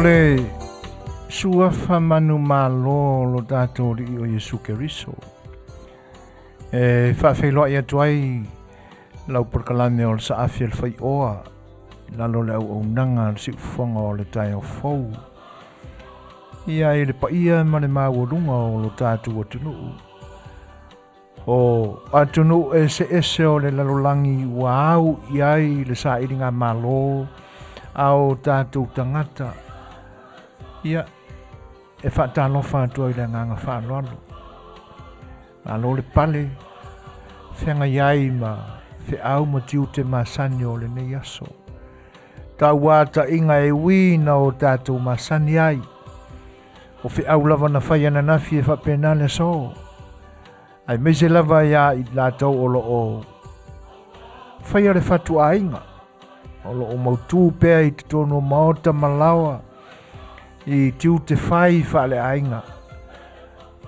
le suafa manumalo o lo tatou Alii o Iesu Keriso. E faafeiloai atu ai lau polokalame o le saafi a le faioa i lalo o le auaunaga a le siufofoga o le taeao fou. Ia i le paia ma le maualuga o lo tatou atunuu. O atunuu eseese o le lalolagi ua au i ai le sailiga malo a o tatou tagata. Ia, e faatalofa atu ai le agaga faaaloalo. Malo le pale, feagai ai ma feau ma tiute masani o lenei aso. Tauataʻiga e ui na o tatou masani ai. O feau lava na fai ananafi e faapena le aso. Aemaise lava ia i latou o lo o faia le fatuaiga, o lo o mautū pea i totonu o maota ma laoa i tiute fai faaleaiga.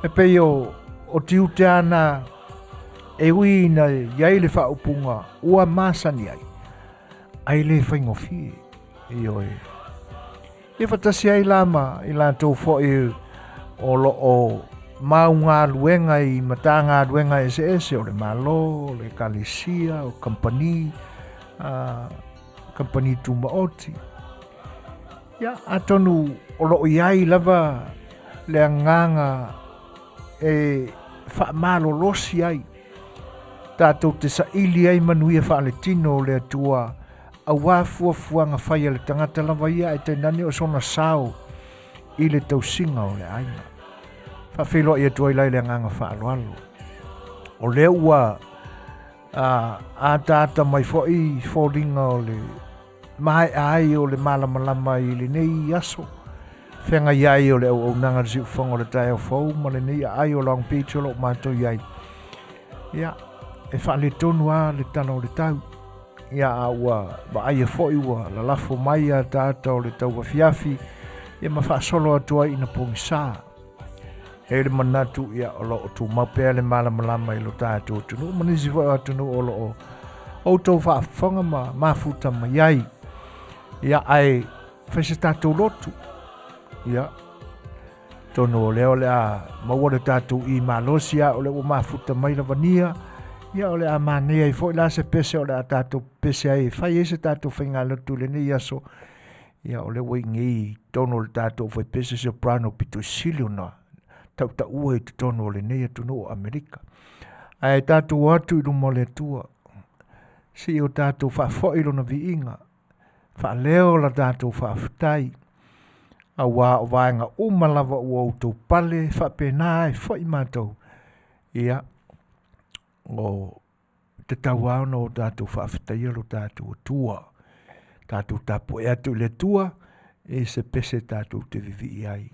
E pei o, o tiute ana e ui ina i ai le faaupuga ua masani ai, ae le faigofie. Ioe. Ia faatasi ai la ma i latou foi o lo o mau galuega i matagaluega eseese o le Malo, o le Ekalesia, o kamupani, kamupani tumaoti. Ia, atonu o lo o i ai lava le agaga e faamalolosi ai tatou te saili ai manuia faaletino o le Atua auā fuafuaga fai a le tagata lava ia ae tainane o sona sao i le tausiga o le aiga. Faafeiloai atu ai la i le agaga faaaloalo. O lea ua ataata mai foi foliga o le maea ai o le malamalama i lenei aso. Feagai ai o le auaunaga a le siufofoga o le taeao fou ma lenei aai o Long Beach o lo o matou i ai. Ia, e faaletonu lava le tala o le tau. Ia, a ua vaaia foi ua lalafo mai ataata o le tauafiafi, ia ma faasolo atu ai ina pogisa. E i ai le manatu, ia, o lo o tumau pea le malamalama i lo tatou atunuu ma nisi foi o atunuu o lo o outou faafofoga ma mafuta mai ai. Ia, ae fai se tatou lotu. Ia, tonu o lea o le a maua le tatou i malosi a o lea ua mafuta mai lavania. Ia, o le a manaia ai foi la se pese o le a tatou pese ai e fai ai se tatou faigalotu i lenei aso. Ia, o lea ua i nei totonu o le tatou faipese soprano pito i sili ona tautaua i totonu o lenei atunuu o Amerika. Ae tatou o atu i luma o le Atua, se i o tatou faafoi lona viiga, faaleo la tatou faafetai, auā o vaega uma lava ua outou pale faapena ai foi matou. Ia, o tatau lava ona o tatou faafetaia lo tatou Atua. Tatou tapuai atu i le Atua i se pese tatou te vivii ai.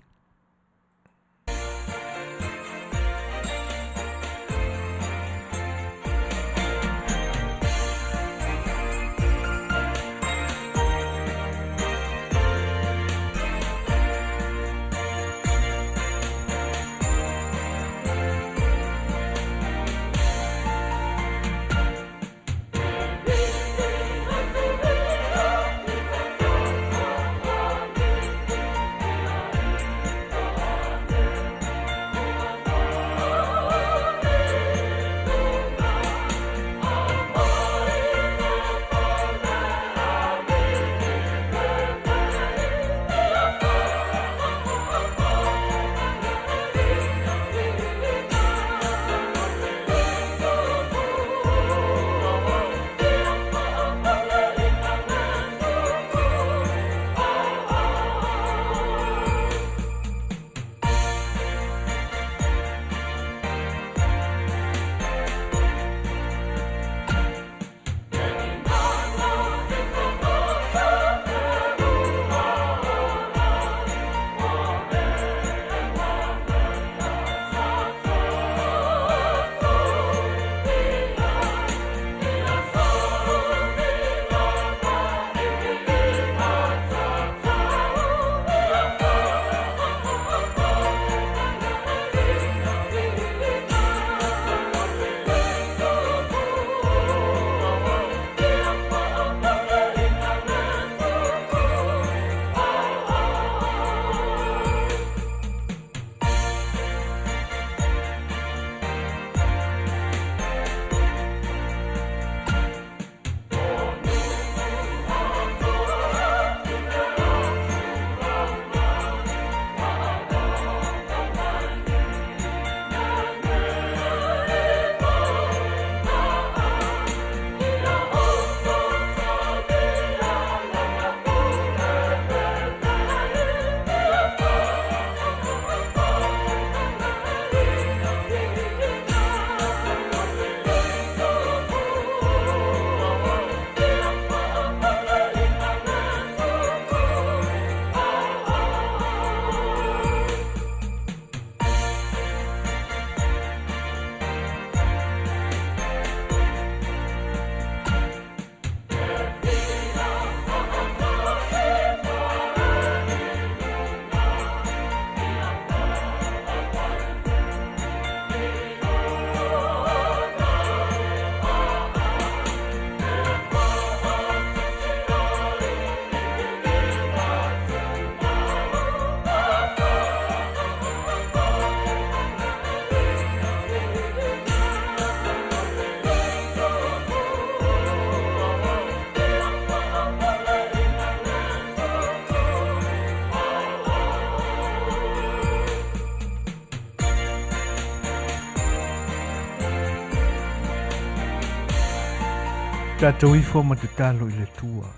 Tatou ifo ma tatalo i le Atua.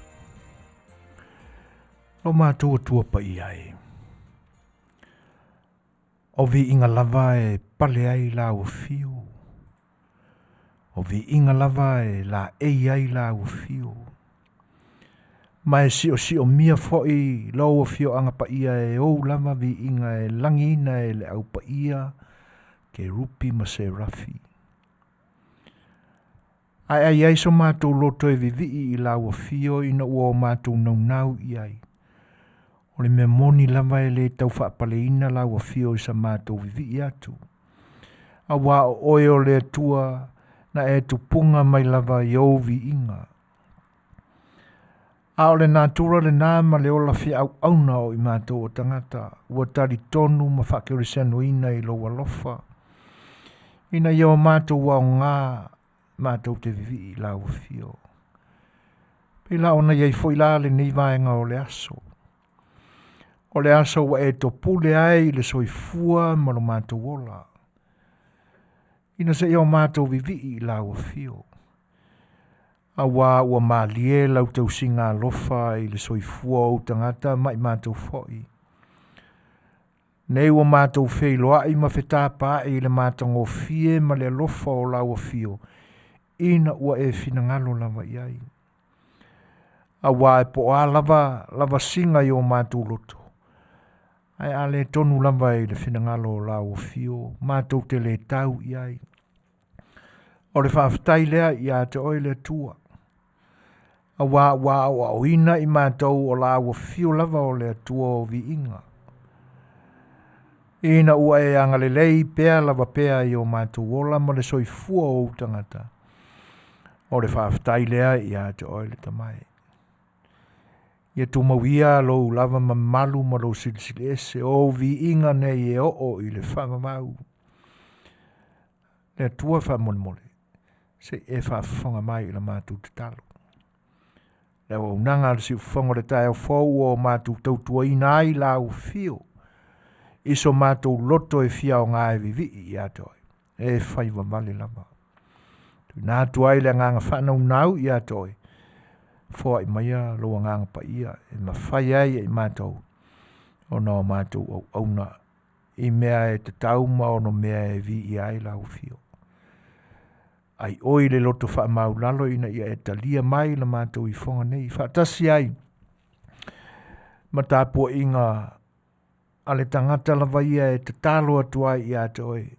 Lo matou Atua paia e. O viiga lava e pale ai lau afio. O viiga lava e laei ai lau afio. Ma e siosiomia foi lou afioaga paia e ou lava viiga e lagiina e le au paia, kerupi ma serafi. Ae ai ai so matou loto e vivii i lau afio ina ua o matou naunau i ai. O le mea moni lava e le tau faapaleina lau afio i sa matou vivii atu. Auā o oe o le Atua na e tupuga mai lava i ou viiga. A o le natura lena ma le ola feauauna o i matou o tagata ua talitonu ma faakerisianoina i lou alofa. Ina ia o matou aoga matou te vivii i lau afio. Pei la ona i ai foi la lenei vaega o le aso. O le aso ua e topule ai i le soifua ma lo matou ola. Ina seia o matou vivii i lau afio. Auā ua malie lau tausiga alofa i le soifua o ou tagata ma i matou foi. Nei ua matou feiloai ma fetapaai i le matagofie ma le alofa o lau afio, ina ua e finagalo lava i ai. Auā e po o a lava lavasiga i o matou loto, ae a le tonu lava i le finagalo o lau afio, matou te le tau i ai. O le faafetai lea ia te oe le Atua. Auā ua aoaoina i matou o lau afio lava o le Atua o viiga. Ina ua e agalelei pea lava pea i o matou ola ma le soifua o ou tagata. O le faafetai lea ia te oe le Tama e. Ia tumau ia lou lava mamalu ma lou silisiliese o ou viiga nei e oo i le faavavau. Le Atua faamolemole, se i e faafofoga mai i la matou tatalo. Le auaunaga a le siufofoga o le taeao fou ua o matou tautuaina ai lau afio i so matou loto e fia aoga e vivii ia te oe, e fai vavale lava. Tuuina atu ai le agaga faanaunau ia te oe, foai maia lou agaga paia e mafai ai e i matou ona o matou auauna i mea e tatau ma ono mea e viia ai lau afio. Ai oi le loto faamaulalo ina ia e talia mai la matou ifoga nei faatasi ai ma tapuaiga a le tagata lava ia e tatalo atu ai ia te oe.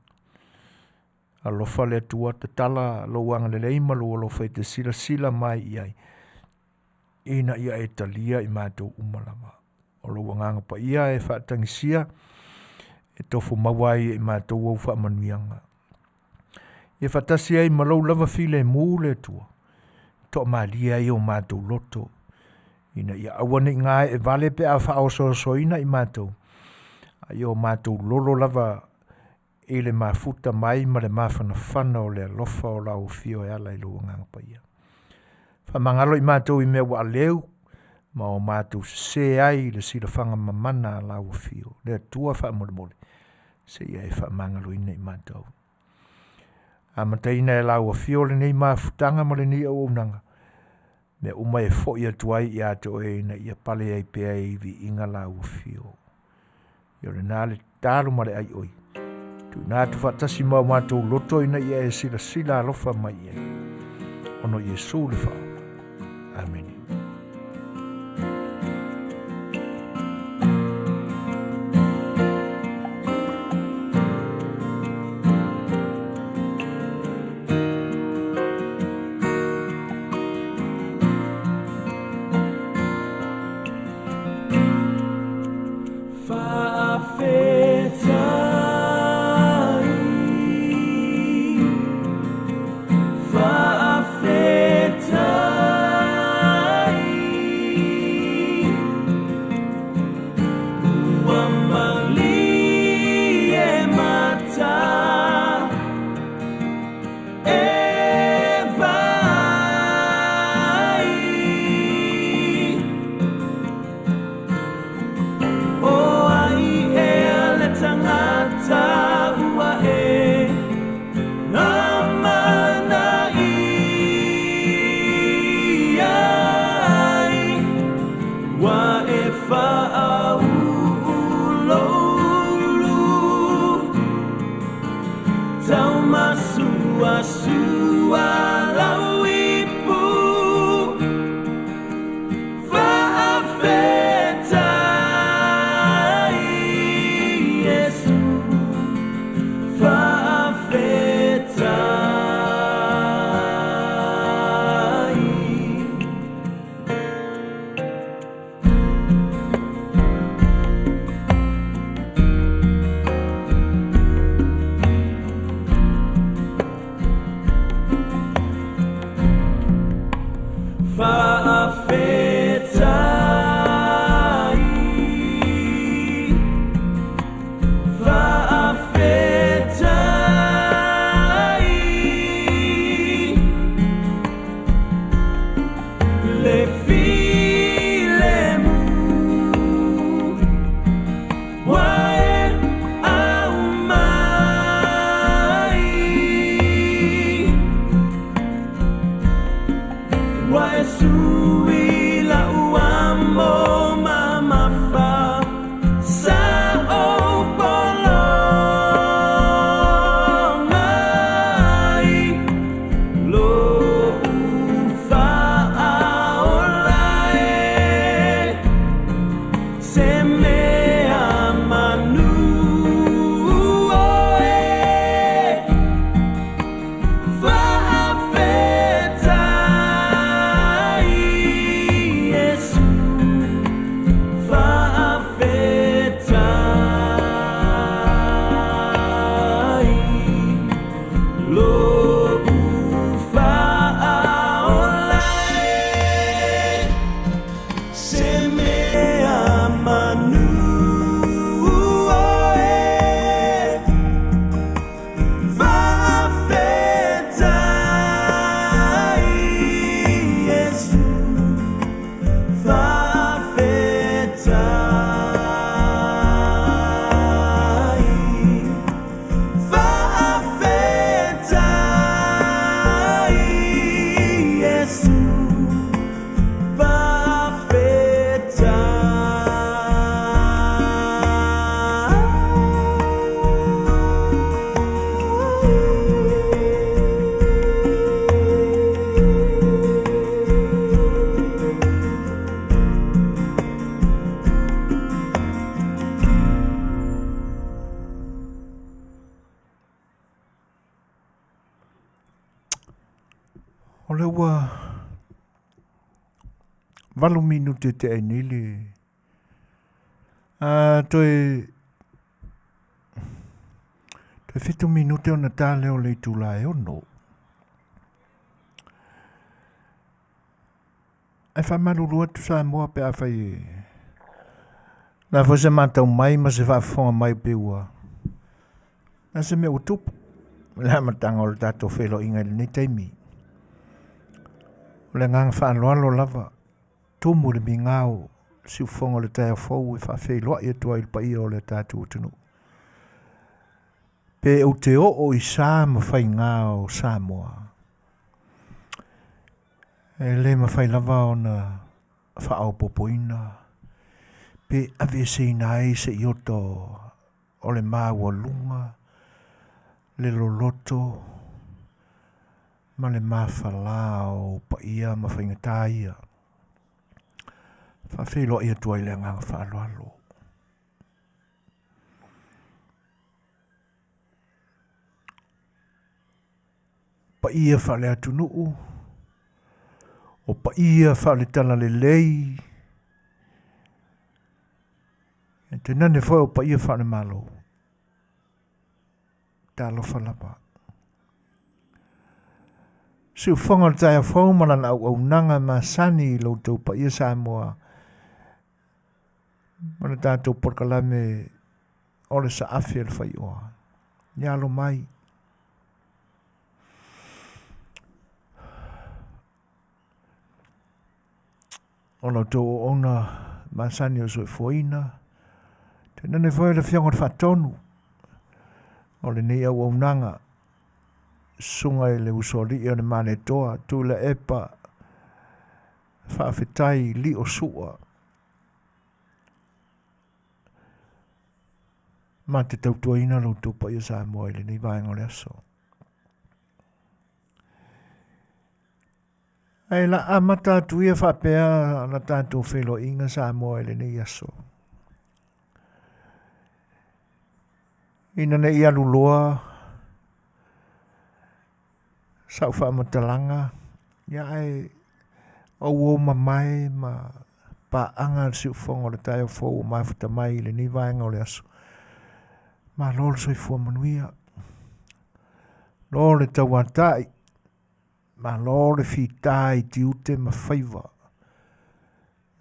Alofa le Atua, tatala lou agalelei ma lou alofa e te silasila mai i ai, ina ia e talia i matou uma lava. O lou agaga paia e faatagisia e tofo maua ai e i matou au faamanuiaga. Ia faatasi ai ma lou lava filemu le Atua, toamalie ai o matou loto, ina ia aua ne i gaeevale pe a faaosoosoina i matou, a ia o matou lolo lava i le mafuta mai ma le mafanafana o le alofa o lau afio e ala i lou Agaga Paia. Faamagalo i matou i mea ua aleu ma o matou sese ai i le silafaga mamana a lau afio. Le Atua faamolemole, se i e faamagaloina i matou. Amataina e lau afio lenei mafutaga ma lenei auaunaga, mea uma e foi atu ai ia te oe ina ia pale ai pea i viiga lau afio. Ia o lena le tatalo ma le aioi. Tuuina atu faatasi ma o matou loto ina ia e silasila alofa mai i ai. Ona o Iesu le Faaola. Amene. Faafetai, faafetai. O lea ua 8 minute te ai nei le a toe toe 7 minute ona ta lea o le itula e 6. Ae faamalulu atu Samoa pe afai e na foi se matau mai ma se faafofoga mai pe ua na se mea ua tupu i le amataga o le tatou feiloaiga i lenei taimi. O le agaga faaaloalo lava, tumu i le migao siufofoga o le taeao fou e faafeiloai atu ai i le paia o le tatou atunuu. Pe ou te oo i sa ma faiga o Samoa, E le mafai lava ona faaopoopoina pe aveeseina ai se iota o le maualuga, le loloto ma le mafala o paia ma faigata ia. Faafeiloai atu ai le agaga faaaloalo. Paia faale-atunuu, o paia faale-talalelei, e tainane foi o paia faale-Malo. Talofa lava. Siufofoga o le taeao fou ma lana auaunaga masani i lo outou paia Samoa ma le tatou polokalame o le saafi a le faioa. Ia alo mai. O la outou auauna masani o le soifuaina, tainane foi o le Afioga i le Faatonu o lenei auaunaga, susuga i le Usoalii o le Malietoa, Tuilaepa Faafetai Lio Sua. Ma te tautuaina lo outou paia Samoa i lenei vaega o le aso. Ae la amata atu ia faapea la tatou feiloaiga Samoa i lenei aso. Ina ne i alu loa sau faamatalaga, ia ae ou o mamae ma paaga le siufofoga o le taeao fou ua mafuta mai i lenei vaega o le aso. Malo le soifua manuia. Lo le tauatai, malo le fita i tiute ma faiva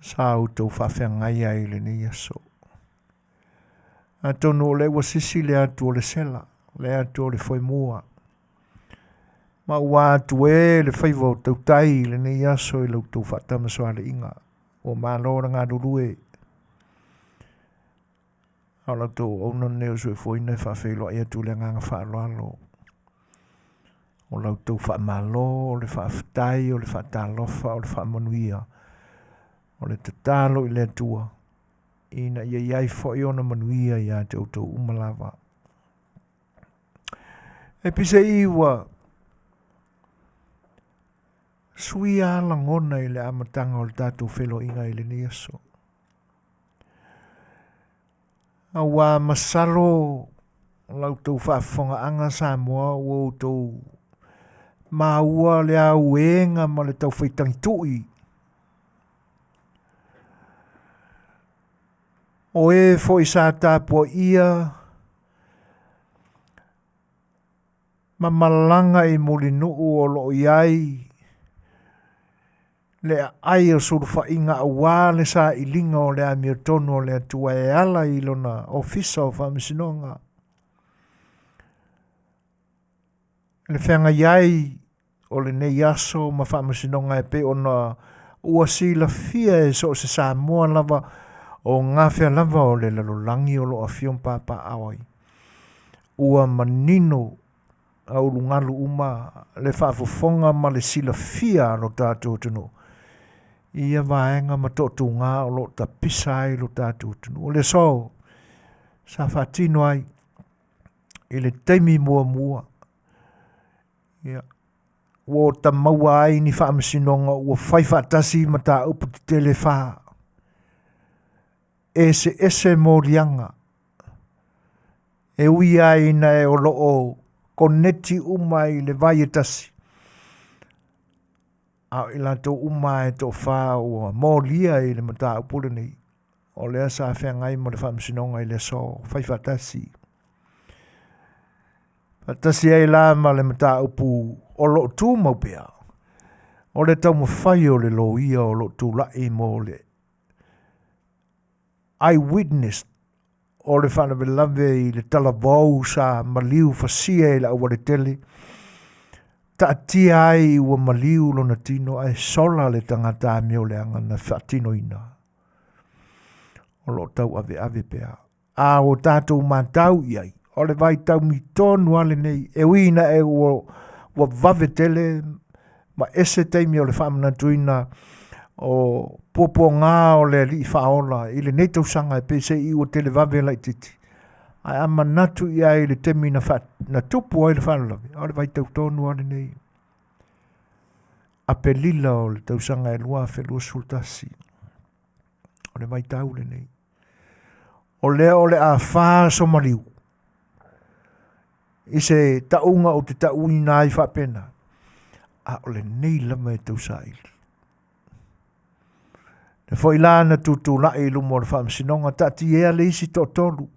sa outou faafeagai ai i lenei aso. Atonu o lea ua sisi le atu o le sela, le atu o le foemua, ma ua atu e le faiva o tautai i lenei aso i lo outou faatamasoaliiga. Ua malo le galulue. A o la outou auauna lenei o le soifuaina e faafeiloai atu i le agaga faaaloalo. O la outou faamalo, o le faafetai, o le faatalofa, o le faamanuia, o le tatalo i le Atua, ina ia i ai foi ona manuia ia te outou uma lava. E pise i ua suia a lagona i le amataga o le tatou feiloaiga i lenei aso. Auā masalo la outou faafofogaaga Samoa ua outou maua le auega ma le taufaitagitui o e foi sa tapuaia ma malaga i Mulinuu o lo o i ai le aai o sulufaiga aua le sailiga o le amiotonu o le Atua e ala i lona Ofisa o Faamasinoga. Le feagai ai o lenei aso ma faamasinoga e pei ona ua silafia e so o se Samoa lava o gafea lava o le lalolagi o lo o afio ma papaaao ai. Ua manino a ulugalu uma le faafofoga ma le silafia a lo tatou atunuu i ia vaega ma toatuga o lo o tapisa ai lo tatou atunuu. O le aso sa faatino ai i le taimi muamua ia, ua ota maua ai ni faamasinoga ua fai faatasi mataupu tetele e fā. Eseese moliaga e ui lava ina o lo o koneti uma i le vai e tasi. A o i latou uma e toafa ua molia i le mataupu lenei, o lea sa feagai ma le faamasinoga i le aso fai faatasi. Faatasi ai la ma le mataupu o lo o tumau pea, o le taumafai o le loia o lo o tulai mo le eyewitness o le faalavelave i le talavou sa maliu fasia i le aualatele, taatia ai ua maliu lona tino ae sola le tagata amioleaga na faatinoina. O lo o tauaveave pea. A ua tatou matau i ai, o le vaitaimi tonu lava lenei, e ui ina e ua, ua vave tele ma ese taimi o le faamanatuina o puapuaga o le Alii Faaola i lenei tausaga e pei se i ua televave laitiiti. Ae a manatu i ai i le taimi na, fa, na tupu ai le faalavelave, o le vaitau tonu lava lenei. Apelila o le tausaga e 2021. O le vaitau lenei. O lea o le a fa aso maliu i se tauga ou te tauina ai faapena, a o lenei lava e tausaili. Le foi la na tutulai i luma o le faamasinoga, taatia le isi toatolu.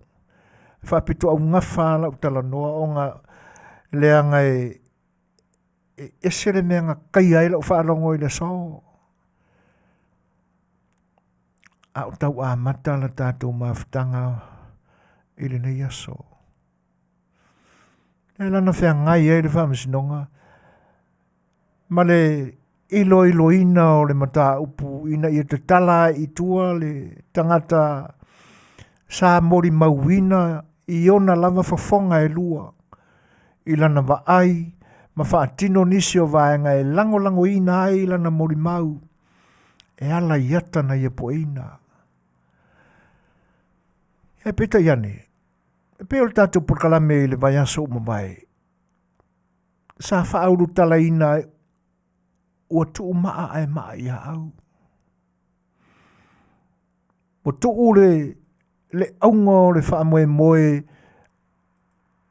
E faapitoaugafa lau talanoa ona leaga e, e ese le mea na taia ai lau faalogo i le aso. A o tau amata la tatou mafutaga i lenei aso. E lana feagai ai le faamasinoga ma le iloiloina o le mataupu ina ia tatala ai i tua le tagata sa molimauina i ona lava fofoga e lua i lana vaai ma faatino nisi o vaega e lagolagoina ai lana molimau e ala i ata na ia pueina. E peitai ane, e pei o le tatou polokalame i le vaiaso ua mavae, sa faaulutalaina ua tuu maa ae maa ia au. Ua tuu le, le auga o le faamoemoe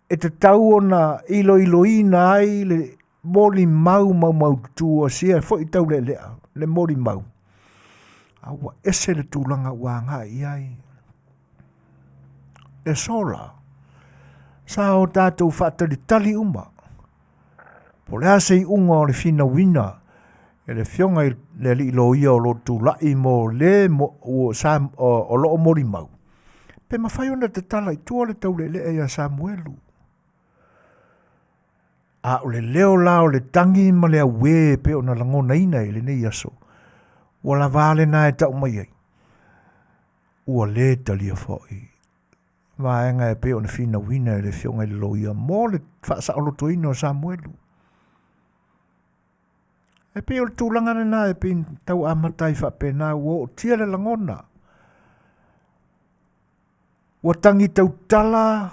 e tatau ona iloiloina ai le molimau maumaututu a sia foi taulealea le molimau, a ua ese le tulaga ua agai i ai. E sola, sa o tatou faatalitali uma, po o le a se iuga o le finauina e le Afioga i le Alii Loia o lo o tulai mo le mo, ua, sa, o, o lo o molimau, pe mafai ona tatala i tua le taulealea ia Samuelu. A o le leo la o le tagi ma le auē e pei ona lagonaina i lenei aso, ua lava a lena e tau mai ai, ua lē talia foi vaega e pei ona finauina e le Afioga i le Loia mo le faasaolotoina o Samuelu. E pei o le tulaga lena e pei tau amata ai faapena ua ootia le lagona. Ua tagi tautala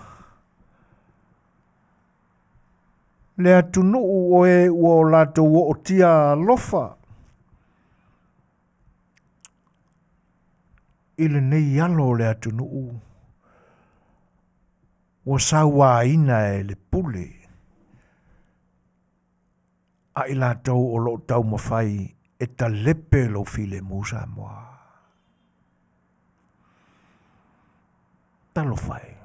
le atunuu o e ua o latou ootia alofa i lenei alo o le atunuu ua sauaina e le pule a i latou o lo o taumafai e talepe lou filemu Samoa. Talofa e.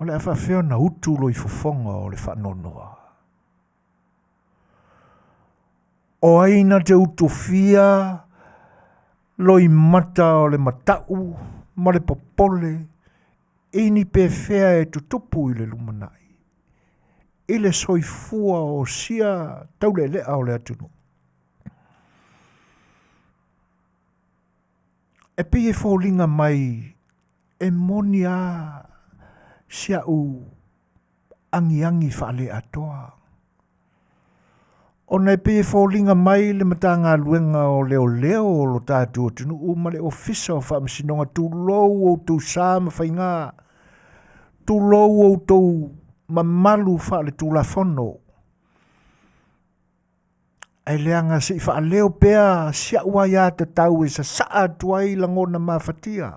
O le a faafefea ona utu loi fofoga o le faanoanoa? O ai na te utufia loi mata o le matau ma le popole i ni pefea e tutupu i le lumanai, i le soifua o sia taulealea o le atunuu? E pei e foliga mai e moni a si a'u agiagi faaleatoa, ona e pei e foliga mai le Matagaluega o Leoleo o lo tatou atunuu ma le Ofisa o Faamasinoga, tulou outou sa ma faiga, tulou outou mamalu faaletulafono, Ae leaga se i faaleo pea si a'u aiatatau e sasaa atu ai lagona mafatia,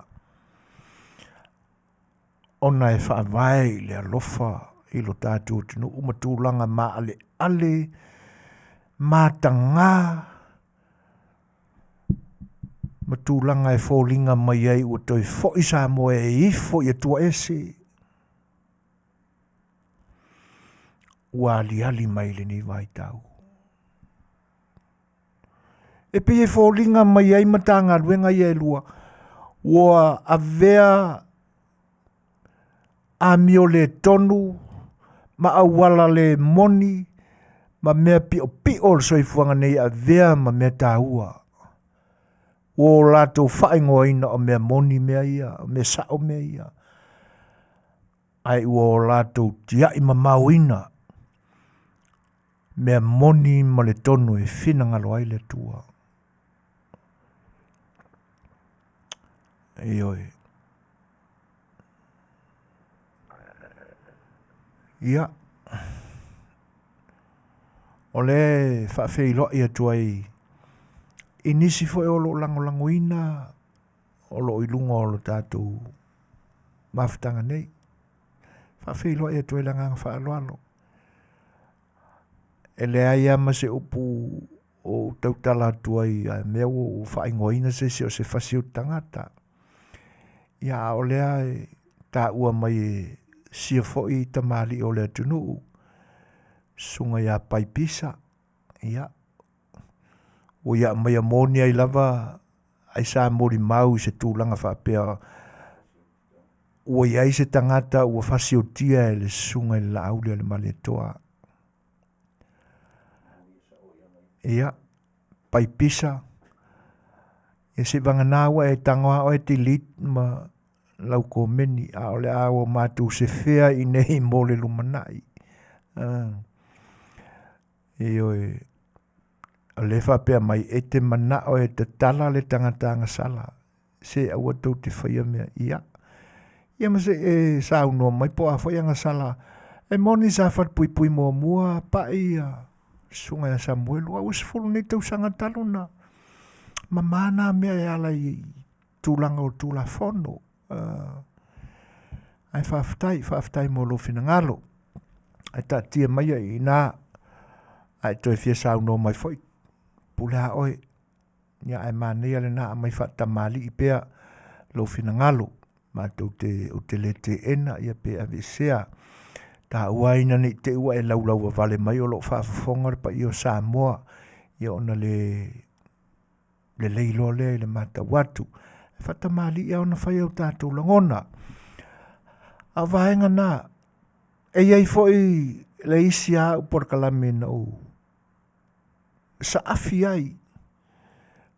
ona e faavae i le alofa i lo tatou atunuu ma tulaga maaleale, mataga ma tulaga e foliga mai ai ua toe foi Samoa e ifo i Atua ese, ua aliali mai lenei vaitau. E pei e foliga mai ai Matagaluega ia e lua, ua avea amio le tonu ma auala le moni ma mea piopio o le soifuaga nei e avea ma mea taua. Ua o latou faaigoaina o mea moni mea ia, o mea sao mea ia, ae ua o latou tiai mamaoina mea moni ma le tonu e finagalo ai le Atua. Ioe. Ia, o lea e faafeiloai atu ai i nisi foi o lo o lagolagoina o lo o i luga o lo tatou mafutaga nei. Faafeiloai atu ai le agaga faaaloalo. E leai lava ma se upu o ou tautala atu ai a mea ua ou faaigoaina se isi o se fasi o tagata. Ia a o lea e taua mai e sia foi tamalii o le atunuu, susuga ia Pai Pisa, ia, ua ia aumaia moni ai lava ai sa molimau i se tulaga faapea ua i ai se tagata ua fasiotia e le susuga i le Laauli a le Malietoa. Ia, Pai Pisa, ia seivagana ua e tago lava oe delete ma lau komeni, a o le a ua matou sefea i inei mo le lumanai. Ioe, o lea e faapea mai, e te manao e tatala le tagata agasala, se aua tou te faia mea ia. Ia ma se i e saunoa mai po o a foi agasala. E moni sa falepuipui muamua pai ia susuga ia Samuelu, a ua 10 nei tausaga talu ona mama na mea e ala i tulaga o Tulafono. Ae faafetai, faafetai mo lou finagalo. Ae taatia maia i ina, a e toe fia saunoa mai foi, pule lava oe. Ia ae manaia lena aumai faatamalii pea lou finagalo. Matou te, ou te le teena ia pe aveesea. Taua ai ina ne i te i ua e laulauvavale mai o lo o faafofoga le paia o Samoa, ia ona le lelei loa lea i le matau atu. E faatamalii lava ona fai o tatou lagona. A o vaega na, e i ai foi le isi lava au polokalame na ou saafi ai,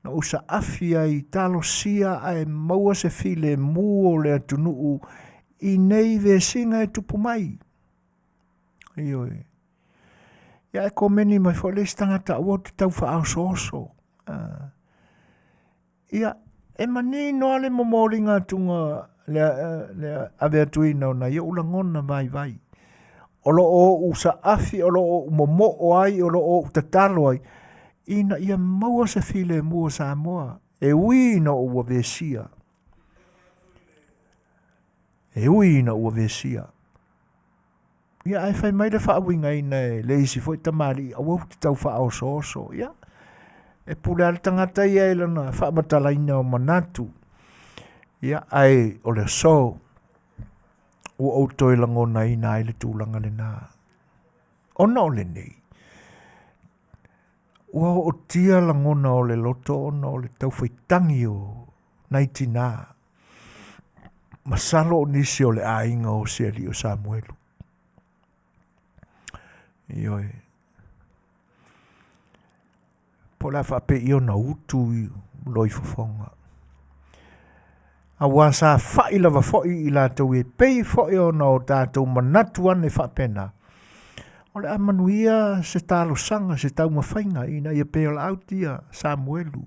na ou saafi ai, talosia ae maua se filemu o le atunuu i nei vesiga e tupu mai. Ioe. Ia e komeni mai foi le isi tagata aua ou te tau faaosooso. Ia, e manino lava le momoliga atuga le, le ave atuina o nai ou lagona vaivai. O lo o ou saafi, o lo o ou momoo ai, o lo o ou tatalo ai, ina ia maua se filemu o Samoa, e ui ina ua vesia. E ui ina ua vesia. Ia ae fai mai le faauigaina e le isi foi tamalii, aua ou te tau faaosooso. Ia, e pule lava le tagata ia i lana faamatalaina o manatu. Ia, ae o le aso, ua ou toe lagonaina ai le tulaga lena. Ona o lenei, ua ootia lagona o le loto ona o le taufaitagi o nai tinā. Masalo o nisi o le aiga o si alii o Samuelu. Ioe. Po o le a faapei ona utu i loifofoga. Aua sa fai lava foi i latou e pei foi ona o tatou manatu ane faapena. O le a manuia se talosaga, se taumafaiga ina ia bail out ia Samuelu.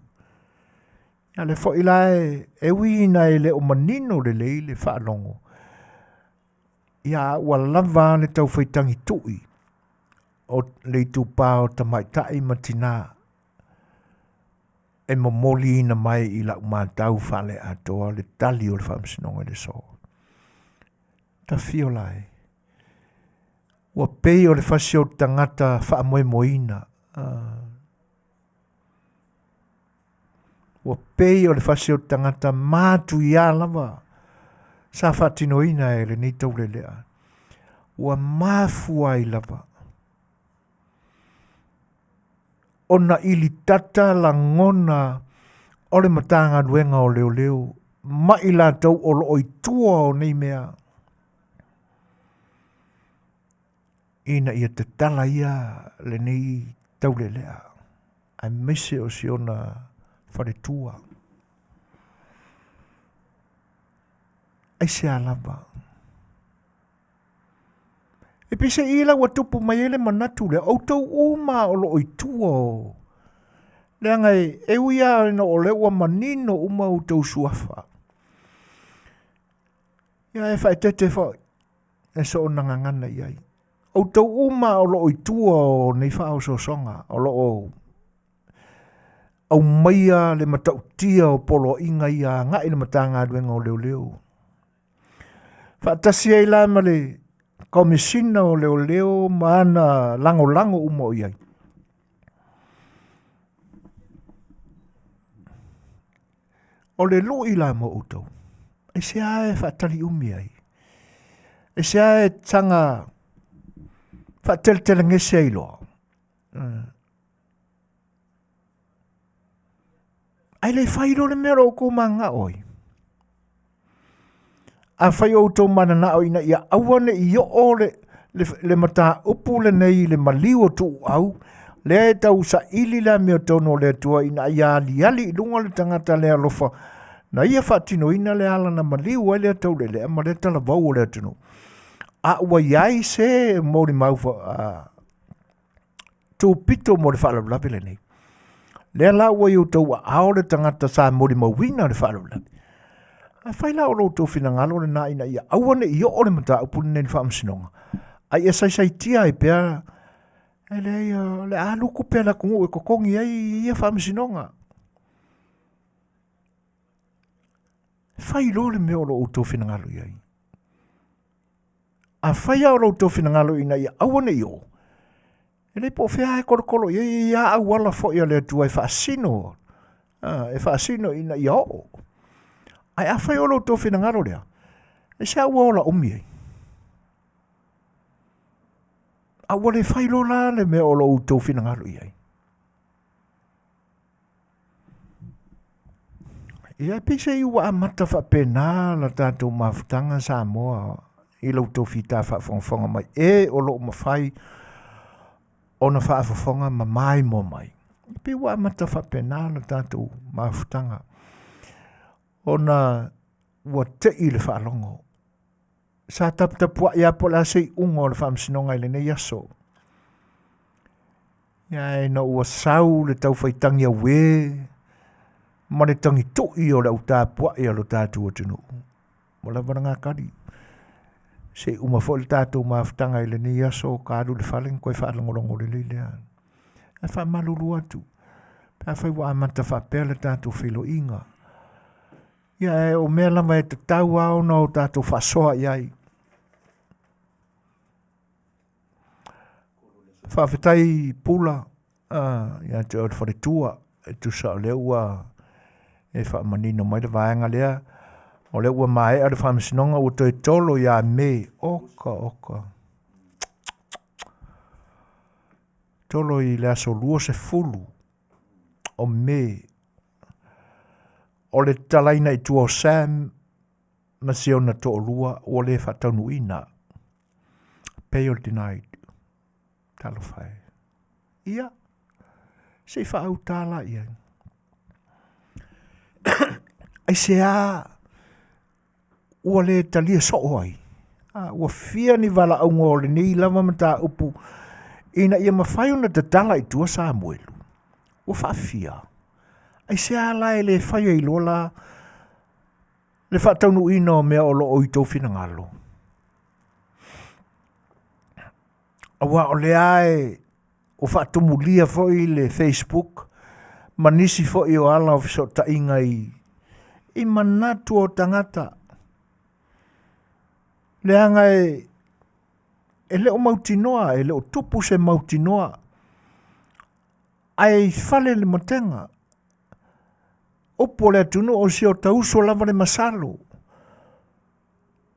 A lea foi la e ui ina e le o manino lelei le faalogo, ia a ua lava le tau faitagi tui o le itupa o tamaitai ma tinā e momoliina mai i lau matau faaleatoa le tali o le faamasinoga i le aso. Tafio la e. Ua pei o le fasi o le tagata faamoemoeina. Ua pei o le fasi o le tagata matuia lava sa faatinoina e lenei taulelea. Ua mafua ai lava ona ilitata lagona o le Matagaluega o Leoleo ma i latou o lo o i tua o nei mea ina ia tatala ia lenei taulelea aemaise o si ona faletua. Aisea lava? E peiseai la ua tupu mai ai le manatu lea, outou uma o lo o i tua o leaga e ui lava ina o lea ua manino uma outou suafa. Ia e faaeteete foi e soona gagana i ai. Outou uma o lo o i tua o nei faaosoosoga o lo o aumaia le matautia o poloaiga ia agai i le Matagaluega o Leoleo. Faatasi ai la ma le Komesina o Leoleo ma ana lagolago uma o i ai. O le lui la mo outou, aisea e faatali umi ai? Aisea e saga faateletelegese ai loa? Ae le fai loa le mea o lo o outou mananao ai. Afai o outou mananao ina ia aua ne i oo le mataupu lenei i le maliu o Tuuau, lea e tau saili le amiotonu o le Atua ina ia aliali i luga le tagata le alofa na ia faatinoina le ala na maliu ai lea taulelea ma lea talavou o le atunuu. A ua i ai se molimau tupito mo le faalavelave lenei. Lea la ua i outou aao le tagata sa molimauina le faalavelave. Afai la o lo outou finagalo lena ina ia aua ne i oo le mataupu lenei i le faamasinoga, a ia saisaitia ai pea, e leai, o le a luku pea le atunuu e totogi ai ia faamasinoga. Fai loa le mea o lo outou finagalo i ai. Afai lava o lo outou finagalo ina ia aua ne i oo, e le po o fea e kolokolo i ai, e i ai lava auala foi a le Atua e faasino, e faasino ina ia oo. Ae afai o lo outou finagalo lea, aisea ua ola umi ai? A ua le fai loa la le mea o lo outou finagalo i ai. Ia, peiseai ua amata faapena la tatou mafutaga Samoa i lo outou fita faafogafoga mai e o lo o mafai ona faafofoga ma maimoa mai. E pei ua amata faapena la tatou mafutaga ona ua tei le faalogo. Sa taputapuai lava po o le a se iuga o le faamasinoga i lenei aso. Ia ina ua sau le taufaitagi auē ma le tagitu'i o le au tapua'i a lo tatou atunuu. Ua lava lena tali. Se i uma foi le tatou mafutaga i lenei aso, ka alu i le fale ona toe faalogologo lelei lea. Ae faamalulu atu, pe afai ua amata faapea le tatou feiloaiga, ia ae o mea lava e tatau lava ona o tatou faasoa i ai. Faafetai Pula ia te oe le faletua e tusa o lea ua e faamanino mai le vaega lea. O lea ua maea le faamasinoga ua toe tolo ia Me. Oka oka. Tolo i le aso 20 o Me. O le tatalaina i tua o Sam ma si ona toalua ua le faataunuuina. Bail denied. Talofa e. Ia, se i faautā la i ai. Aisea ua le talia soo ai? A, ua fia ni valaauga o lenei lava mataupu ina ia mafai ona tatala i tua Samuelu. Ua faafia. Aisea la e le fai ai loa la le faataunuuina o mea o lo o i tou finagalo? Aua o lea e ua faatumulia foi le Facebook ma nisi foi o ala o fesootaiga i manatu o tagata. Leaga e. E le o mautinoa, e le o tupu se mautinoa, ae i fale le matega. Upu o le atunuu o si o ta uso lava le masalo.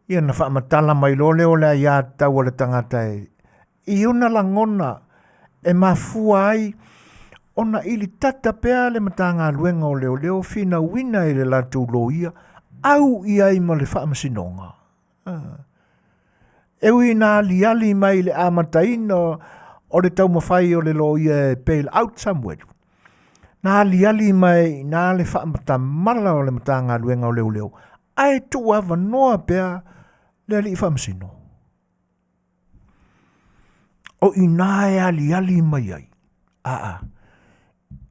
Ia na faamatala mai loa lea o le aiatatau a le tagata e i ona lagona e mafua ai ona ili tata pea le Matagaluega o Leoleo finauina i le latou loia au i ai ma le faamasinoga. E ui ina aliali mai i le amataina o le taumafai o le loia e bail out Samuelu, na aliali mai i ina le faamatamala o le Matagaluega o Leoleo ae tuu avanoa pea le alii faamasino. O i ina e aliali mai ai, aa,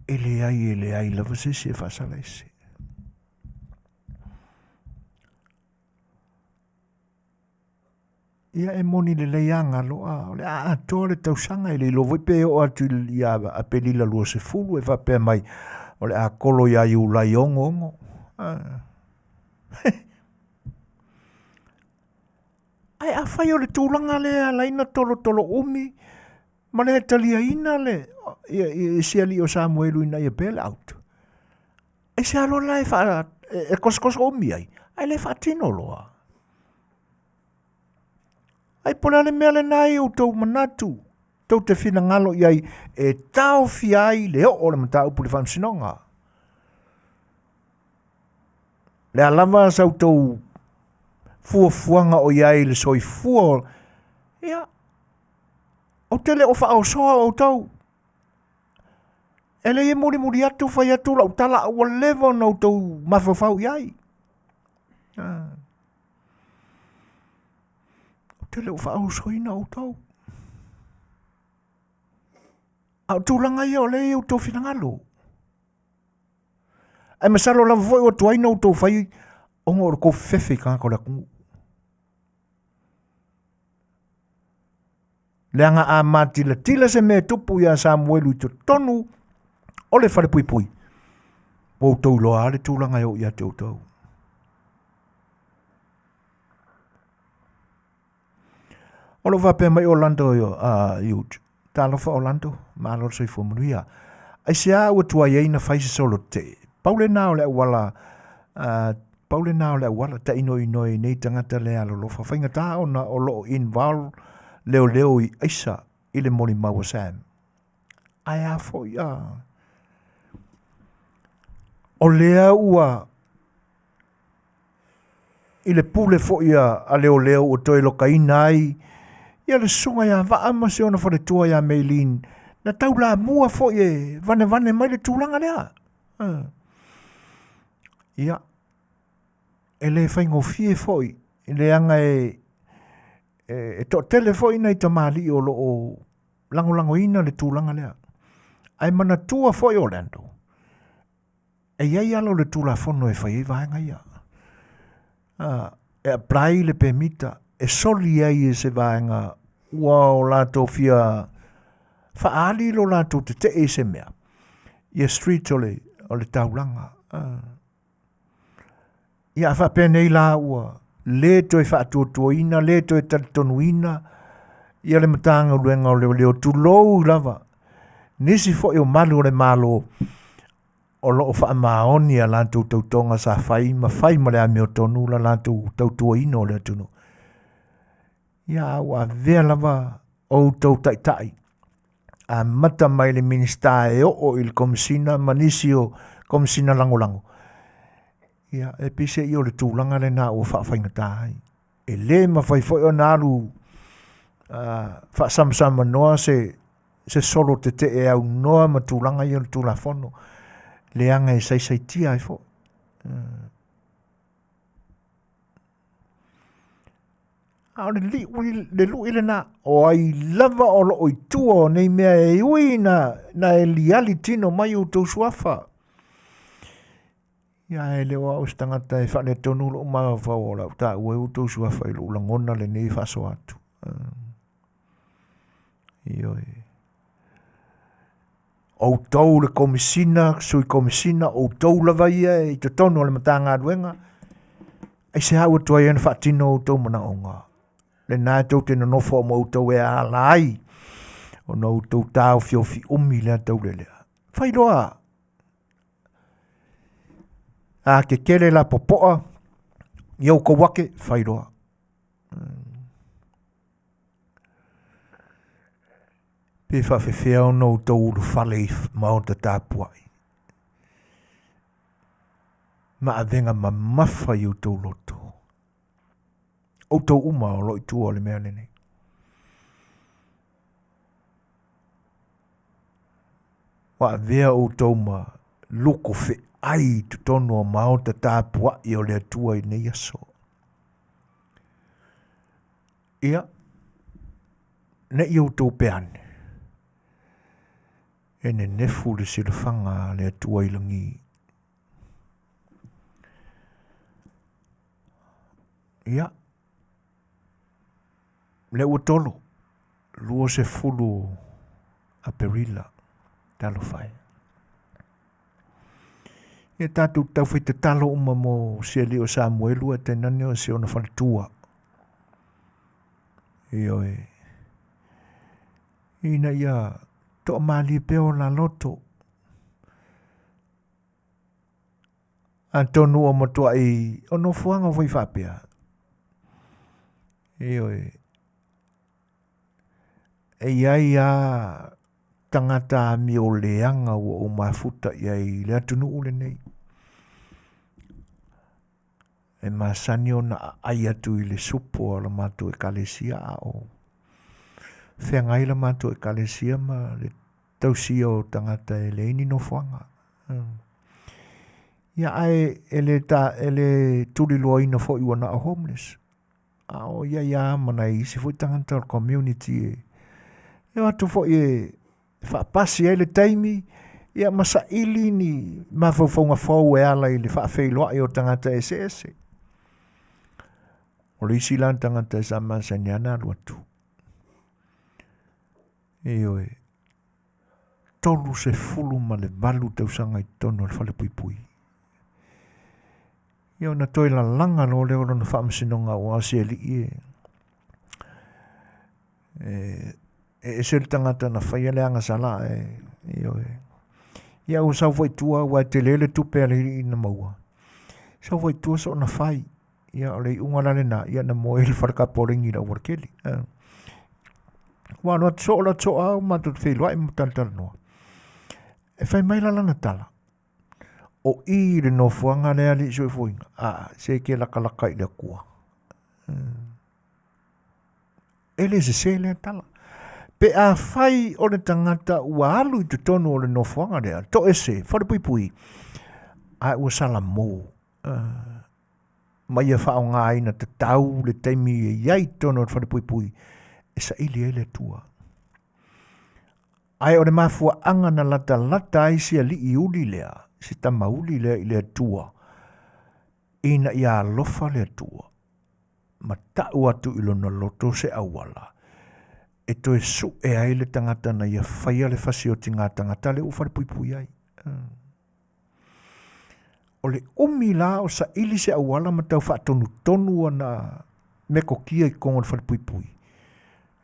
e leai e leai lava se isi e faasala ese. Ia e moni lelei a galo a o le a atoa le tausaga e le iloa foi pe oo atu ia Aperila 20 e faapea mai o le a kolo ia Iulai 66. Ae afai o le tulaga lea e ala ai ona tolotolo umi ma le taliaina le ia, ia, si alii o Samuelu ina ia bail out. Aisea loa la e, faa, e kosokoso umi ai, ae le faatino loa. Ai po o le a le mea lena i outou manatu, tou te finagalo i ai e taofia ai le oo o le mataupu i le faamasinoga. Le a lava sa outou fuafuaga o i ai i le soifua, ia, ou te le o faaosoa outou. E lei e mulimuli atu fai atu lau tala a ua leva ona outou mafaufau i ai. Ah. Ou te le o faaosoina outou. A o tulaga ia o lea e i outou finagalo. Ae masalo lava foi ua tuai na outou fai ona o le tou fefefe i tagata o le atunuu. Leaga a matilatila se mea e tupu iā Samuelu i totonu o le falepuipui, ua outou iloa lava le tulaga e oo ia te outou. O lo o faapea mai Orlando Hughes, Talofa Orlando, malo le soifua manuia. Aisea ua tuai ai na fai se solo tetee? Pau lena o le auala pau lena o le auala tainoinoi nei tagata le alolofa. Faigata ona o lo o involve leoleo i aisa i le molimau a Sam. Ae a foi a? O lea ua i le pule foi a leoleo ua toe lokaina ai ia le susuga ia Vaa ma si ona faletua ia Maylene na taulamua foi e vanevane mai le tulaga lea. Ia, e le faigofie foi, leaga e toatele foi nai tamalii o lo o lagolagoina le tulaga lea. Ae manatua foi Orlando, e i ai ala o le Tulafono e fai ai vaega ia. E apply le pemita, e soli ai e se vaega ua o latou fia faaali lo latou tetee i se mea, ia street o le, o le taulaga. Ia a faapea nei la ua le toe faatuatuaina, le toe talitonuina ia le Matagaluega o Leoleo, tulou lava, nisi foi o malu o le Malo o lo o faamaoni a latou tautoga sa fai ma fai ma le amiotonu la latou tautuaina o le atunuu. Ia a ua avea lava outou taitai amata mai le Minisita e oo i le Komesina ma nisi o Komesina Lagolago, ia e peiseai o le tulaga lena ua faafaigata ai. E le mafai foi ona alu faasamasamanoa se se solo tetee aunoa ma tulaga ia o le Tulafono, leaga e saisaitia ai foi. A o le liu, le lui lena, o ai lava o lo o i tua o nei mea e ui na, na e liali tino mai outou suafa. Ia e le o au se tagata e faaletonu lou mafaufau o lau taua ai outou suafa i lou lagona lenei e faasoa atu. Ioe. Outou le Komesina, Sui Komesina, outou lava ia i totonu o le Matagaluega, aisea ua tuai ai ona faatino outou manaoga? Lena e tou te nonofo au ma outou e ala ai ona outou taofiofi umi le ataulelea. Fai loa a kekele la popoa i oukou ake, fai loa. Pe faafefea ona outou ulufale i maota tapuai ma avega mamafa i outou loto. Outou uma o lo o i tua o le mea lenei. Ua avea outou ma luku feai i totonu o maota tapuai o le Atua i lenei aso. Ia, ne i outou peane, e nenefu le silafaga a le Atua i lagi. Ia, lea ua tolo, 20 Aperila, talofa e. Ia tatou taufai tatalo uma mo si alii o Samuelu ae tainane o si ona faletua. Ioe. Ina ia toamalie pea o la loto. Atonu ua matuai o nofoaga foi faapea. Ioe. E i ai a tagata amio leaga ua ou mafuta i ai i le atunuu lenei. E masani ona aai atu i le supo a la matou ekalesia a o feagai la matou ekalesia ma le tausia o tagata e leai ni nofoaga. Ia ae e le ta e le tuliloaina foi ua na o homeless. A o i ai lava ma nai isi foi tagata o le community e e o atu foi e faapasi ai le taimi ia ma saili ni mafaufauga fou e ala i le faafeiloai o tagata eseese. O le isi la tagata sa masani lava ona alu atu. Ioe. 38 tausaga i totonu o le falepuipui. Ia ona toe lalaga loa lea o lona faamasinoga aua o se alii e, e, e ese le tagata na faia le agasala e, ioe. Ia ua sau foi i tua aua e tele le tupe a le alii na maua. Sau foi i tua soona fai. Ia o le iuga la lena, ia na moe i le fale kapolengi i le aualakele. Ua alu atu soo alu atu soo lava ua matou feiloai ma talatalanoa. E fai mai la lana tala, o i i le nofoaga lea alii soifuaina, a se e te lakalaka i le Atua. E le sese lea tala. Pe afai o le tagata ua alu i totonu o le nofoaga lea, toese, falepuipui, ae ua salamo, ma ia faaaogaina tatau le taimi e i ai i totonu o le falepuipui e saili ai le Atua. Ae o le mafuaaga na latalata ai si alii uli lea, si tama uli lea i le Atua, ina ia alofa le Atua, ma tau atu i lona loto se auala e toe su'e ai le tagata na ia faia le fasioti tagata lea ua falepuipui ai. O le umi la o saili se auala ma tau faatonutonu ana metotia i totonu o le falepuipui,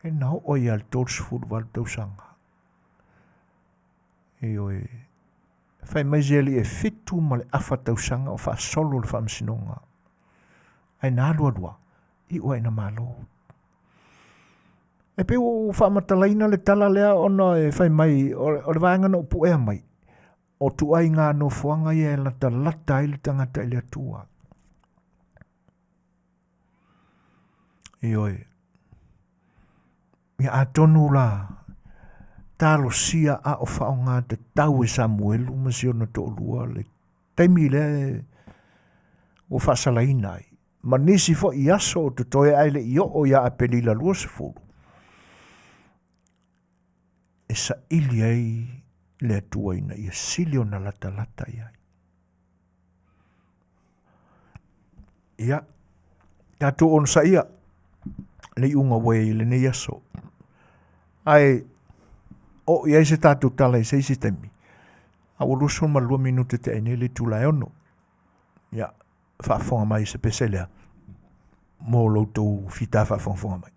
e na oo ai lava i le 38 tausaga. Ioe. Fai mai se alii e 7 ma le afa tausaga o faasolo le faamasinoga. Ae na alu alu lava, iu lava ina malo. E pei ua ou faamatalaina le tala lea ona e fai mai o le vaega na ou puea mai, o ituaiga nofoaga ia e latalata ai le tagata i le Atua. Ioe. Ia atonu la, talosia a o faaaoga tatau e Samuelu ma si ona toalua le taimi lea ua faasalaina ai, ma nisi foi aso o totoe ae le i oo ia Aperila 20, e saili ai le Atua ina ia sili ona latalata i ai. Ia, tatou onosaia le iuga ua i ai i lenei aso. Ae oo i ai se tatou tala i se isi taimi, a ua 22 minute tea ai nei le itula e 6. Ia, faafofoga mai i se pese lea. mo lo outou fita faafogafoga mai.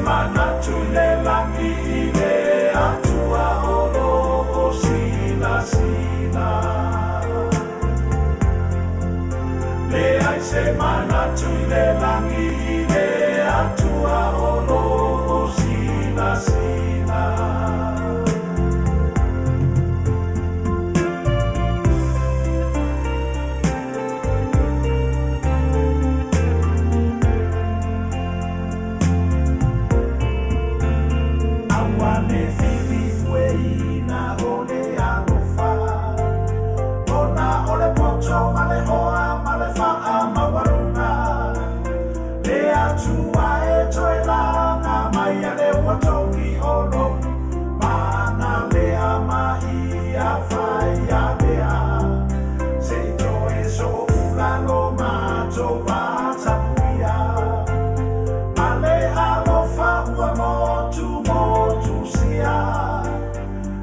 manatu i le lagi i le Atua o lo o silasila. Leai se manatu i le lagi i le Atua o lo o silasila. Aua le filifueina o le alofa, ona o le poto ma le hoa ma le faamaualuga. Le Atua e toe laga mai a le ua togi o lou mana lea ma ia faia lea. Se i toe so'oula lo matou vatapuia, ma le alofa ua motumotusia.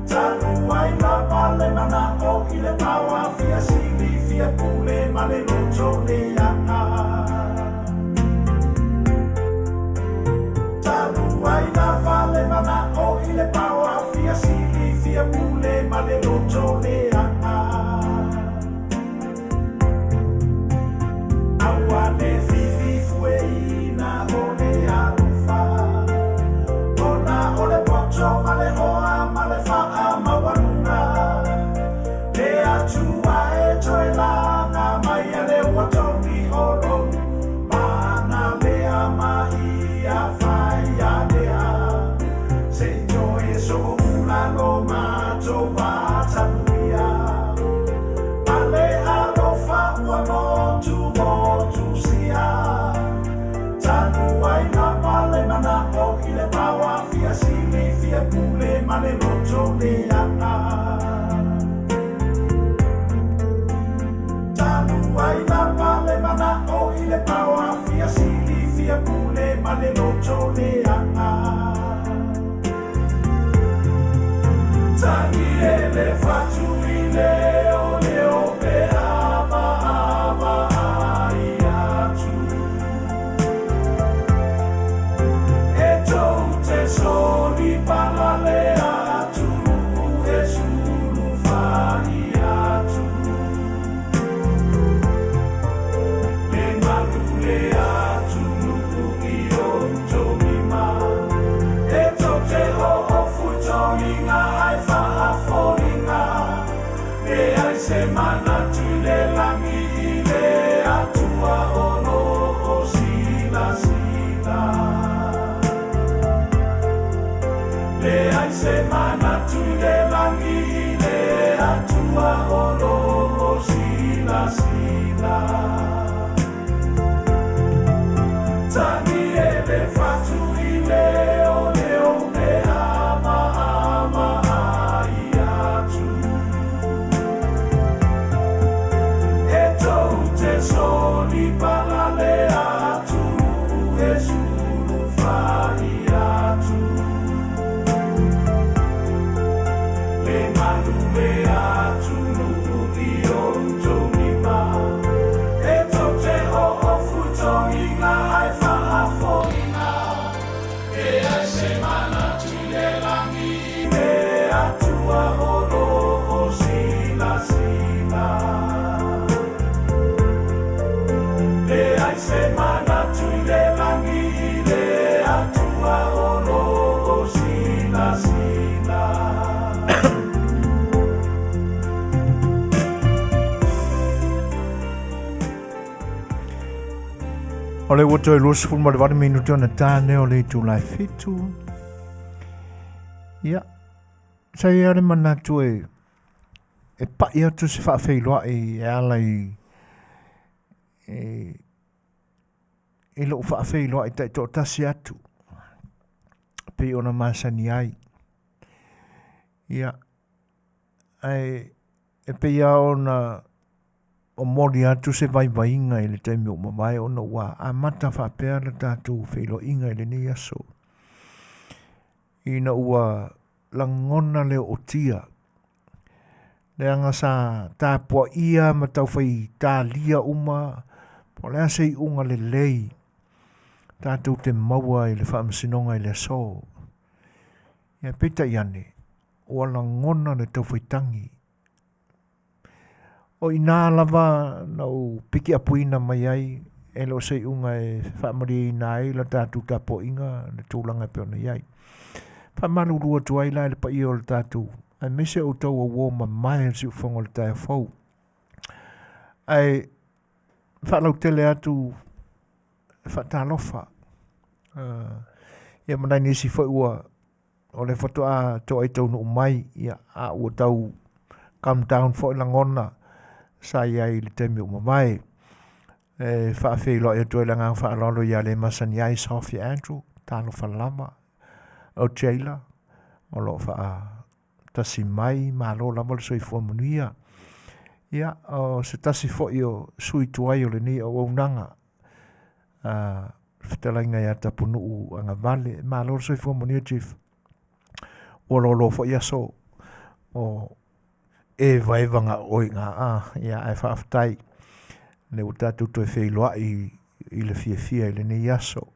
Talu ai lava le mana'o i le paoa fia sili fia pule ma le loto leaga. Talu ai lava le mana'o i le paoa fia sili fia pule ma le loto leaga. Aua le filifueina o le alofa, ona o le poto ma le hoa ma le faamaualuga. Le Atua e toe laga mai a le ua togi o lou mana lea ma ia faia lea. Se i toe so'oula lo matou vatapuia, ma le alofa ua motumotusia. Talu ai lava le mana'o i le paoa fia sili fia pule ma le loto leaga. Talu ai lava le mana'o i le paoa fia sili fia pule ma le loto leaga. Tagi e le fatu i le o le o pe ava ava ai atu. E tou te soli pala le atunuu e sulufai atu. Le malu le atunuu i outou lima. E tou te oofuitoiga ai faafoliga. Leai se manatu i le lagi i le Atua o lo o silasila. Leai se manatu i le lagi i le Atua o lo o silasila. Tagi e le fatu i le o le o pe ava ava ai atu. E tou te soli pala le atunuu e sulufai atu. Le malu le atunuu i outou lima. E tou te oofuitoiga ai faafoliga. Leai se manatu i le lagi i le Atua o lo o silasila. Leai se manatu i le lagi i le Atua o lo o silasila. O le ua toe 28 minute ona tāne o le itula e 7. Ia, sa i ai le manatu e, e pa'i atu se faafeiloa'i e ala i, e, i lo'u faafeiloa'i ta'itoatasi atu, pei ona masani ai. Ia, ae e pei lava ona momoli atu se vaivaiga i le taimi ua mavae ona ua amata faapea le tatou feiloaiga i lenei aso. Ina ua lagona le ootia, leaga sa tapuaia ma taufai talia uma, po o le a se iuga lelei. tatou te maua i le faamasinoga i le aso. Ia peitai ane, ua lagona le taufaitagi. O i ina lava na ou pikiapuina mai ai e le o se iuga e faamalieina ai la tatou tapuaiga le tulaga e pei ona i ai. Faamalulu atu ai la i le paia o le tatou, aemaise outou o uo mamae o le siufofoga o le taeao fou. Ae faalautele atu e faatalofa. Ia ma nai nisi foi ua o le faatoa toai taunuu mai, ia, a ua tau calm down foi lagona sa i ai i le taimi ua mavae. E faafeiloai atu ai le agaga faaaloalo ia le masani ai Sophia Andrew, talofa lava, o Jayla, o lo o faatasi mai, malo lava le soifua manuia. Ia, o se tasi foi o sui tuai o lenei auaunaga, fetalaiga ia Tapunuu Agavale. Malo le soifua manuia Chief. Ua loaloa foi aso o evaeva gaooi ga a, ia ae faafetai lea ua tatou toe feiloai i le fiafia i lenei aso.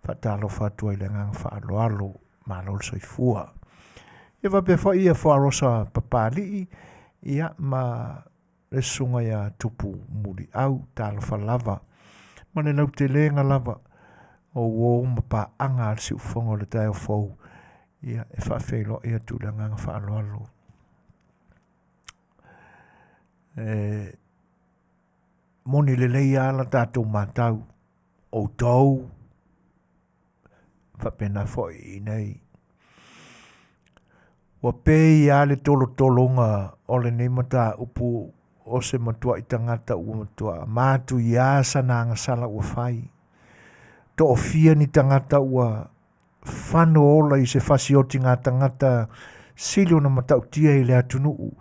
Faatalofa atu ai i le agaga faaaloalo, malo le soifua. Ia faapea foi ia Fuarosa Papalii, ia ma le susuga ia Tupu Muliau, talofa lava ma le lautelega lava o uo ma paaga a le siufofoga o le taeao fou, ia e faafeiloai atu i le agaga faaaloalo. E moni lelei lava la tatou matau, outou faapena foi i inei. Ua pei lava le tolotologa o lenei mataupu o se matuai tagata ua matua matuia sana agasala ua fai. Toafia ni tagata ua fano ola i se fasiotiga tagata sili ona matautia i le atunuu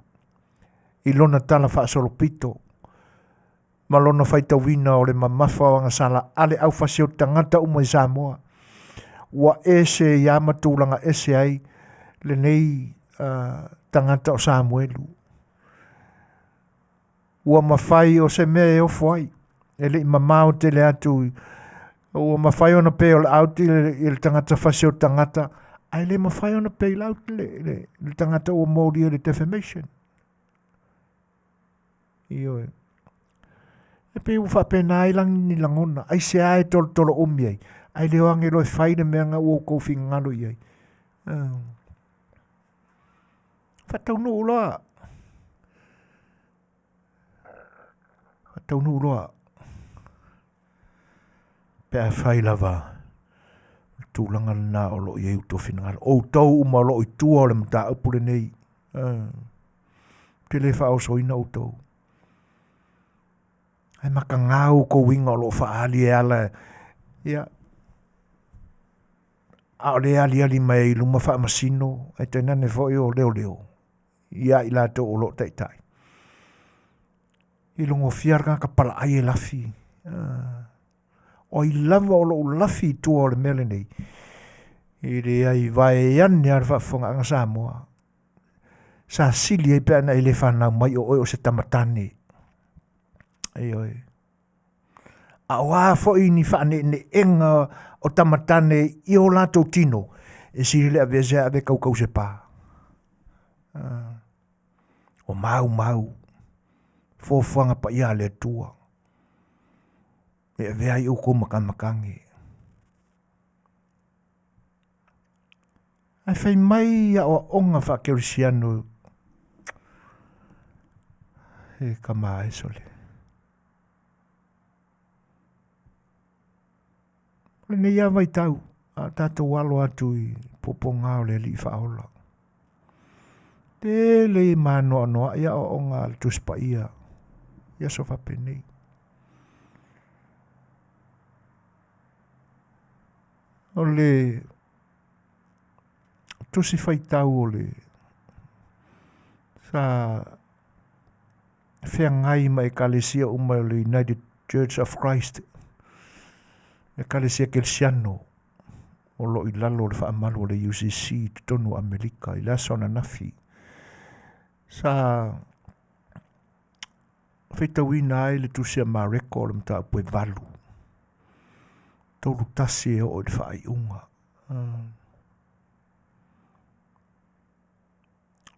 i lona tala faasolopito ma lona faitauina o le mamafa o agasala a le aufasioti tagata uma i Samoa. Ua ese ia ma tulaga ese ai lenei tagata o Samuelu. Ua mafai o se mea e ofo ai, e le i mamao tele atu, ua mafai ona bail out i le tagata fasioti tagata, ae le mafai ona bail out le tagata ua molia i le defamation. Ioe. E pei ua faapena ai lagi ni lagona, aisea e tolotolo umi ai, ae le o age loa e fai le mea na ua outou finagalo i ai. Faataunuu loa. Faataunuu loa. Pe a fai lava le tulaga lena o lo o i ai outou finagalo. Outou uma o lo o i tua o le mataupu lenei. Ou te le faaosoina outou. Ae mataga outou uiga o lo o faaali e ala, ia, a o lea e aliali mai ai i luma faamasino, ae tainane foi o leoleo ia i latou o lo o taitai. I logofia le tagata palaai e lafi. O ai lava o lou lafi i tua o le mea lenei, e leai vaeane lava le faafofogaaga Samoa. Sa sili ai pe ana e le fanau mai o oe o se tamatane. Ioe. A o a foi ni faaneeneega o tamatane i o latou tino, e sili le aveese ae ave kaukau se pa. O maumau, fuafuaga paia a le Atua, e avea ai outou matamatagi. Ae fai mai aoaoga faakerisiano e kama e sole. O lenei lava vaitau, a o tatou alo atu i puapuaga o le Alii Faaola. Tele i maanoanoaʻi aoaoga a le Tusi Paia i aso faapenei. O le tusi faitau o le sa feagai ma ekalesia uma o le United Church of Christ, ekalesia kerisiano o lo o i lalo o le faamalu o le UCC i totonu o Amerika i le aso ananafi. Sa faitauina ai le tusi a Mareko o le mataupu e 8. 31 e oo i le faaiuga.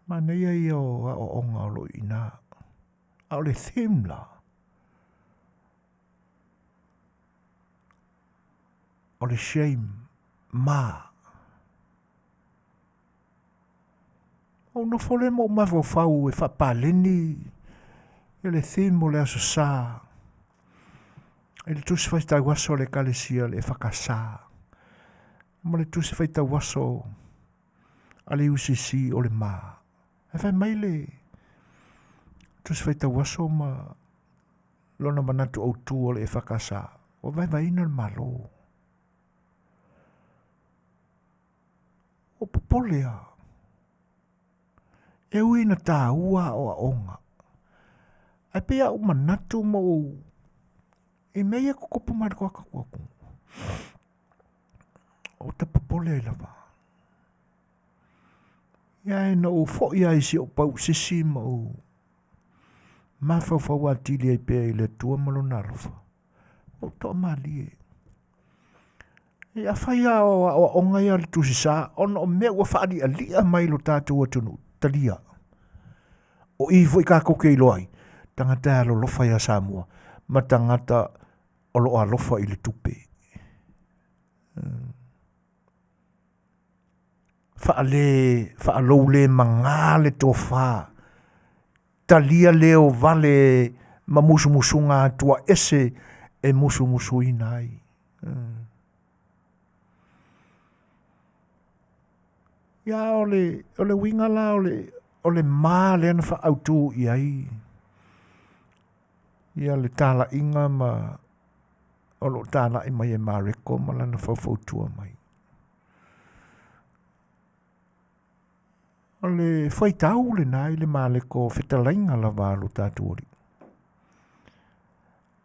Manaia ia o aoaoga o lo o i ina. A o le theme la, o le shame ma. Ou nofo lea ma ou mafaufau e faapaleni ia le theme o le Aso Sa i le Tusi Faitau Aso a le Ekalesia le EFKS ma le Tusi Faitau Aso a le UCC o le Ma. Ae fai mai le Tusi Faitau Aso ma lona manatu autu o le EFKS, ua vaevaeina le Malo. Ua popole lava. E ui ina taua aoaoga, ae pei a ou manatu ma ou i mea ia e tutupu mai i le tatou atunuu, ou te popole ai lava. Ia ina ou foi lava i si ou pausisi ma ou mafaufau atili ai pea i le Atua ma Lona alofa, ua ou toamalie. Afai lava o aoaoga ia a le Tusi Sa ona o mea ua faalialia mai i lo tatou atunuu, talia. O i foi tatou te iloa ai, tagata e alolofa ia Samoa ma tagata o lo o alofa i le tupe. Faale, faaloulemaga le tofa, talia leo vale ma musumusuga atua ese e musumusuina ai. Ia o le, o le uiga la o le, o le ma lea na faaautu i ai ia le talaiga ma o lo o talai mai e Mareko ma lana faufautua mai. O le faitau lena i le Mareko o fetalaiga lava a lo tatou Alii.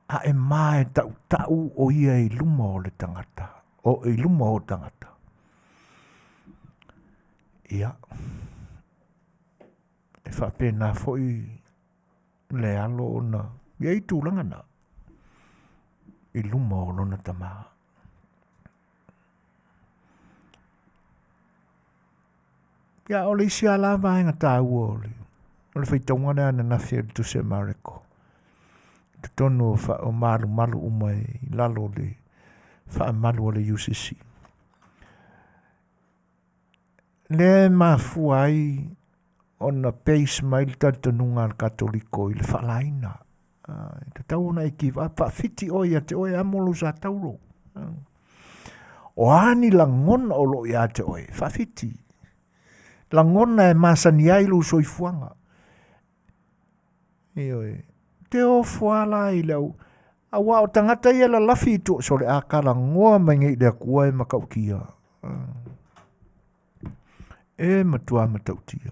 A e ma e tautau o ia i luma o le tagata, o i luma o tagata. Ia, e faapena foi le alo ona i ai tulaga na i luma o lona tama. Ia, o le isi lava la vaega taua o le, o le faitauga lea ananafi a le Tusi a Mareko, i totonu o, fa, o malumalu uma i lalo o le faamalu a le UCC. Lea e mafua ai ona base mai le talitonuga a le Katoliko i le faalaina. E tatau ona e give up, faafiti oe ia te oe, amo lou sa taulo. O a ni lagona o lo o ia te oe, faafiti. Lagona e masani ai lou soifuaga. Ioe. Te ofo lava la i le au, aua o tagata ia e lalafi i tua, sole a talanoa mai nei i le Atua e matautia. E matua matautia.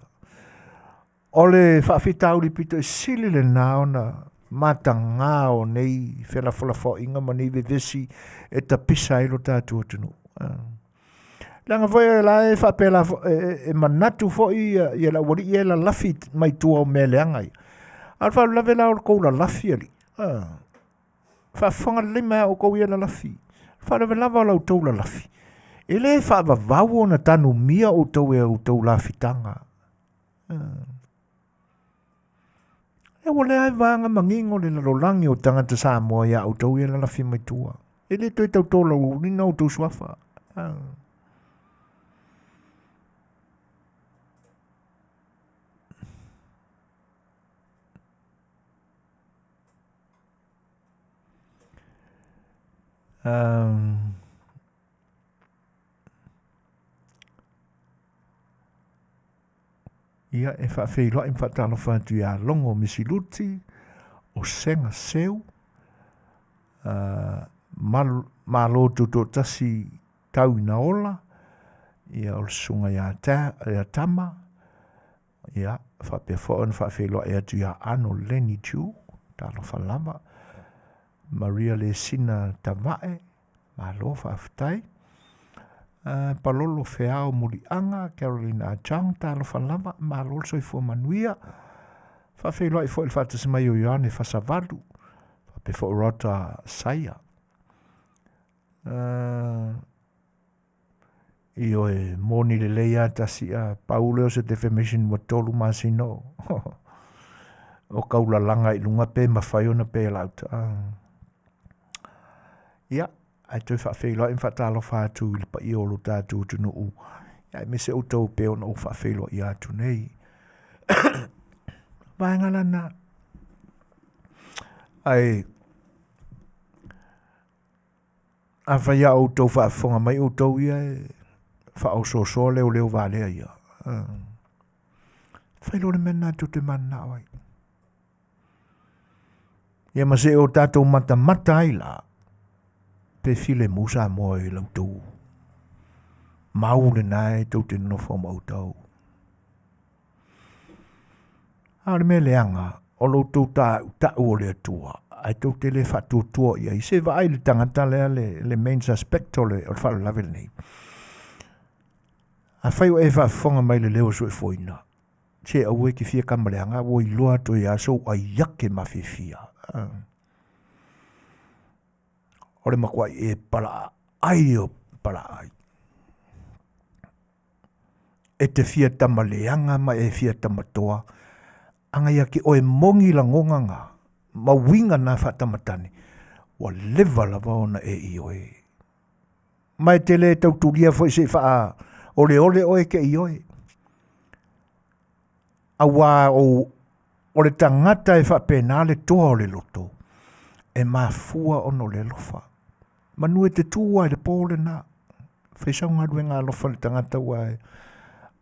O le faafitauli pito i sili lena ona mataga o nei felafolafoaiga ma nei vevesi e tapisa ai lo tatou atunuu. Leaga foi o la e faapea la e manatu foi ia le aualii ia e lalafi mai tua o mea leaga ia. A o le faalavelave la o le tou lalafi alii. Faafofoga lelei mai a outou ia lalafi. Faalavelava o la outou lalafi. E le faavavau ona tanumia outou e outou lafitaga. E ua leai vaega manino le lalolagi o tagata Samoa ia outou ia lalafi mai tua. E le toe tautolauina outou suafa. Um, Ia, e faafeiloai ma faatalofa atu ia Logo Misiluti, o Sega Seu, uh, Malo Tutoatasi Tau ina Ola, ia o le susuga ia, ta, ia Tama, ia faapea foi ona faafeiloai atu ia Ano Leni Chu, talofa lava, Maria Lesina Tavae, Malo faafetai. Palolo Feao Muliaga, Carolina Achong, talofa lava, malo le soifua manuia. Faafeiloai foi le faatasi mai o Ioane Fasavalu, faapea foi Rota Saia. Ioe, moni lelei a tasi a pau lea o se defamation ua 3 masina o o kaulalaga i luga pe mafai ona bail out. Ia, ae toe faafeiloai ma faatalofa atu i le paia o lo tatou atunuu, ia aemaise outou pei ona ou faafeiloai atu nei. Vaega lana. Ae Afai a outou faafofoga mai outou ia e faaosoosoa leoleo valea ia, fai loa le mea lena tou te mananao ai. Ia ma se o tatou matamata ai la, pe filemu Samoa i la outou mau lena e tou te nonofo ma outou. A o le mea leaga, o lo outou tautaʻu o le Atua, ae tou te le faatuatua i ai. Se vaai le tagata lea le, le main suspect o le, o le faalavelave lenei. Afai o e faafofoga mai le leo o soifuaina, se aua e te fia kama leaga, ua iloa atu ai sou aiake mafiafia. O le matuai e palaaai o palaaai. E te fia tama leaga ma e fia tama toa, aga ia te oe moni lagoga na, ma uiga na faatamatane, ua leva lava ona e ioe. Ma e te le tautulia foi se i faaoleole oe e te ioe. Auā o, o le tagata e faapena le toa o le loto, e mafua ona o le alofa. Manu e te tū ai le pō lena. Fai sau galuega alofa i le tagata ua,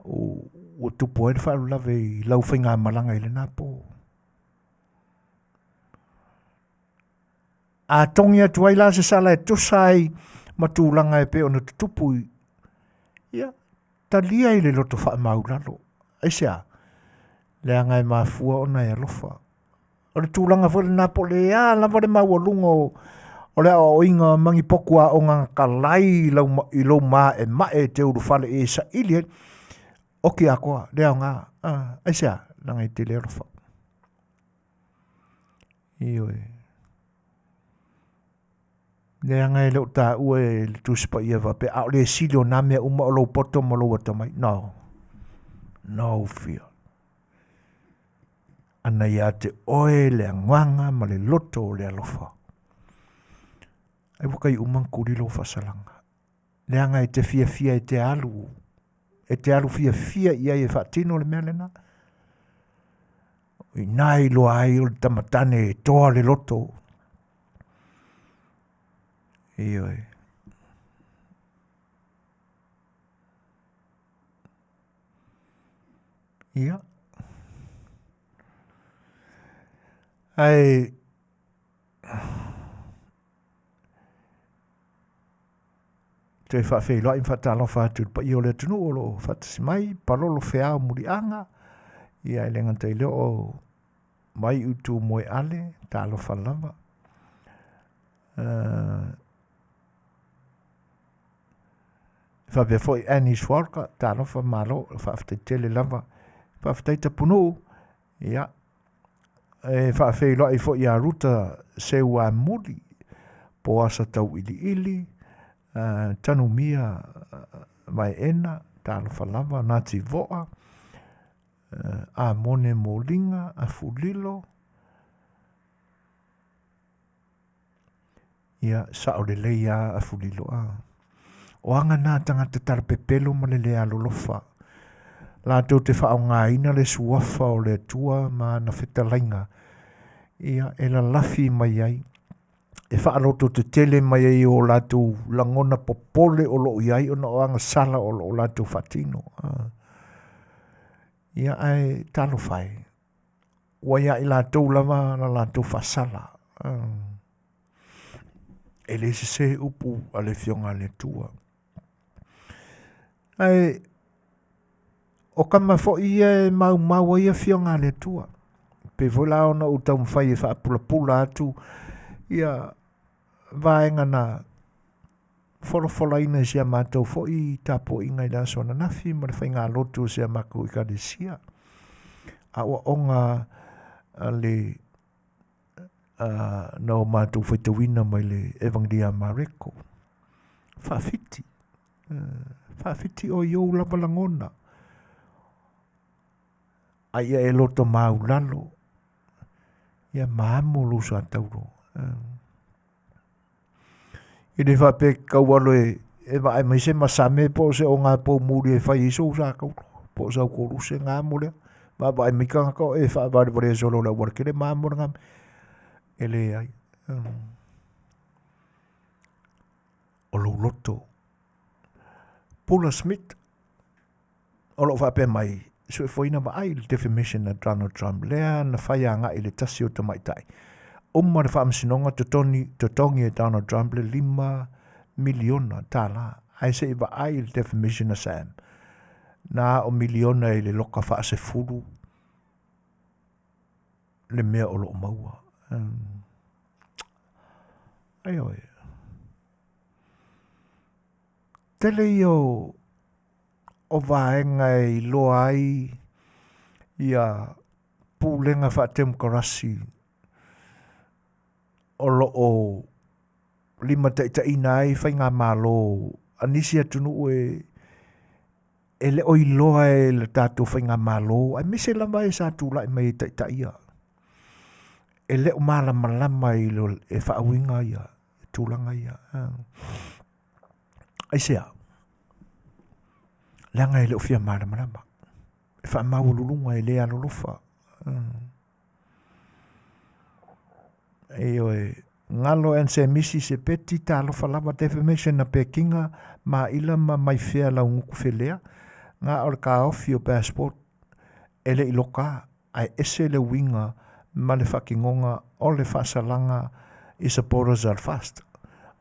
ua tupu ai le faalavelave i lau faigamalaga i lena pō. A togi atu ai la se sala e tusa ai ma tulaga e pei ona tutupu i, ia, talia i le loto faamaulalo. Aisea? Leaga e mafua ona e alofa. O le tulaga foi lena po o le a lava le maualuga o, o le aoaoina ma ni potu aoga na talai i lau, i lou maemae e te ulufale i e saili ai, oki atoa, le aoga. Ah, aisea? Leaga e te le alofa. Ioe. Leaga e le o taua e le Tusi Paia faapea, a o le sili o nā mea uma o lou poto ma lou atamai. No. No fear. Ana ia te oe le agaga ma le loto o le alofa. Ai ua kai uma kuli lou faasalaga. Leaga e te fiafia e te alu, e te alu fiafia i ai e faatino le mea lena. I nā i loa ai o le tamatane e toa le loto. Ioe. Ia. Ae toe faafeiloai ma faatalofa atu i le paia o le atunuu o lo o faatasi mai, palolo feao muliaga, ia e le gata i lea o mai utu moe ale, talofa lava. Faapea foi Annie Schwalka, talofa malo, faafetai tele lava. Faafetai Tapunuu, ia, e faafeiloai foi ia Ruta Seuamuli, Poasa Tauiliili, Tanumia Vaeena, talofa lava, Ngāti Voa, Amone Moliga, Afulilo, Ia, sao lelei a Afulilo a. O aga nā tagata talapepelo ma le le alolofa. Latou te faaaogaina le suafa o le Atua ma ana fetalaiga, ia, e lalafi mai ai, e faalototetele mai ai o latou lagona popole o lo o i ai ona o agasala o lo o latou faatino. Ia, ae talofa e, ua ia i latou lava la latou faasala. E le sese upu a le Afioga a le Atua. Ae o kama foi ia e maumau ai Afioga a le Atua. Pei foi la ona ou taumafai e faapulapula atu ia vaega na folafolaina i si a matou foi tapuaiga i le aso ananafi ma le faigalotu o si a matou ekalesia. Aoaoga a le na o matou faitauina mai le Evangelia a Mareko. Faafiti. Faafiti oe i ou lava lagona. A ia e loto maulalo, ia ma amo lou suatauro. E le faapea e tau alo e, e vaai mai se masame po o se ogapou muli e fai ai sou sakauro po o sau koluse ga amo lea. Vaavaai mai tagata o e faavalevalea solo i le aualatele ma amo lena mea. E leai. O lou loto. Pula Smith o lo o faapea mai, suefoina vaai i le defamation a Donald Trump lea na fai agai i le tasi o tamaitai. Uma le faamasinoga totoni, totogi e Donald Trump le $5 miliona tala, ae se i vaai i le defamation a Sam. Na o miliona i le loka faasefulu le mea o lo o maua. Ioe. Tele ia o, o vaega e iloa ai ia pulega faatemokarasi o lo o limataitaiina ai faigamalo a nisi atunuu e e le o iloa e le tatou faigamalo aemaise lava e sa tulai mai e taitaia e le o malamalama i lo e faauiga ia tulaga ia. Aisea? Leaga e le o fia malamalama. E faamaualuluga e le alolofa. Ioe, galo ensemisi se peti talofa lava defamation na pekinga ma ila ma mai fea lau nguku felea nga o le kaofi o passport e le i loka ae ese le uiga ma le faatinoga o le faasalaga i supporters a le FAST.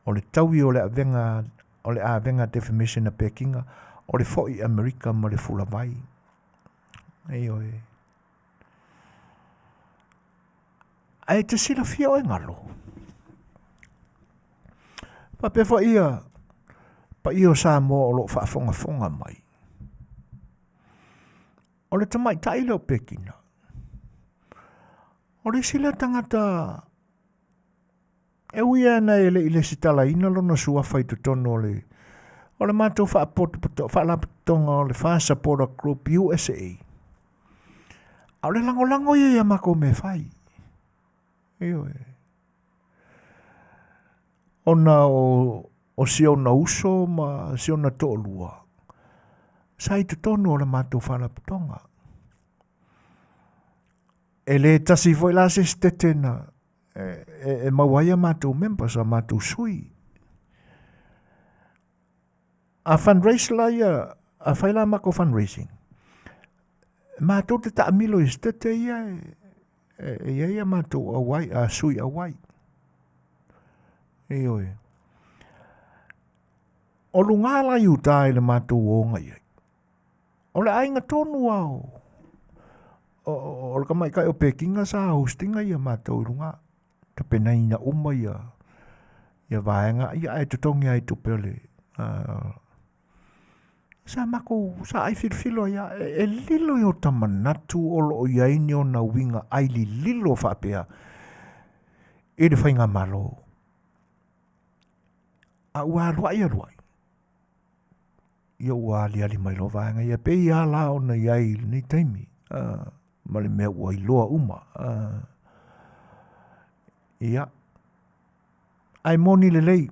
O le taui o le avega o le avega defamation a Pekinga o le foi i Amerika ma le fulavai. Ioe. Ae te silafia oe galo. Faapea foi ia paia o Samoa o lo o faafogafoga mai. O le tamaitai lea o Pekina, o le isi lea tagata e ui ana e le i lesitalaina lona suafa i totonu o le o le matou faalapotopotoga o le Far Supporter Group USA. A o le lagolago ia ia makou mea e fai. Ioe. Ona o, o si ona uso ma si ona toalua, sa i totonu o le matou faalapotopotoga. E le tasi foi la se setete na e, e, e maua ai a matou members, a matou sui. A fundraise la ia, a fai la matou fundraising, matou te taamilo i setete ia e, e, e i ai a matou auai, a sui auai. Ioe. O luga la i uta i le matou oga i ai. O le aiga tonu a o, o, o le tamaitai o Pekinga sa hostinga ia matou i luga. Tapenaina uma ia, ia vaega, ia ae totogi ai tupe o le, uh, sa makou, sa ai filofilo ai a, e, e lilo i o ta manatu o lo o i ai ni ona uiga ai lililo faapea i le faigamalo. A ua aluai aluai, ia ua aliali mai loa vaega ia, pei lava la ona i ai i lenei taimi, ma le mea ua iloa uma. Ia, ae moni lelei,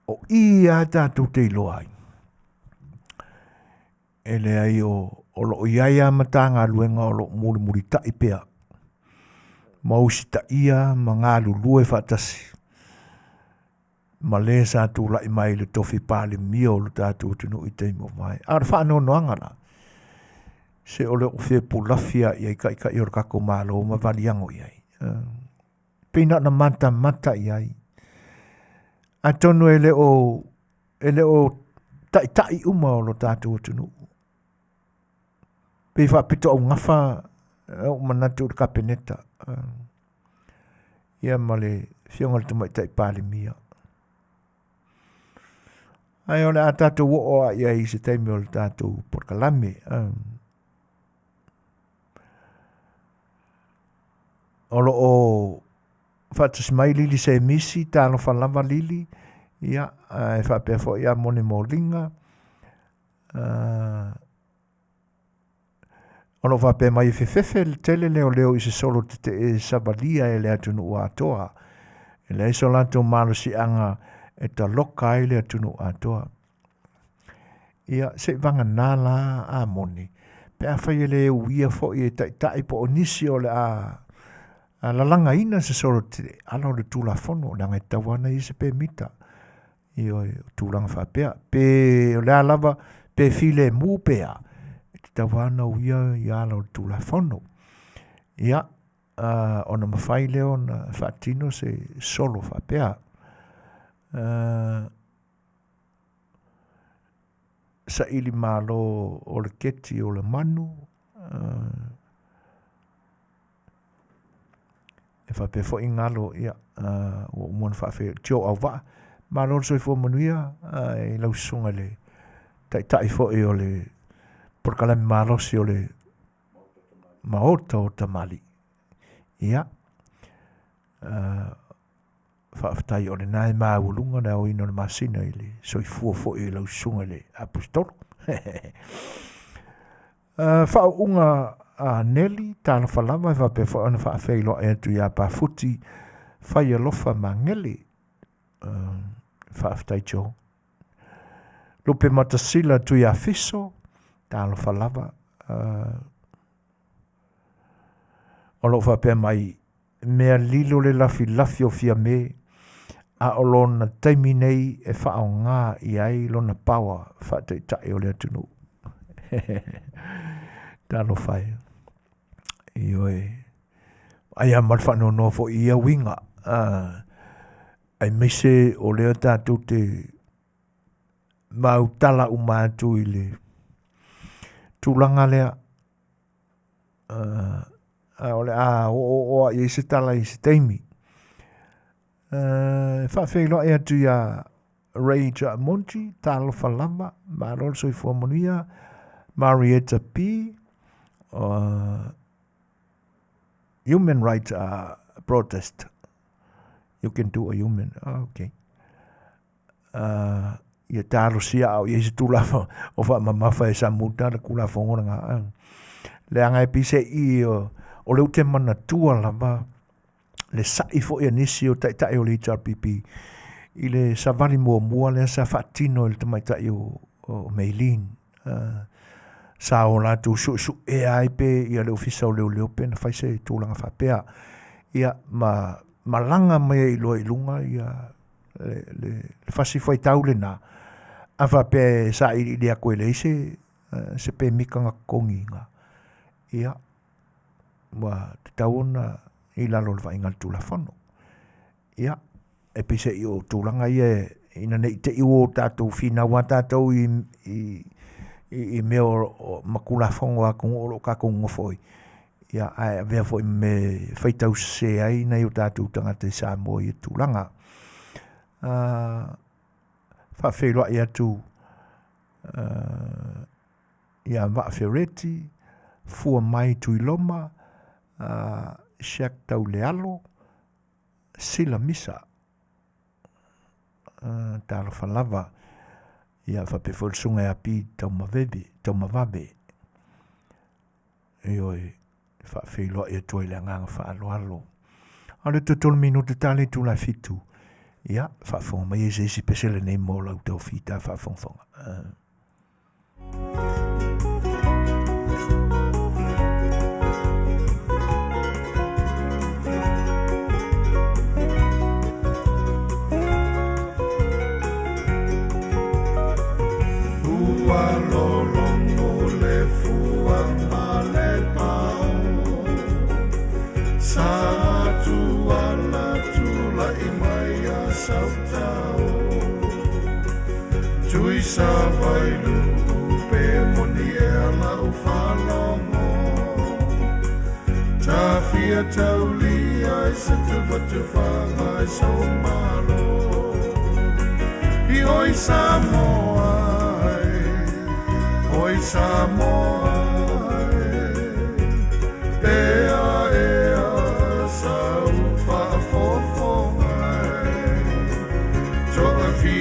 o i lava tatou te iloa ai, e leai o, o lo o i ai lava Matagaluega o lo o mulimulitai pea ma usitaia ma galulue faatasi ma le sa tulai mai i le tofi Palemia o le tatou atunuu i taimi ua mavae. A o le faanoanoaga la, se o le o fia pulafi lava i ai taitai o le tatou Malo ma valiago i ai. Pei na ona matamata i ai. Atonu e le o, e le o taitai uma o lo tatou atunuu. Pei faapitoaugafa ou manatu i le Kapeneta. Ia ma le Afioga i le Tamaitai Palemia. Ae o le a tatou oo lava i ai i se taimi o le tatou polokalame. O lo o faatasi mai Lili Semisi, talofa lava Lili. Ia, e faapea foi ia Moni Moliga, o lo o faapea mai e fefefe le tele leoleo i se solo tetee e savalia e le atunuu atoa. E leai so latou malosiaga e taloka ai le atunuu atoa. Ia, seiavagana la a moni, pe afai e le uia foi e taitai po o nisi o le a lalagaina se solo tetee, ala o le tulafono, leaga e tatau lava ona i ai se pemita. Ioe, o tulaga faapea. Pe o le a lava, pe filemu pe a, e tatau lava ona uia ia ala o le Tulafono. Ia, ona mafai lea ona faatino se solo faapea. Saili malo o le keti o le manu, e faapea foi galo ia ua uma ona faafeiloai Joe Auvaa. Malo le soifua manuia i lau susuga i le Taitai foi o le polokalame malosi o le Maota o Tamalii. Ia, faafetai o lena e maualuga le aoina o le masina i le soifua foi o lau susuga i le Aposetolo. Faauuga a Neli, talofa lava e faapea foi ona faafeiloai atu ia Pafuti Faialofa Magele. Faafetai Joe. Lupe Matasila Tuiafiso, talofa lava. O lo o faapea mai, mea lilo le lafilafi o Fiame, a o lona taimi nei e faaaoga i ai lona power faataitai o le atunuu. Talofa e. Ioe. Ai a ma le faanoanoa foi i ia uiga. Aemaise o lea tatou te mautala uma atu i le tulaga lea a o le a oooo lava i ai se tala i se taimi. E faafeiloai atu iā Ray Monti, talofa lava, malo le soifua manuia, Marietta P, Human Rights Protest. You can do a human, oh, okay. Ia talosia a o i ai se tulafono o faamamafa e samuta le Tulafono lena. Leaga e pei se i o lea ou te manatua lava le sa'i foi a nisi o taitai o le HRPP i le savali muamua lea sa faatino e le tamaitai o Maylene. Sa o latou suesuea ai pe ia le Ofisa o Leoleo pe na fai se tulaga faapea. Ia ma malaga mai ai loa i luga ia le fasi faitau lena, a faapea e sailiili atu e leai se se pemita na totogiina, ia, ua tatau ona i lalo o le vaaiga a le Tulafono. Ia, e peiseai o tulaga ia ina ne i te i ua tatou finau lava tatou i mea o ma Tulafono a atunuu o lo o tatou nonofo ai, ia, ae avea foi ma mea e faitau sese ai nai o tatou tagata i Samoa i ia tulaga. Faafeiloai atu ia Vaa Fereti, Fua Mai Tuiloma, Shack Taulealo, Sila Misa. Talofa lava. Ia faapea foi le susuga ia Pi Taumaveve, Taumavave. Ioe, e faafeiloai atu ai le agaga faaaloalo. A o le toe tolu minute ta le itula e 7. Ia, faafofoga mai e se isi pese lenei mo lau tau fita faafogafoga. Ua lologo le fua ma le pao Sa tuala tulai mai a Sautao Tui sa vailuu pe moni ea lau faalogo Tafia taulia i se tufatufaga i sou malo I oi Samoa e, oi Samoa e, Pea ea sau faafofoga e, Toafia.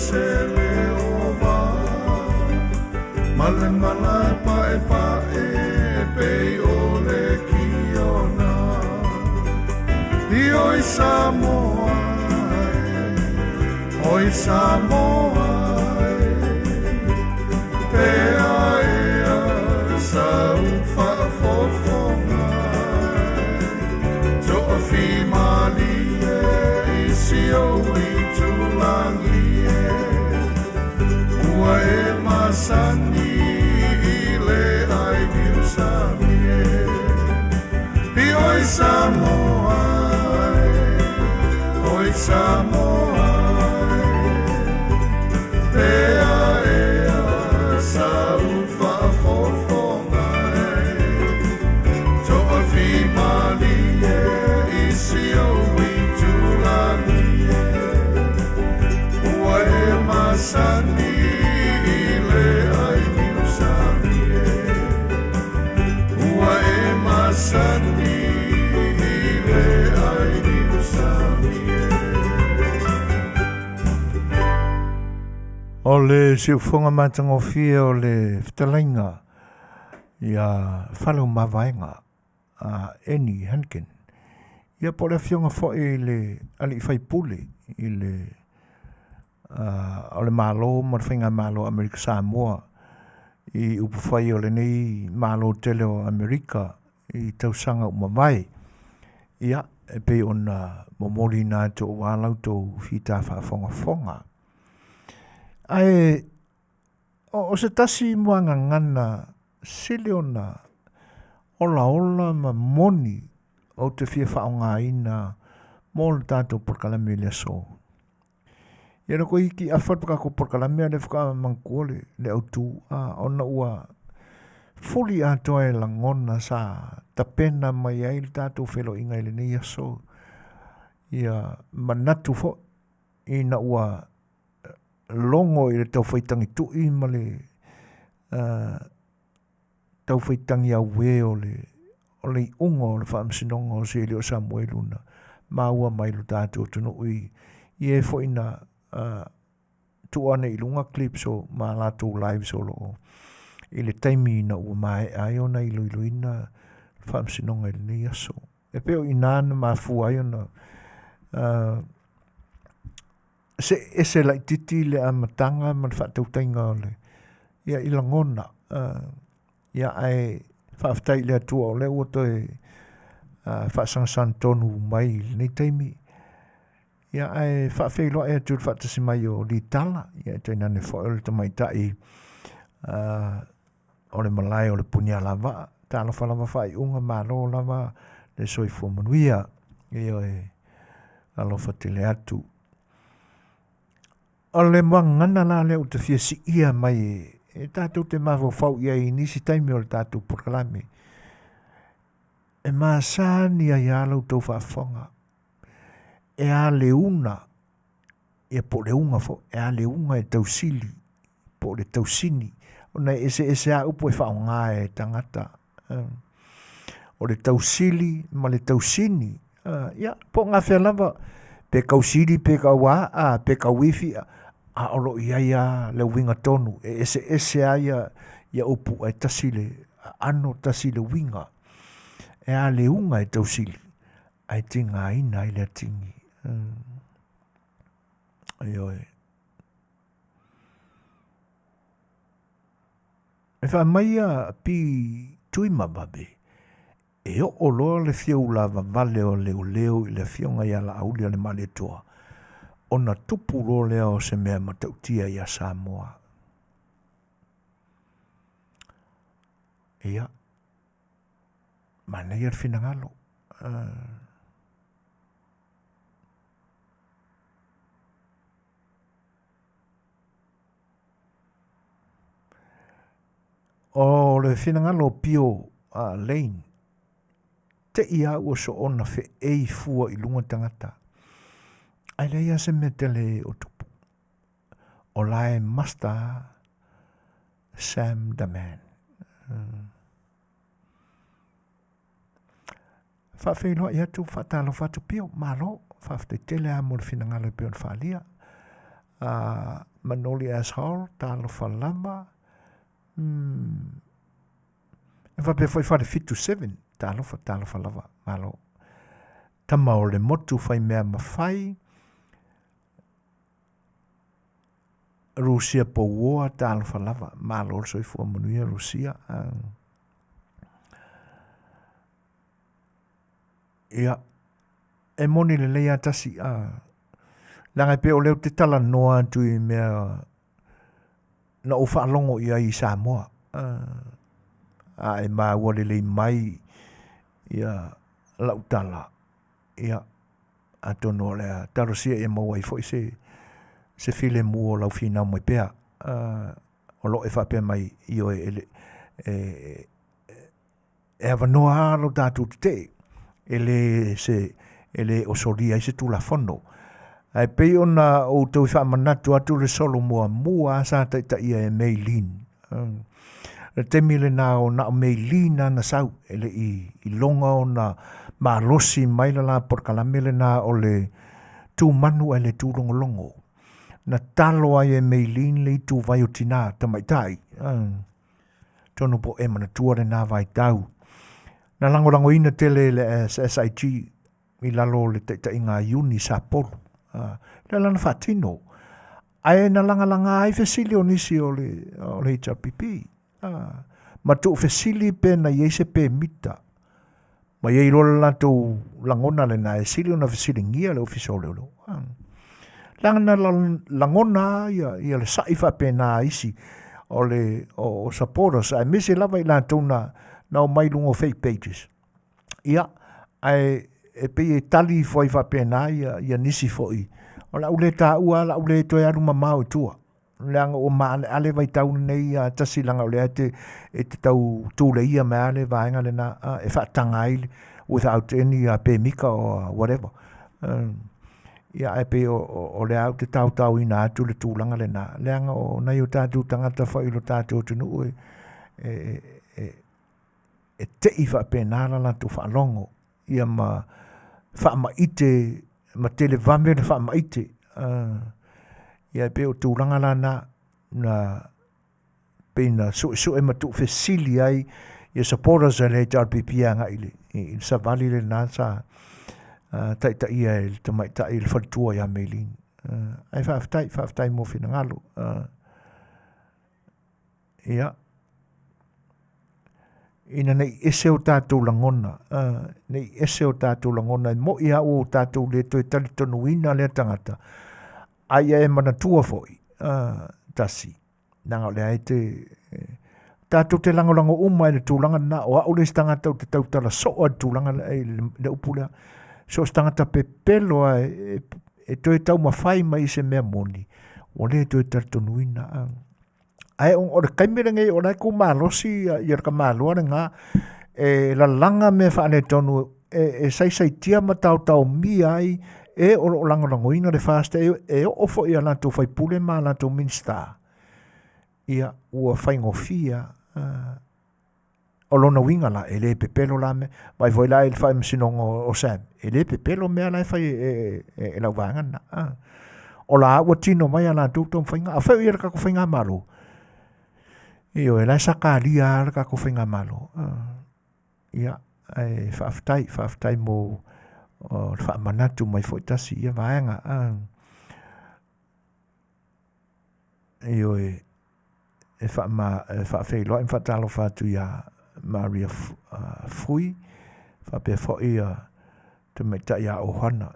se leo vā Ma le mala paʻepaʻe pei o le kiona Oi Samoa e, oi Samoa e, Pea ea sau faafofoga e, Toafimalie i si ou itulagi e, Ua e masani i le ai niusami e, Oi Samoa e, oi Samoa e, Pea ea sau faafofoga e, Toafimalie i si ou itulagi e, Ua e masani i le ai niusami e, Ua e masani i le ai niusami e. O le siufoga matagofie o le fetalaiga ia Faleomavaega a Annie Hankin. Ia po o le afioga foi i le alii faipule i le o le Malo ma le Faigamalo o Amerika Samoa i upufai o lenei Malo tele o Amerika i tausaga ua mavae. Ia, e pei ona momoliina atu aua la outou fita faafogafoga. Ae o se tasi muagagana sili ona olaola ma moni ou te fia faaaogaina mo le tatou polokalame i le aso. Ia na koe iki afa le tatou polokalame a lea faatoa manatua le, le autu a ona ua fuli atoa e lagona sa tapena mai ai le tatou feiloaiga i lenei aso. Ia manatu foi ina ua logo i le taufaitagitui ma le taufaitagiauē o le o le iuga o le faamasinoga o Sialii o Samuelu na maua mai lo tatou atunuu i i e foi na tuu ane i luga clips o ma latou lives o lo o i le taimi ina ua maea ai ona iloiloina faamasinoga i lenei aso. E pei o i ina na mafua ai ona see ese laitiiti le amataga ma le faatautaiga o le ia i lagona ia ae faafetai i le Atua o lea ua toe faasagasagi tonu mai i lenei taimi. Ia ae faafeiloai atu i le faatasi mai o Litala, ia e tainane foi o le tamaitai o le malae o le Punialavaa. Talofa lava faaiuga, malo lava le soifua manuia. Ioe, alofa tele atu. O le muagagana la lea ou te fia siia mai e tatou te mafaufau i ai i nisi taimi o le tatou polokalame. E masani ai lava la outou faafofoga. E a le una ia po o le uga foi, e a le uga e tausili po o le tausini, ona e eseese lava upu e faaaoga e tagata. O le tausili ma le tausini, ia, po o gafea lava, pe kausili pe kauā, a, pe kauifi, a o lo o i ai lava le uiga tonu, e eseese lava ia, ia upu ae tasi le aano, tasi le uiga. E a le uga e tausili, ae tigaina ai le atigi. Ioe. E faamai a pi Tuimavave, e oo loa le fia ulavavale o leoleo i le afioga ia Laauli a le Malietoa, ona tupu loa lea o se mea matautia ia Samoa. Ia, manaia le finagalo. O le finagalo o Pio a Lane, te i a ua soona feei fua i luga tagata. Ae leai lava se mea tele o tupu. O la e muster Sam the man. Faafeiloai atu, faatalofa atu Pio, malo, faafetai tele lava mo le finagalo e pei ona faaalia. Manoli Asshole, talofa lava. E faapea foi Fale 77, talofa, talofa lava, malo. Tama o le motu fai mea mafai, Rusia Pouoa, talofa lava, malo le soifua manuia Rusia. Ia, e moni lelei a tasi, a, leaga e pei o lea ou te talanoa atu i mea na ou faalogo i ai i Samoa. A e maua lelei mai ia lau tala, ia, atonu o le a talosia ia maua ai foi se, se filemu o lau finau mai pea. O lo o e faapea mai, ioe, e, e, e, e avanoa lava lo tatou tetee, e le se e le o solia ai se Tulafono. Ae pei ona ou toe faamanatu atu le solo muamua lava sa taitaia e Mei Lin. Le taimi lena o na o Mei Lin lava na sau, e le i iloga ona malosi mai le la polokalame lena o le tumanu ae le tulogologo. Na talo ai e Mei Lin le ituvai o tina tamaitai. Atonu po o e manatua lena vaitau. Na lagolagoina tele e le SIG i lalo o le taitaiga a Iuni Sapolu. Lea la na faatino. Ae na lagalaga ai fesili o nisi o le, o le HRPP. Ma tuufesili pe na i ai se pemita. Ma i ai loa le latou lagona lena e sili ona fesiligia le Ofisa o Leoleo. Leaga na lagona ia, ia le sa'i faapena a isi o le o, o supporters aemaise lava i latou na, na omai i luga o fake pages. Ia, ae e pei e tali ifo ai faapena ia, ia nisi foi. O le a ou le taua, o le a ou le toe alu mamao i tua. Leaga ua maaleale vaitau lenei a tasi leaga o lea e te, e te tau tuleia mai lava le vaega lena e faataga ai without any pemita or whatever. Ia ae pei o, o lea ou te taotaoina atu le tulaga lena, leaga o nai o tatou tagata foi i lo tatou atunuu e, e, e, e tei faapena la latou faalogo ia ma faamaite ma televave le faamaite. Ia e pei o tulaga la na, na pei na suesue ma tuufesili ai ia supporters a le HRPP agai i le, i le savali lena sa taitaia e le tamaitai le faletua ia Mei Lin. Ae faafetai, faafetai mo finagalo. Ia, ina ne i ese o tatou lagona, ne i ese o tatou lagona, e mo'i lava ua o tatou le toe talitonuina lea tagata, a ia e manatua foi, tasi, leaga o lea e te, tatou te lagolago uma i le tulaga lena, o au le isi tagata ou te tautala soo i le tulaga lea, i le upu lea, so o se tagata pepelo lava e, e toe taumafai mai i se mea moni, ua le toe talitonuina. Ae o le taimi lenei o la e tumalosi ia, ia le tamaloa lena e lalaga mea faaletonu e, e saisaitia ma taotaomia ai e o lo o lagolagoina le FAST e, e oo foi i a latou faipule ma a latou Minisita. Ia, ua faigofie uh, O lona uiga la, e le pepelo la mea. Vaai foi la i le faamasinoga o Sam, e le pepelo mea la e fai e, e, e, e lau vaega lena. Ah. O la ua tino mai a latou taumafaiga. A fai o ia le tatou faigamalo. Ioe, la e sakalia lava le tatou faigamalo. Ah. Ia, ae faafetai, faafetai mo o, le faamanatu mai foi tasi ia vaega. Ah. Ioe, e faama, e faafeiloai ma faatalofa atu iā Maria Fui, faapea foi ia tamaitai ia Ohana.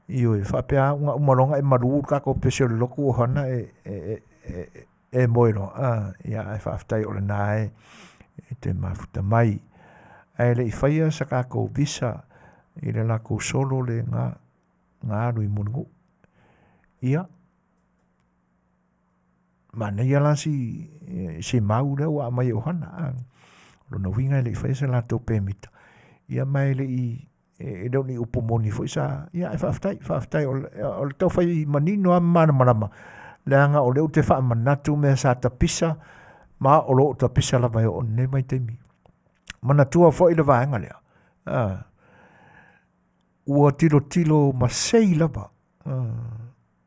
Ioe, faapea lava una uma loa ona e malu le tatou pese o le lotu Ohana e, e, e, e moe loa. Ah, ia, ae faafetai o lena e, e te mafuta mai. Ae le i faia sa tatou visa i le latou solo le na, na alu i Mulinuu. Ia, manaia la si, si mau lea ua aumai e Ohana. A. O lona uiga e le i faia se latou pemita. Ia ma e le i e le o ni upu moni foi sa, ia ae faafetai, faafetai o le, o le tau fai manino lava ma malamalama, leaga o lea ou te faamanatu mea sa tapisa ma o lo o tapisa lava e oo i lenei vaitaimi. Manatua foi le vaega lea, a, ua tilotilo masei lava, a,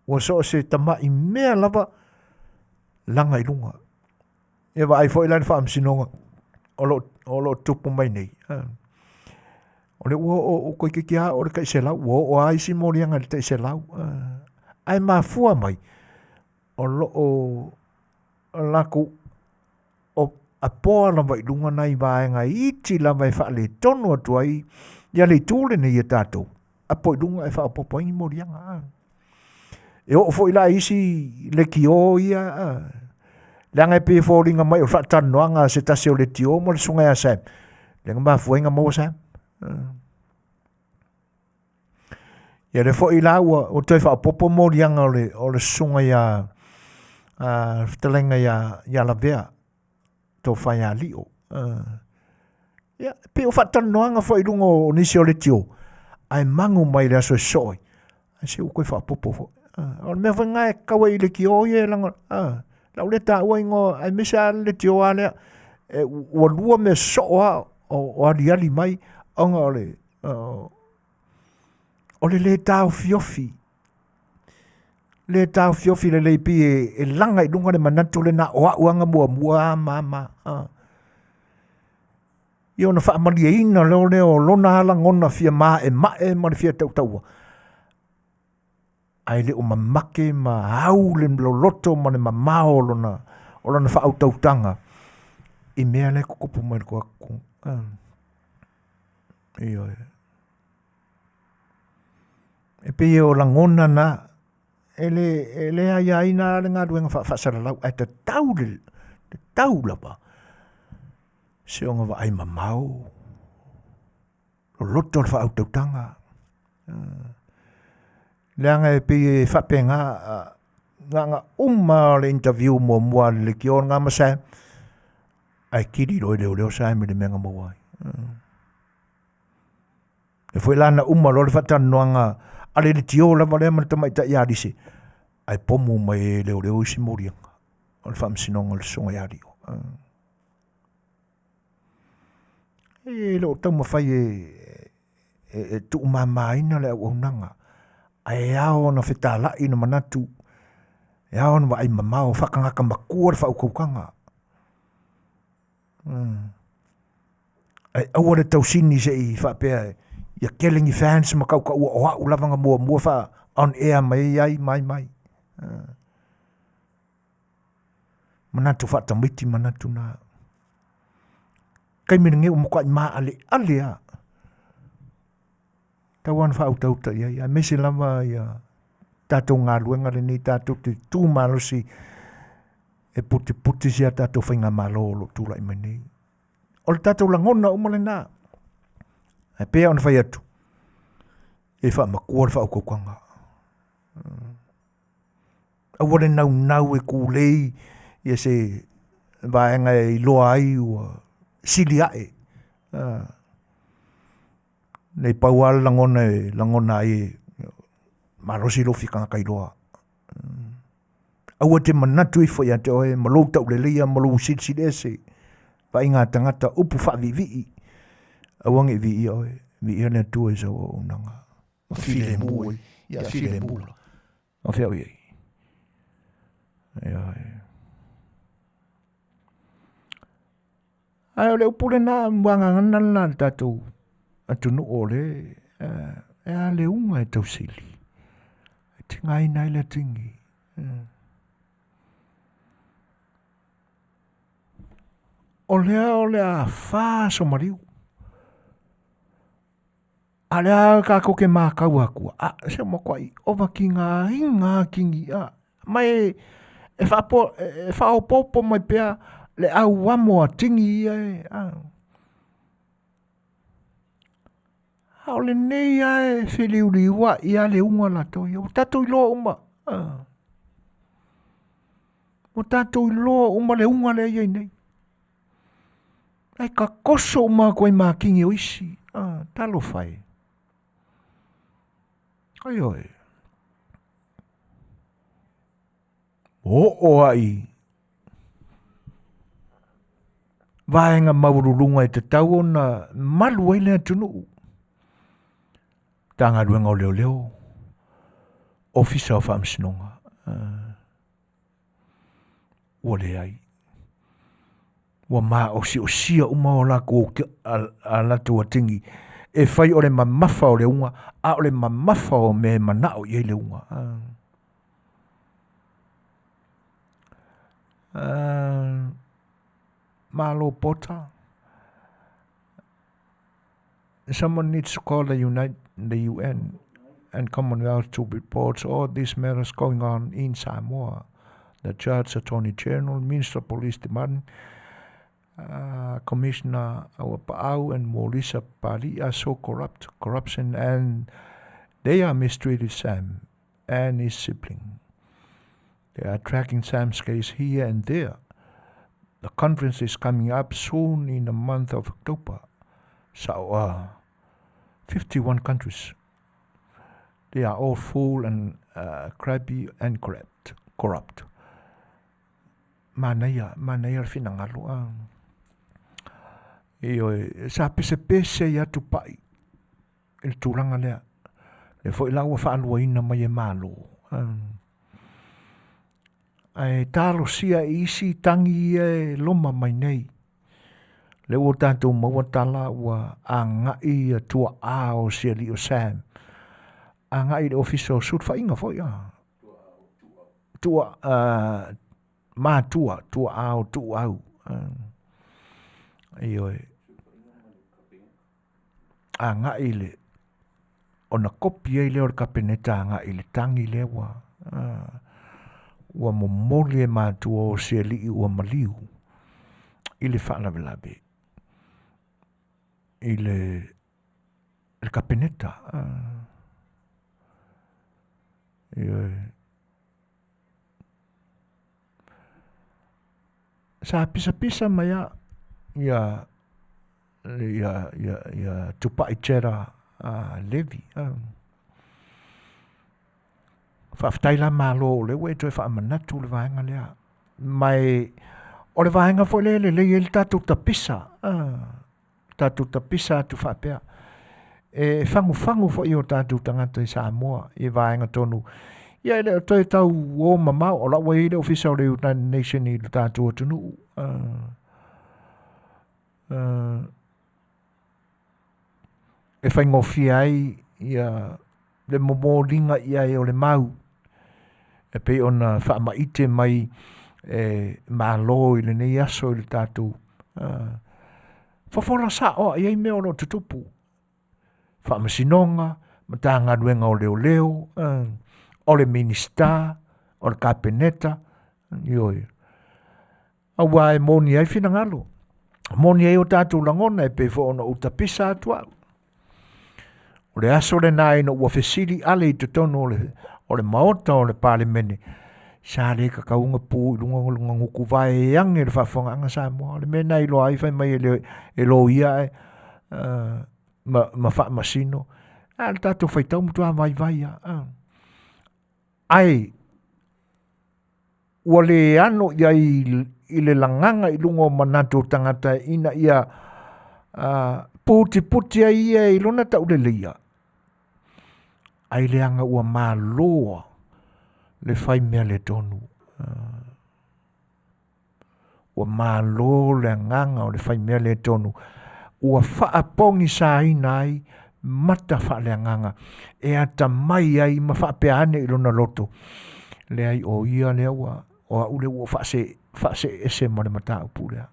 Ua so o se tamaʻi mea lava laga i luga. E vaai foi la i le faamasinoga o lo o lo o tupu mai nei. O le ua oo toeitiiti lava oo i le tai $100, ua oo lava isi moliaga i le tai $100. Ae mafua mai o lo o latou apoa lava i luga nai vaega iti lava e faaletonu atu ai ia le itu lenei a tatou, apo i luga ae faaopoopo ai ni moliaga. E oo foi la i isi leitio ia, leaga e pei e foliga mai o le faatalanoaga a se tasi o leitio ma le susuga ia Sam, lea na mafua ai ona maua Sam. Ia lea foi la ua toe faaopoopo moliaga o le susuga ia le fetalaiga ia Lavea, Tofa ia Lio. Ia, pei o faatalanoaga foi i luga o nisi o leitio, ae magu mai i le aso e sosoo ai, ae se ua toe faaopoopo foi. O le mea foi lena e tatau ai i leitio ia e laga, o le a ou le taua igoa, aemaise lava le leitio lava lea, ua lua mea sosoo lava o aliali mai ona o le o le lē taofiofi, lē taofiofi lelei pei e laga i luga le manatu lena o au lava na muamua a ma a ma a. Ia ona faamalieina loa lea o lona lava lagona fia maemae ma le fia tautaua, ae le o mamake ma au le loloto ma le mamao o lona o lona faautautaga i mea la e tutupu mai i le toatotonu. Ioe. E pei o lagona na, e le, e le aiaina le galuega faafaasalalau, ae tatau, tatau lava se ona vaai mamao, loloto le faautautaga. Leaga e pei e faapena, na ona uma lava o le interview muamua a le leitio lena ma Sam, ae kili loa e leoleo Sam i le mea na maua ai. E foi la na uma loa le faatalanoaga a le leitio lava lea ma le tamaitai ia Alise, ae pomu mai e leoleo isi moliaga o le faamasinoga o le susuga ia Lio. E le o taumafai e tuumamaina le auaunaga, ae ao ona fetalai na manatu, e ao ona vaai mamao, faatagata matua le faautautaga. Ae aua le tausini se i faapea ia tele ni fans ma tautaua o au lava na muamua faa on air mai ai mai mai. Manatu faatamaiti manatu na. Taimi lenei ua matuai maaleale lava. Tau lava ona faautauta i ai, aemaise lava ia tatou galuega lenei tatou te tu malosi e putiputi si a tatou faigamalo o lo o tulai mai nei. O le tatou lagona uma lena. Ae pei ona fai atu, e faamatua le faautautaga. Aua le naunau e tulei ia se vaega e iloa ai ua sili ae. Nei pau lava le lagona e lagona ai e malosi lou fia tagata iloa. Aua e te manatu ifo ia te oe ma lou tauleleia ma lou silisili ese, vaaiga a tagata, upu faaviivii, aua ne i viia oe, viia le Atua i sau auaunaga. Ma filemu ai, ia filemu la. O fea o i ai? Ioe. Ae o le upu lena, muagagana lena a le tatou atunuu o le e a le uga e tausili. E tigaina ai le atigi. O lea o le a fa aso maliu. A lea tatou te matau atu, a se ua matuai ova tigaina lava tini a, ma e faaopoopo mai pea le auamo a tini ia e a. A o lenei lava e feliuliuai lava le uga latou ia, ua tatou iloa uma, ua tatou iloa uma le uga lea e i ai nei. Ae tatoso uma atu ai ma akigi o isi. Ah, talofa e. Ioe. Oo ai vaega maualuluga e tatau ona malu ai le atunuu. Matagaluega o Leoleo. Ofisa o Faamasinoga. Ua leai. Ua maosiosia uma o lakou a latou atigi e fai o le mamafa o le uga, a o le mamafa o mea e manao i ai le uga. Malo pota. Someone needs to call the United, the UN and Commonwealth to report all these matters going on in Samoa. The Judge, Attorney General, Minister of Police Department, Commissioner Auapaau and Molisa Pali are so corrupt, corruption, and they are mistreated Sam and his sibling. They are tracking Sam's case here and there. The conference is coming up soon in the month of October. So, 51 countries. They are all full and crappy and corrupt. Corrupt. Manaia, manaia le finagalo. Ioe, sa pesepese ia tupai i le tulaga lea. Le foi la ua faaluaina mai e malo. Ae talosia i isi tagi ia e loma mai nei. Le ua tatou maua tala ua agai ia tuaa o si alii o Sam. Agai i le ofisa o sulufaiga foi a. Tua, matua, tuaa o tuuau. Ioe. Agai le ona kopi ai lea o le Kapeneta agai i le tagi lea ua ua momoli e matua o si alii ua maliu i le faalavelave i le Kapeneta. Ioe. Sa pisapisa mai a ia ia ia ia Tupai Cheddar Levi. Faafetai la malo o lea ua e toe faamanatu le vaega lea. Ma e, o le vaega foi lea e lelei ai le tatou tapisa. Tatou tapisa atu faapea. E fagufagu foi o tatou tagata i Samoa i vaega tonu. Ia e le o toe tau o mamao, o la ua i ai le ofisa o le United Nation i le tatou atunuu. E faigofie ai ia le momoliga i ai o le mau e pei ona faamaite mai e malo i lenei aso i le tatou fofola saoa i ai mea o lo o tutupu. Faamasinoga, Matagaluega o Leoleo, o le Minisita, o le Kapeneta, ioe. Aua e moni ai finagalo, moni ai o tatou lagona e pei foi ona ou tapisa atu au. O le aso lena ina ua fesili ale i totonu o le maota o le Palemene, sa le kakauga pu i luga o luga guku vae age le faafofogaaga Samoa. O le mea na iloa ai fai mai e le e loia ae ma faamasino. A le tatou faitau matua vaivai lava. Ae ua le ano i ai i le lagaga i luga o manatu o tagata ina ia putiputi ai ia i lona tauleleia, ai leaga ua maloa le fai mea le tonu. Ua malo le agaga o le fai mea le tonu. Ua faapogisaina ai mata faaleagaga e atamai ai ma faapea ane i lona loto. Leai o ia lea ua o au lea ua faase ese ma le mataupu lea.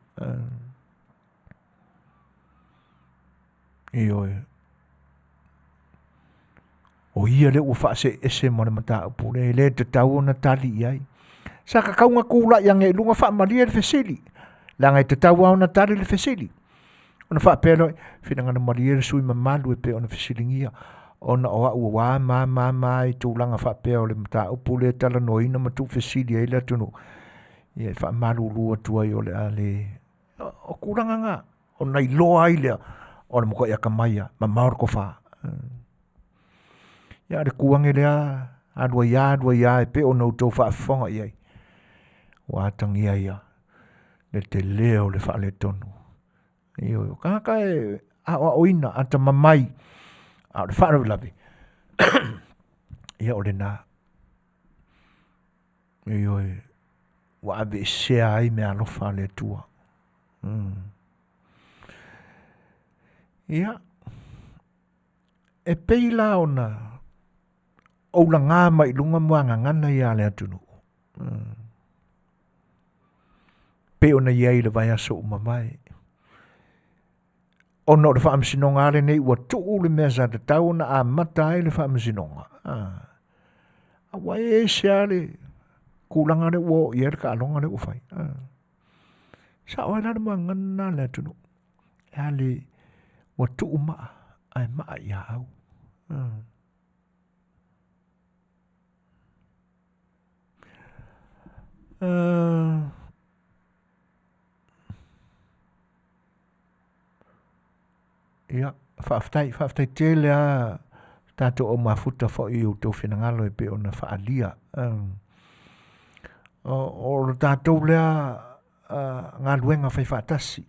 Ioe. O ia lea ua faaseese ma le mataupu lea, e le tatau ona tali i ai. Sa kakauga kula'i age i luga faamalie le fesili, leaga e tatau lava ona tali le fesili. Ona faapea loa, finagalo malie le sui mamalu e pei ona fesiligia, ona o au ua ma ma ma i tulaga faapea o le mataupu lea e talanoaina ma tuufesili ai le atunuu. Ia e faamalulu atu ai o le a le... O tulaga na, ona iloa ai lea, o le matuai atamai lava, mamao le tofa. Ia a o le tu ane lea, alu ai lava alu ai lava e pei ona outou faafofoga i ai, ua atagia ia le tele o le faaletonu. Ioe, o tagata e aoaoina, atamamai, a o le faalavelave, ia o lena. Ioe, ua aveesea ai meaalofa a le Atua. Ia, e pei la ona ou laga mai i luga muagagana ia a le atunuu, pei ona i ai i le vaiaso ua mavae, ona o le faamasinoga lava lenei ua tuu le mea sa tatau ona amata ai le faamasinoga, a ua ese lava le tulaga lea ua oo i ai le taaloga lea ua fai. E sao ai la le muagagana lena a le atunuu, e a le ua tuu maa ae maa ia au. Ia, faafetai, faafetai tele lava tatou au mafuta foi i outou finagalo e pei ona faaalia. O le tatou lea galuega faifaatasi.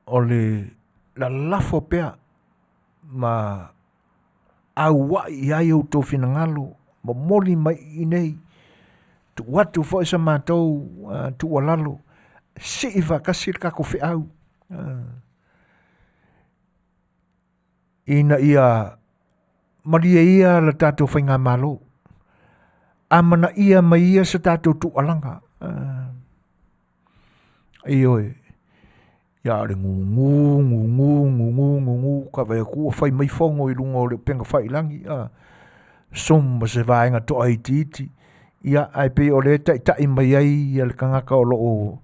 O le lalafo pea ma auai i ai outou finagalo, momoli mai i inei, tuu atu foi sa matou tuualalo, sii faatasi le tatou feau ina ia malie ia le tatou faigamalo, amanaia mai ia se tatou tuualaga. Ioe, ia o le gugu gugu gugu gugu ta vaai atu ua fai mai fono i luga o le upega tafailagi a, Zoom ma se vaega toaitiiti, ia ae pei o lea e taitai mai ai le tagata o lo o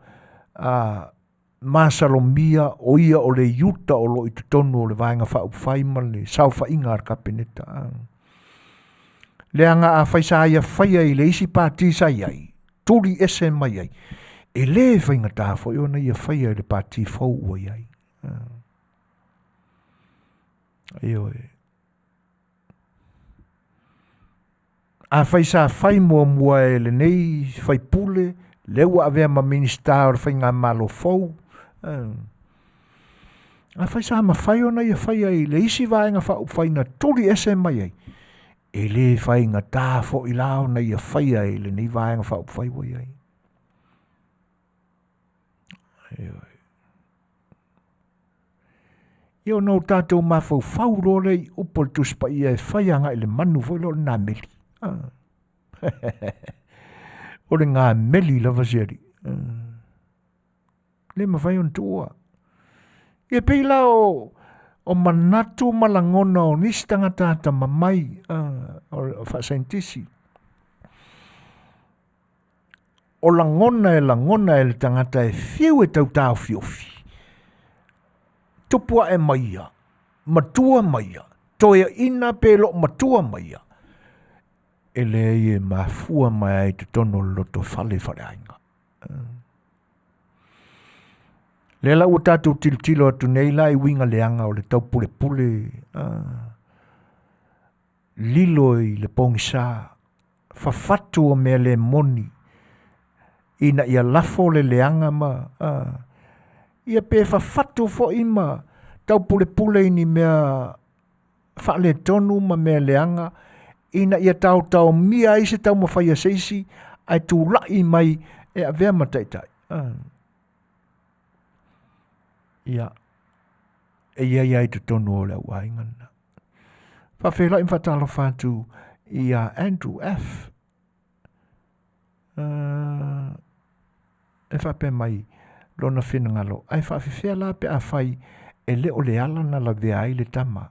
masalomia o ia o le Iuta o lo o i totonu o le Vaega Faaupufai ma le saofaiga a le Kapeneta. Leaga afai sa ia faia i le isi pati sa i ai, tuli ese mai ai, e le faigata foi ona ia faia i le pati fou ua i ai. Ioe. Afai sa fai muamua e lenei faipule lea ua avea ma Minisita o le faigamalo fou, afai sa mafai ona ia faia i le isi Vaega Faaupufai na tuli ese mai ai, e le faigata foi la ona ia faia i lenei Vaega Faaupufai ua i ai. Ioe. Ia ona o tatou mafaufau loa lea i upu o le Tusi Paia e fai agai le manu foi lea o le gameli. O le gameli lava si alii. Le mafai ona tuua. Ia pei la o, o manatu ma lagona o nisi tagata atamamai o faasaienitisi. O lagona e lagona e le tagata e fiu e tautaofiofi, tupu ae mai ia, matua mai ia, toeaina pe loo matua mai ia, e leai e mafua mai lava i totonu o le lotofale faleaiga. Lea la ua tatou tilotilo atu nei la i uiga leaga o le taupulepule lilo i le pogisa, fafatu o mea le moni ina ia lafo le leaga ma ia pe fafatu foi ma taupulepule i ni mea faaletonu ma mea leaga ina ia taotaomia ai se taumafai a se isi ae tulai mai e avea ma taitai. Ia, e i ai lava i totonu o le au aiga lena. Faafeiloai ma faatalofa atu ia Andrew F. E faapea mai lona finagalo, ae faafefea la pe afai e le o le ala na lavea ai le tama,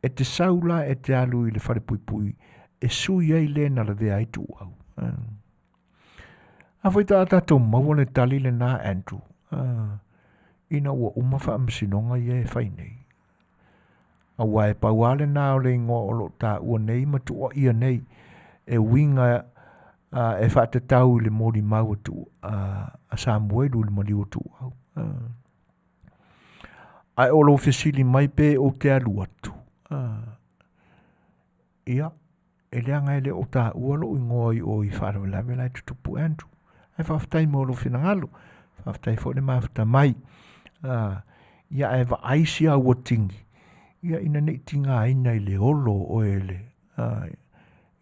e te sau la e te alu i le falepuipui e sui ai le na lavea ai Tuuau. A foi ta tatou maua le tali lena Andrew, ina ua uma faamasinoga ia e fai nei. Aua e pau lava lena o le igoa o lo o taua nei ma tuuaia nei e uiga e faatatau i le molimau a, tu, a Samuelu i le maliu o Tuuau. Ae o lou fesili mai pe ou te alu atu. Ia, e leaga e le o taua lou igoa i o i faalavelave la e tutupu Andrew. Ae faafetai mo lou finagalo. Faafetai foi le mafuta mai. Ia ae vaai si au ua tini, ia ina nei tigaina i le olo o oe le,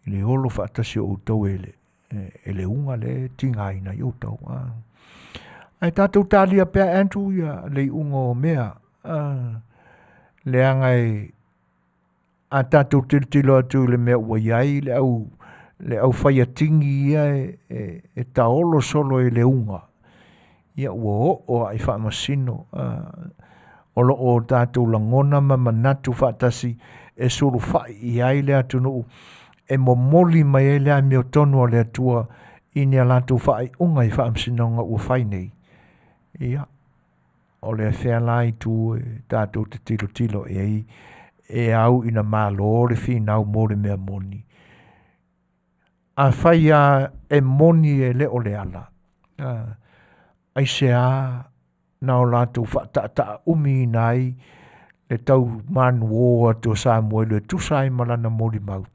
I le olo faatasi o outou e le, e le uga lea e tigaina ai outou. Ae tatou talia pea Andrew ia le iuga o mea, leaga e a tatou tilotilo atu i le mea ua i ai le au le aufaiatigi ia e, e, e taolo solo i le uga, ia ua oo lava i faamasino o lo o tatou lagona ma manatu faatasi e sulufai i ai le atunuu e momoli mai ai le amiotonu a le Atua i ni a latou faaiuga i faamasinoga ua fai nei. Ia, o le fea la itu e tatou te tilotilo i ai e au ina malo le finau mo le mea moni. Afai lava e moni e le o le ala, aisea na o latou faataataumiina ai le tau manuō atu o Samuelu e tusa ai ma lana molimau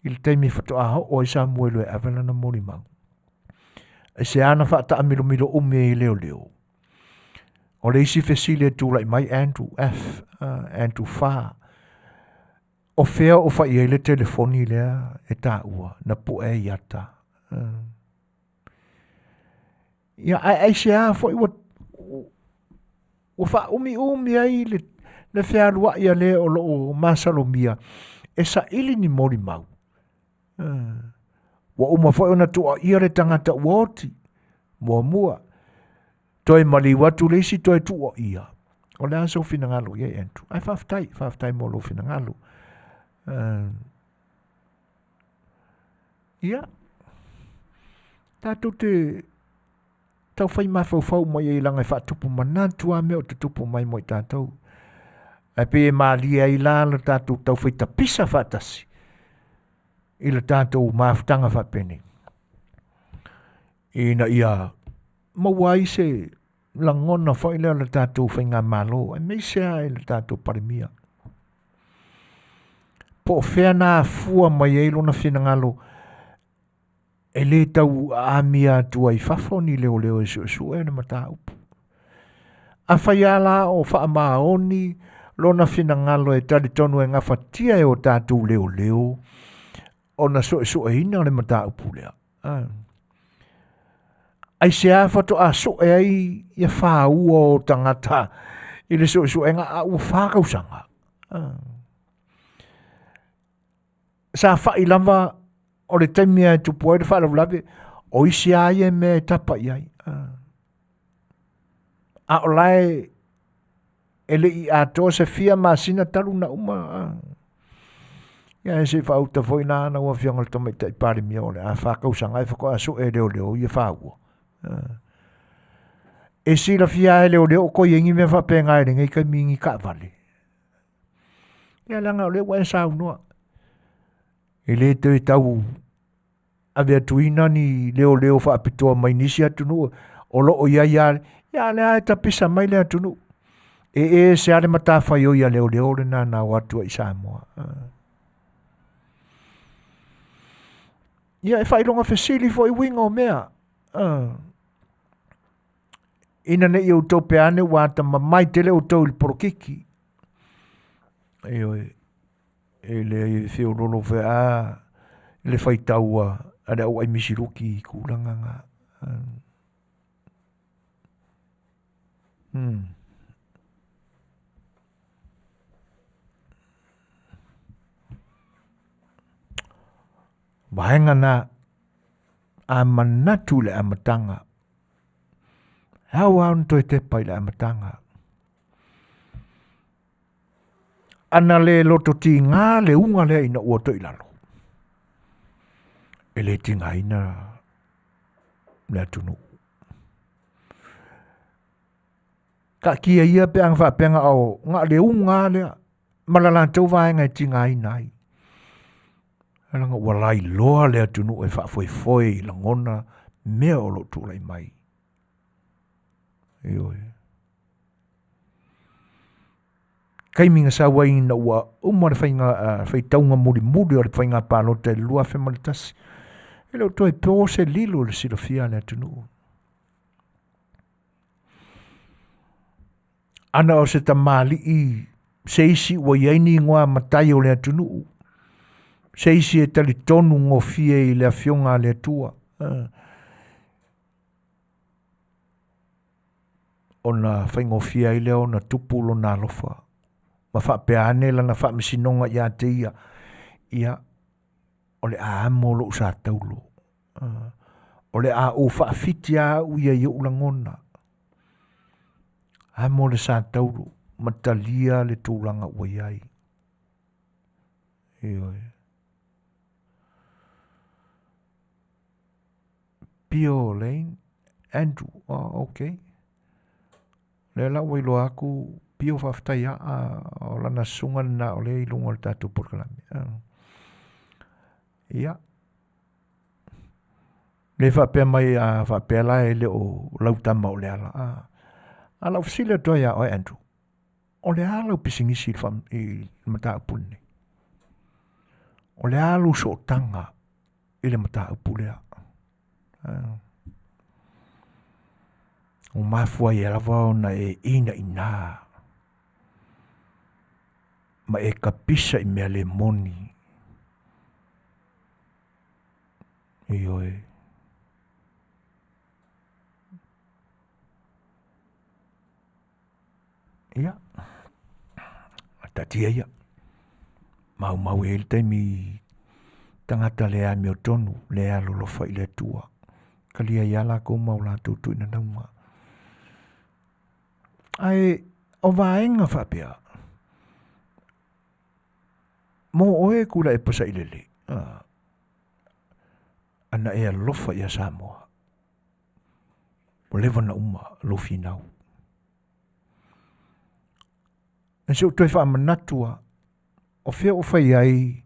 i le taimi faatoa oo ai Samuelu e ave lana molimau. Aisea na faataamilomilo umi ai e leoleo? O le isi fesili e tulai mai Andrew F, Andrew Farr, o fea o fai ai le telefoni lea e taua na pue ai ata? Ia, ae aisea foi ua ua faaumiumi ai le, le fealuai a le o lo o masalomia e saili ni molimau. Ua uma foi ona tuuaia le tagata ua oti, muamua, toe maliu atu le isi toe tuuaia. O le a sou finagalo i ai, Andrew? Ae faafetai, faafetai mo lou finagalo. Ia, tatou te taufai mafaufau mai ai leaga e faatupu manatu lava mea o tutupu mai mo i tatou. Ae pei e malie ai la lo tatou taufai tapisa faatasi i le tatou mafutaga faapenei ina ia maua ai se lagona foi lea o le tatou faigamalo aemaise lava i le tatou Palemia. Po o fea na afua mai ai lona finagalo e lē tau aamia atu ai fafo ni leoleo e suesue le mataupu. Afai lava la o faamaoni lona finagalo e talitonu e gafatia e o tatou leoleo ona suesueina le mataupu lea, aisea faatoa sue ai ia faua o tagata i le suesuega a ua 4 tausaga? Sa fai lava o le taimi e tupu ai le faalavelave o isi lava ia mea e tapa i ai, a o la e le i atoa se fia masina talu na uma. Ia se i faauta foi la lau afioga i le tamaitai Palemia o le a 4 tausaga e faatoa sue e leoleo ia faua. E silafia e leoleo o toe i ai ni mea faapena i lenei taimi i ni taavale. Ia leaga o lea ua e saunoa e lē toe tau ave atuina ni leoleo faapitoa mai nisi atunuu o lo o i ai lava. Ia lea e tapisa mai le atunuu e ese lava le matafaioi a leoleo lena na o atu ai i Samoa. Ia e faailoga fesili foi uiga o mea, ina ne i outou pe ane ua atamamai tele outou i le polokiki. Ioe, e leai e feololo foi a le faitau a le auai misiluki i tulaga na. Vaega na a manatu i le amataga, e ao lava ona toe tepa i le amataga. Ana le loto tiga le uga lea ina ua toe i lalo, e le tigaina le atunuu. Taatia ia pe ana faapea na o na o le uga lava lea ma le latou vaega e tigaina ai. Leaga ua lailoa le atunuu e faafoefoe i lagona mea o lo o tulai mai. Ioe. Taimi na sau ai ina ua uma le faiga faitauga mulimuli o le faiga palota i le 2001, e le o toe po se lilo i le silafia a le atunuu. Ana o se tamalii se isi ua i ai ni igoa matai o le atunuu. Se isi e talitonu gofie i le Afioga a le Atua. Ona faigofie ai lea ona tupu lona alofa ma faapea ane lana faamasinoga ia te ia, ia, o le a amo lou sa taulo, o le a ou faafiti lava au ia i ou lagona, amo le sa taulo ma talia le tulaga ua i ai. Ioe. Pio Lane Andrew. Oh, okay. Lea la ua iloa atu Pio faafetai a o lana susuga lena o lea i luga o le tatou polokalame. Ia. Le faapea mai a faapea la e le o lau tama o Leala. A lau fesili atu ai ia oe Andrew, o le a lau pisinisi i le mataupu lenei? O le a lou sootaga i le mataupu lea? Ua mafua ai lava ona e inaina ma e kapisa i mea le moni. Ioe. Ia, taatia ia. Maumau e ai le taimi tagata le amiotonu, le alolofa i le Atua. Talia ai lava latou ma o latou tuuinanauga. Ae o vaega faapea, mo oe Tuilaepa Sailele, ana e alofa ia Samoa, ua leva ona uma lou finau. E se i ou toe faamanatu lava, o fea ua fai ai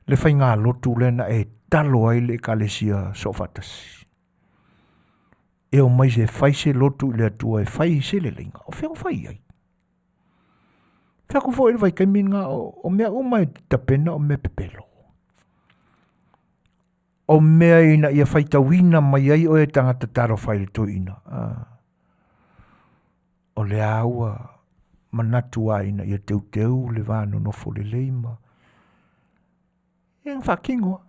le faigalotu lea na e talo ai le Ekalesia Soofaatasi? E omai se fai se lotu i le Atua e fai se leleiga. O fea ua fai ai? Fai atu foi i le vaitaimi lena, o mea uma e tapena o mea pepelo. O mea ina ia faitauina mai ai oe e tagata talofa i le toeaina. O lea ua manatu lava ina ia teuteu le va nonofo lelei ma ia na faatino lava.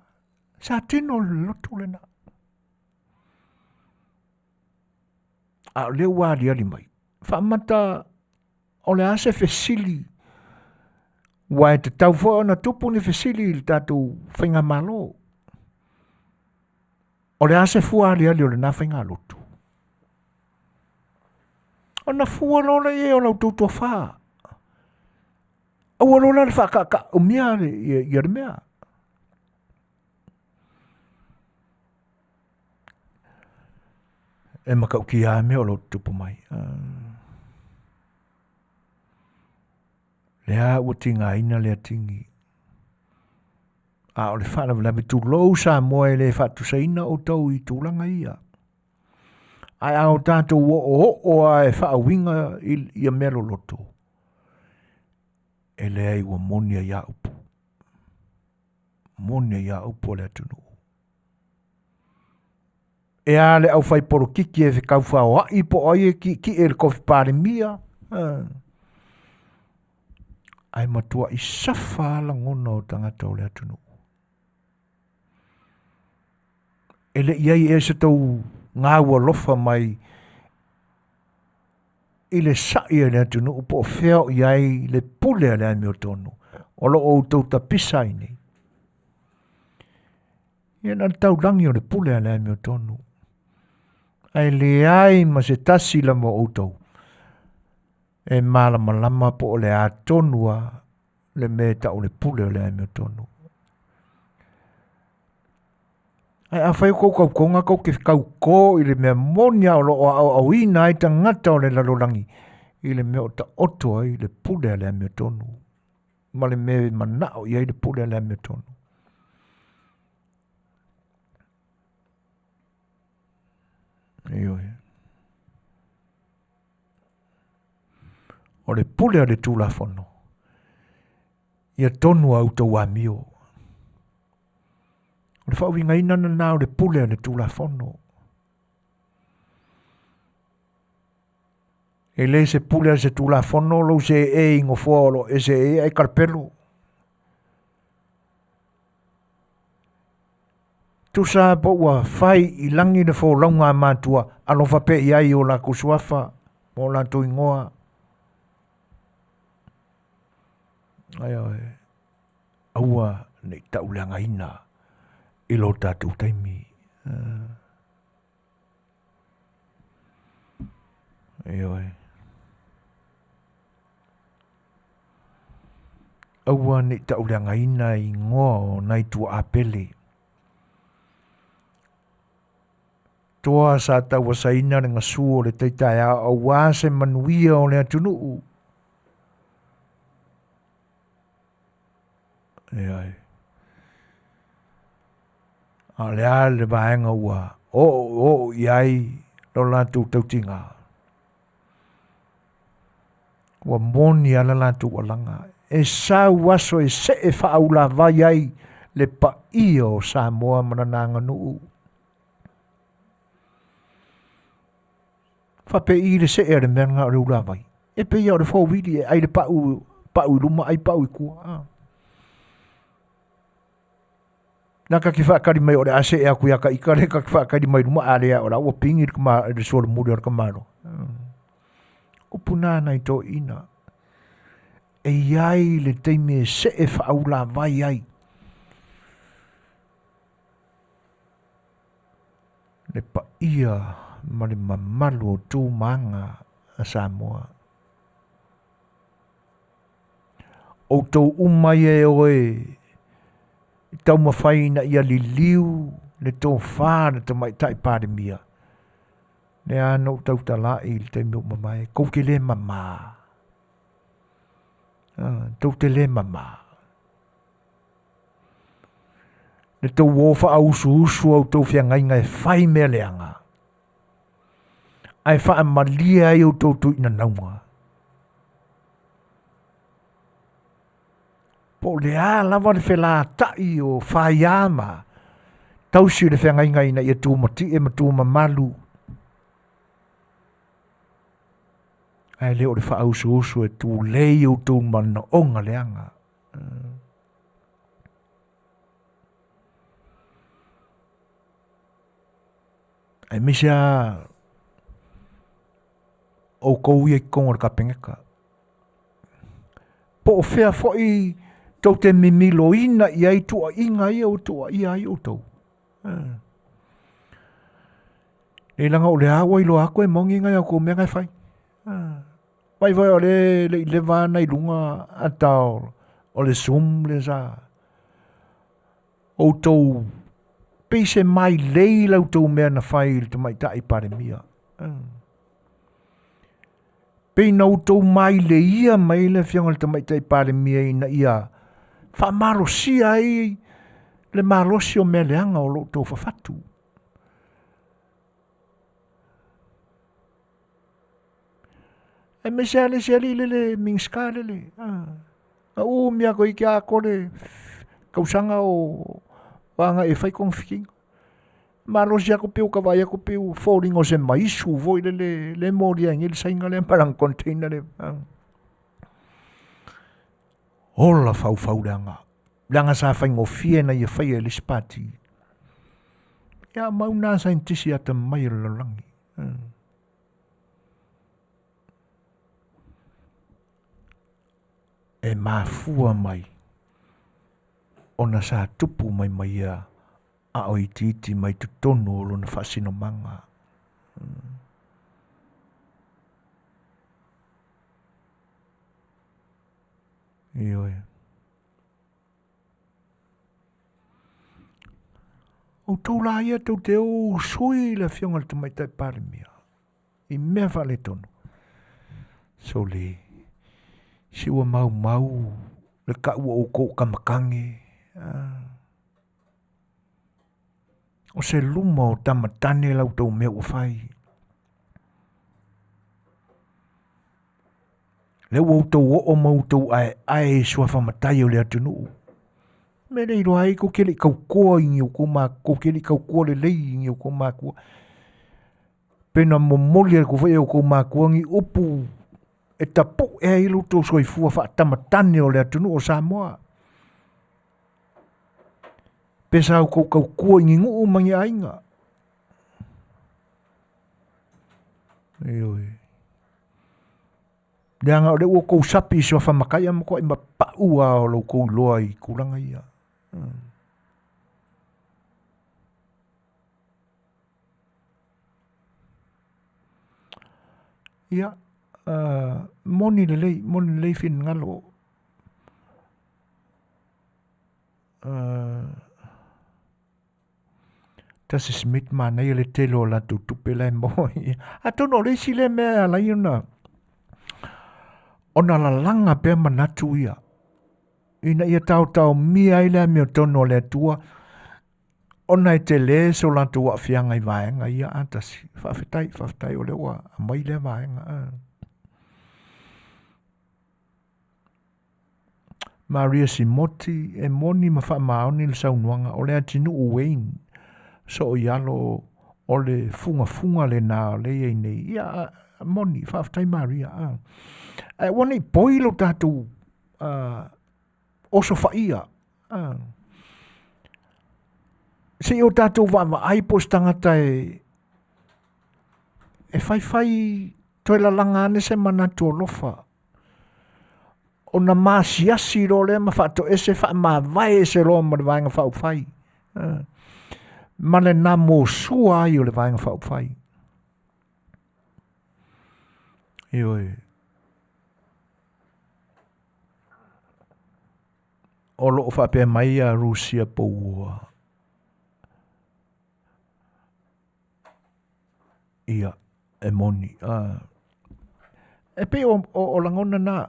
Sa tino le lotu lena. A o lea ua aliali mai, faamata o le a se fesili ua e tatau foi ona tupu ni fesili i le tatou faigamalo. O le a se fua aliali o lena faigalotu? Ona fua loa lea i ai o la outou tofa. Aua loa la le faakaakaumia ia le mea. E matautia lava mea o lo o tutupu mai. Lea ua tigaina le atigi. A o le faalavelave, tulou Samoa e le faatusaina outou i tulaga ia. Ae a o tatou oooo lava e faauiga ia mea loloto, e leai ua moni ai lava upu. Moni ai lava upu a le atunuu. E a le aufaipolokiki e fekaufaoai po o ai e ki'eki'e i le tofi Palemia? Ae matuai safa lava lagona o tagata o le atunuu. E le i ai ea se tou gau alofa mai i le sa'i a le atunuu po o fea o i ai le pule a le amiotonu o lo o outou tapisa ai nei. Ia na o le taulagi o le pule a le amiotonu. Ae leai ma se tasi lava o outou e malamalama po o le a tonu lava le mea e tau o le pule o le amiotonu. Ae afai o tou tautoga tou te tautō i le mea moni lava o lo o aoaoina ai tagata o le lalolagi i le mea o taoto ai le pule a le amiotonu ma le mea e manao i ai le pule a le amiotonu. Ioe. O le pule a le Tulafono, ia tonu a outou amio. O le faauigaina lena o le pule a le Tulafono. E le se pule a se Tulafono lou seē i nofoa o lo o e seē ai ae talapelo. Tusa po ua fai i lagi le folauga a matua, alofa pea i ai i o lakou suafa ma o latou igoa. Ioe, aua ne i tauleagaina i lo tatou taimi. Ioe. Aua ne i tauleagaina igoa o nai tuaa pele. Toa sa tauasaina le gasu o le tai taeao aua se manuia o le atunuu. Ioe. A o le a le vaega ua oo oo i ai lo latou tautiga? Ua moni a le latou alaga e sau aso e see faaulavai ai le paia o Samoa ma lana aganuu. Faapei le see a le mea lena o le ulavai? E pei lava o le fowili e ai le pau, pau i luma ai pau i tua. Ah. Na ka te whaakari mai o le ase e aku ia ka ika le ka te whaakari mai luma a lea o la ua pingi le, kama, le sualu muli o le kamalo. Upu nā nai toeaiina. E i ai le taimi e see faaulavai ai. Le paia ma le mamalu o tu ma aga a Samoa. Outou uma ia e oe i taumafai ina ia liliu le tofa a le Tamaitai Palemia, lea na ou tautalai i le taimi ua mavae, tou te le mama. Tou te le mama. Le tou o faaausuusu a outou feagaiga e fai mea leaga, ae faamalie ai outou tuinanauga. Po o le a lava le felatai o faia ma tausi le feagaiga ina ia tumatie ma tumamalu, ae le o le faausuusu e tulei outou manaoga leaga. Aemaise lava outou ia i totonu o le Kapeneta. Po o fea foi tou te mimiloina i ai tuuaiga ia ua tuuaia ai outou. E leaga o lea ua iloa atu e moni nai a outou mea na e fai. Mai foi o le le i leva ana i luga ata o le Zoom lea sa outou pei se mailei la outou mea na fai i le Tamaitai Palemia. Pei na outou maileia mai le Afioga i le Tamaitai Palemia ina ia faamalosia ai le malosi o mea leaga o lo outou fafatu. Aemaise lava le isi alii lele Minisita lele. Na umi lava toeitiiti atoa le tausaga o agai e fai togafitiga. Malosi atu pei ua ta vaai atu pei ua foliga o se maisu foi lele le molia ai nei le Saina lea ma lana container lea. Ola faufau leaga. Leaga sa faigofie na ia faia e le isi pati. Ia mau nā saienitisi atamamai o le lalolagi. E mafua mai ona sa tupu mai ma ia a o itiiti mai totonu o lona faasinomaga. Ioe. Outou la ia tou te o usui le Afioga i le Tamaitai Palemia i mea faaletonu. Sole, se ua maumau le tau o outou o tamatāne. O se luma o tamatane la outou mea ua fai. Lea ua outou oo ma outou aeae i suafa matai o le atunuu. Mea le iloa ai tou te le i tautoa i ni outou matua, tou te le i tautoa lelei i ni outou matua. Pe na momoli atu foi e outou matua ni upu e tapu'e ai lo outou soifua faatamatane o le atunuu o Samoa. Pe sa outou tautua i ni nuu ma ni aiga. Ioe. Leaga o lea ua outou sapi i suafa matai ae matuai mapau lava o lo outou iloa i tulaga ia. Ia, moni lelei, moni lelei finagalo. Tasi Smith manaia le tele o latou tupe la e maua ai. Atonu o le isi lea mea e ala ai ona ona lalaga pea manatu ia ina ia taotaomia ai le amiotonu a le Atua ona e tele so latou aafiaga i vaega ia. A tasi, faafetai, faafetai o lea ua aumai lea vaega. Maria Simoti, e moni ma faamaoni le saunoaga, o le atinuu Wayne, soo i alo o le fugafuga lena o lea e i ai nei. Ia, moni, faafetai Maria. Ae aua ne i poi lo tatou osofaia. Se i o tatou vaavaai po o se tagata e faifai toe lalaga ane se manatu alofa ona masiasi loa lea ma faatoese faamavae ese loa ma le Vaega Faaupufai ma le namosua ai o le Vaega Faaupufai. Ioe. O lo o faapea mai ia Rusia Poua. Ia, e moni. E pei o, o, o lagona na,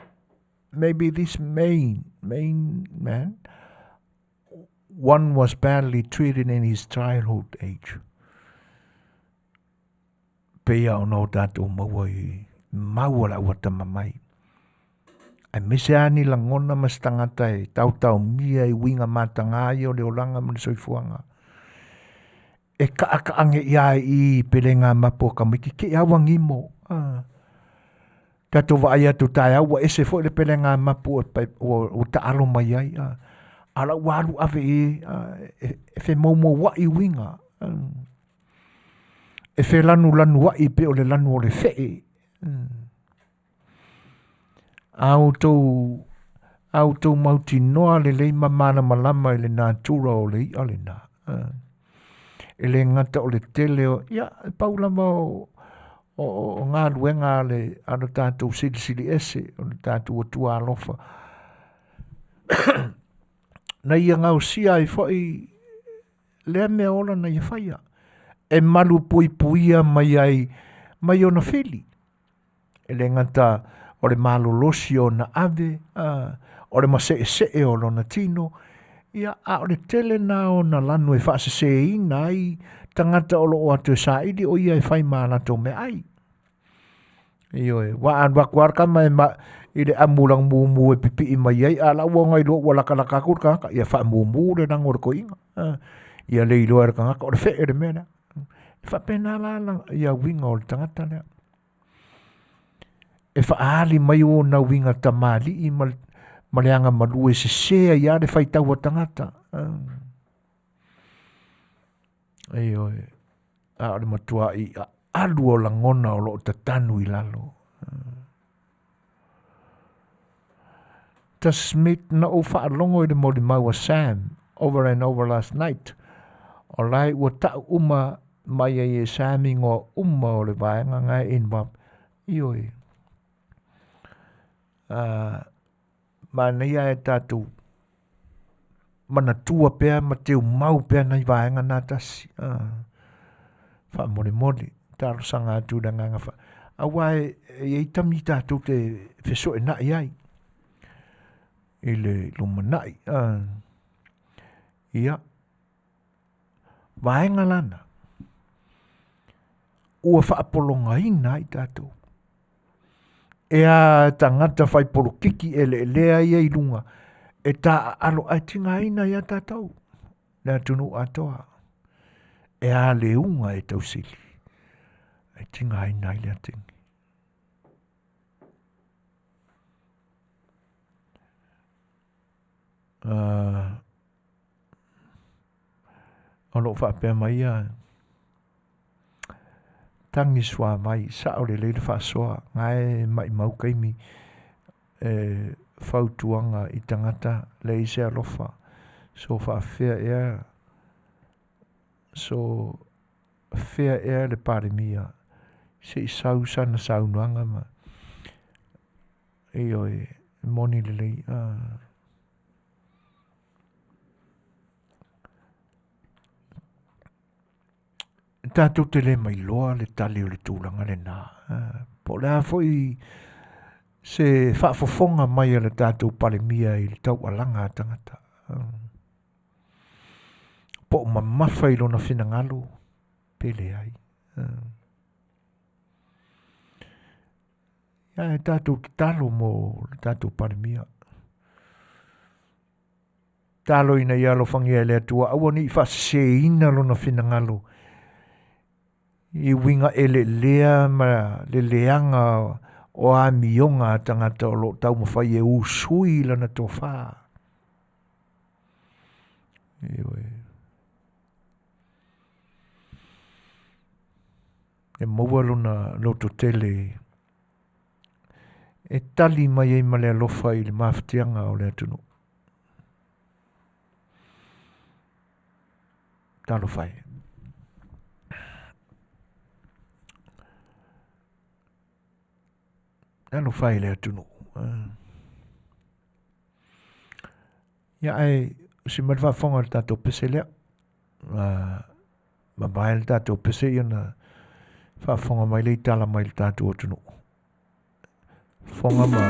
maybe this main, main man, one was badly treated in his childhood age. Pei ona o tatou maua i mau a le auatamamai. Aemaise lava ni lagona ma se tagata e taotaomia i uiga mataga ia o le olaga ma le soifuaga. E kaakaage ia i i pelega mapu a tamaiti te i lava ua gimo. Tatou vaai atu taeao ua ese foi le pelega mapu ua taalo mai ai. A o la ua alu ave i ai e femoumouai uiga. E felanulanuai pei o le lanu o le fee. A outou a outou mautinoa lelei ma malamalama i le natura o le i'a lena. E le gata o le tele o, ia, e pau lava o, o, o galuega a le, a le tatou Silisili Ese, o le tatou Atua alofa, na ia gaosia ai foi lea mea ola na ia faia, e malu puipuia mai ai mai ona fili. E le gata o le malolosi o ona ave, o le maseesee o lona tino, ia, a o le tele na o ona lanu e faaseseina ai tagata o lo o atu e saili o ia e fai ma latou meaai. Ioe, ua alu atu lava le tama e ma, i le amu lanu mumu e pipii mai ai, a la ua ona iloa ua latalata atu le tagata, ia faamumu le lanu o le toeaina. Ia le iloa e le tagata o le fee le mea lea. E faapena la la ia uiga o le tagata lea. E faaali mai ona uiga tamalii ma le, ma le agamalu e sese ai lava le faitau a tagata. Ioe, a o le matuai aalu o lagona o lo o tatanu i lalo. Tas Smith na ou faalogo i le molimau a Sam over and over last night. O lae ua tau uma mai ai e Sam igoa uma o le vaega na e involved. Ioe. Manaia e tatou manatua pea ma teumau pea nai vaega na tasi. Faamolemole, talosaga atu i le agaga fa... Aua e i ai taimi tatou te fesoeenai ai i le lumanai. Ia, vaega lana, ua faapologaina ai tatou. E a tagata fai polokiki eleelea ia i luga, e taaalo ae tigaina ia tatou, le atunuu atoa. E a le uga e tausili, e tigaina ai le atigi. O loo faapea mai ia tagi suavai sao lelei le faasoa gae maimau kaimi e fautuaga i tagata leai se alofa so faafefea ea so fea ea le Palemia sei sau sana saunoaga ma ioe e moni lelei tatou te le mailoa le tali o le tulaga lena po o le a foi se faafofoga mai a le tatou Palemia i le taualaga a tagata po o mamafa i lona finagalo pe leai. Ae tatou tatalo mo le tatou Palemia. Talo ina ia alofagia e le Atua aua ne i faaseseina lona finagalo i uiga eleelea ma le leaga o amioga a tagata o lo o taumafai e usui lana tofa. Ioe. E maua lona lototele e tali mai ai ma le alofa i le mafatiaga o le atunuu. Talofa e. Talofa e i le atunuu. Ia ae usi mai le faafofoga i le tatou pese lea. Mavae le tatou pese ia ona faafofoga mai lea i tala mai le tatou atunuu. Fofoga ma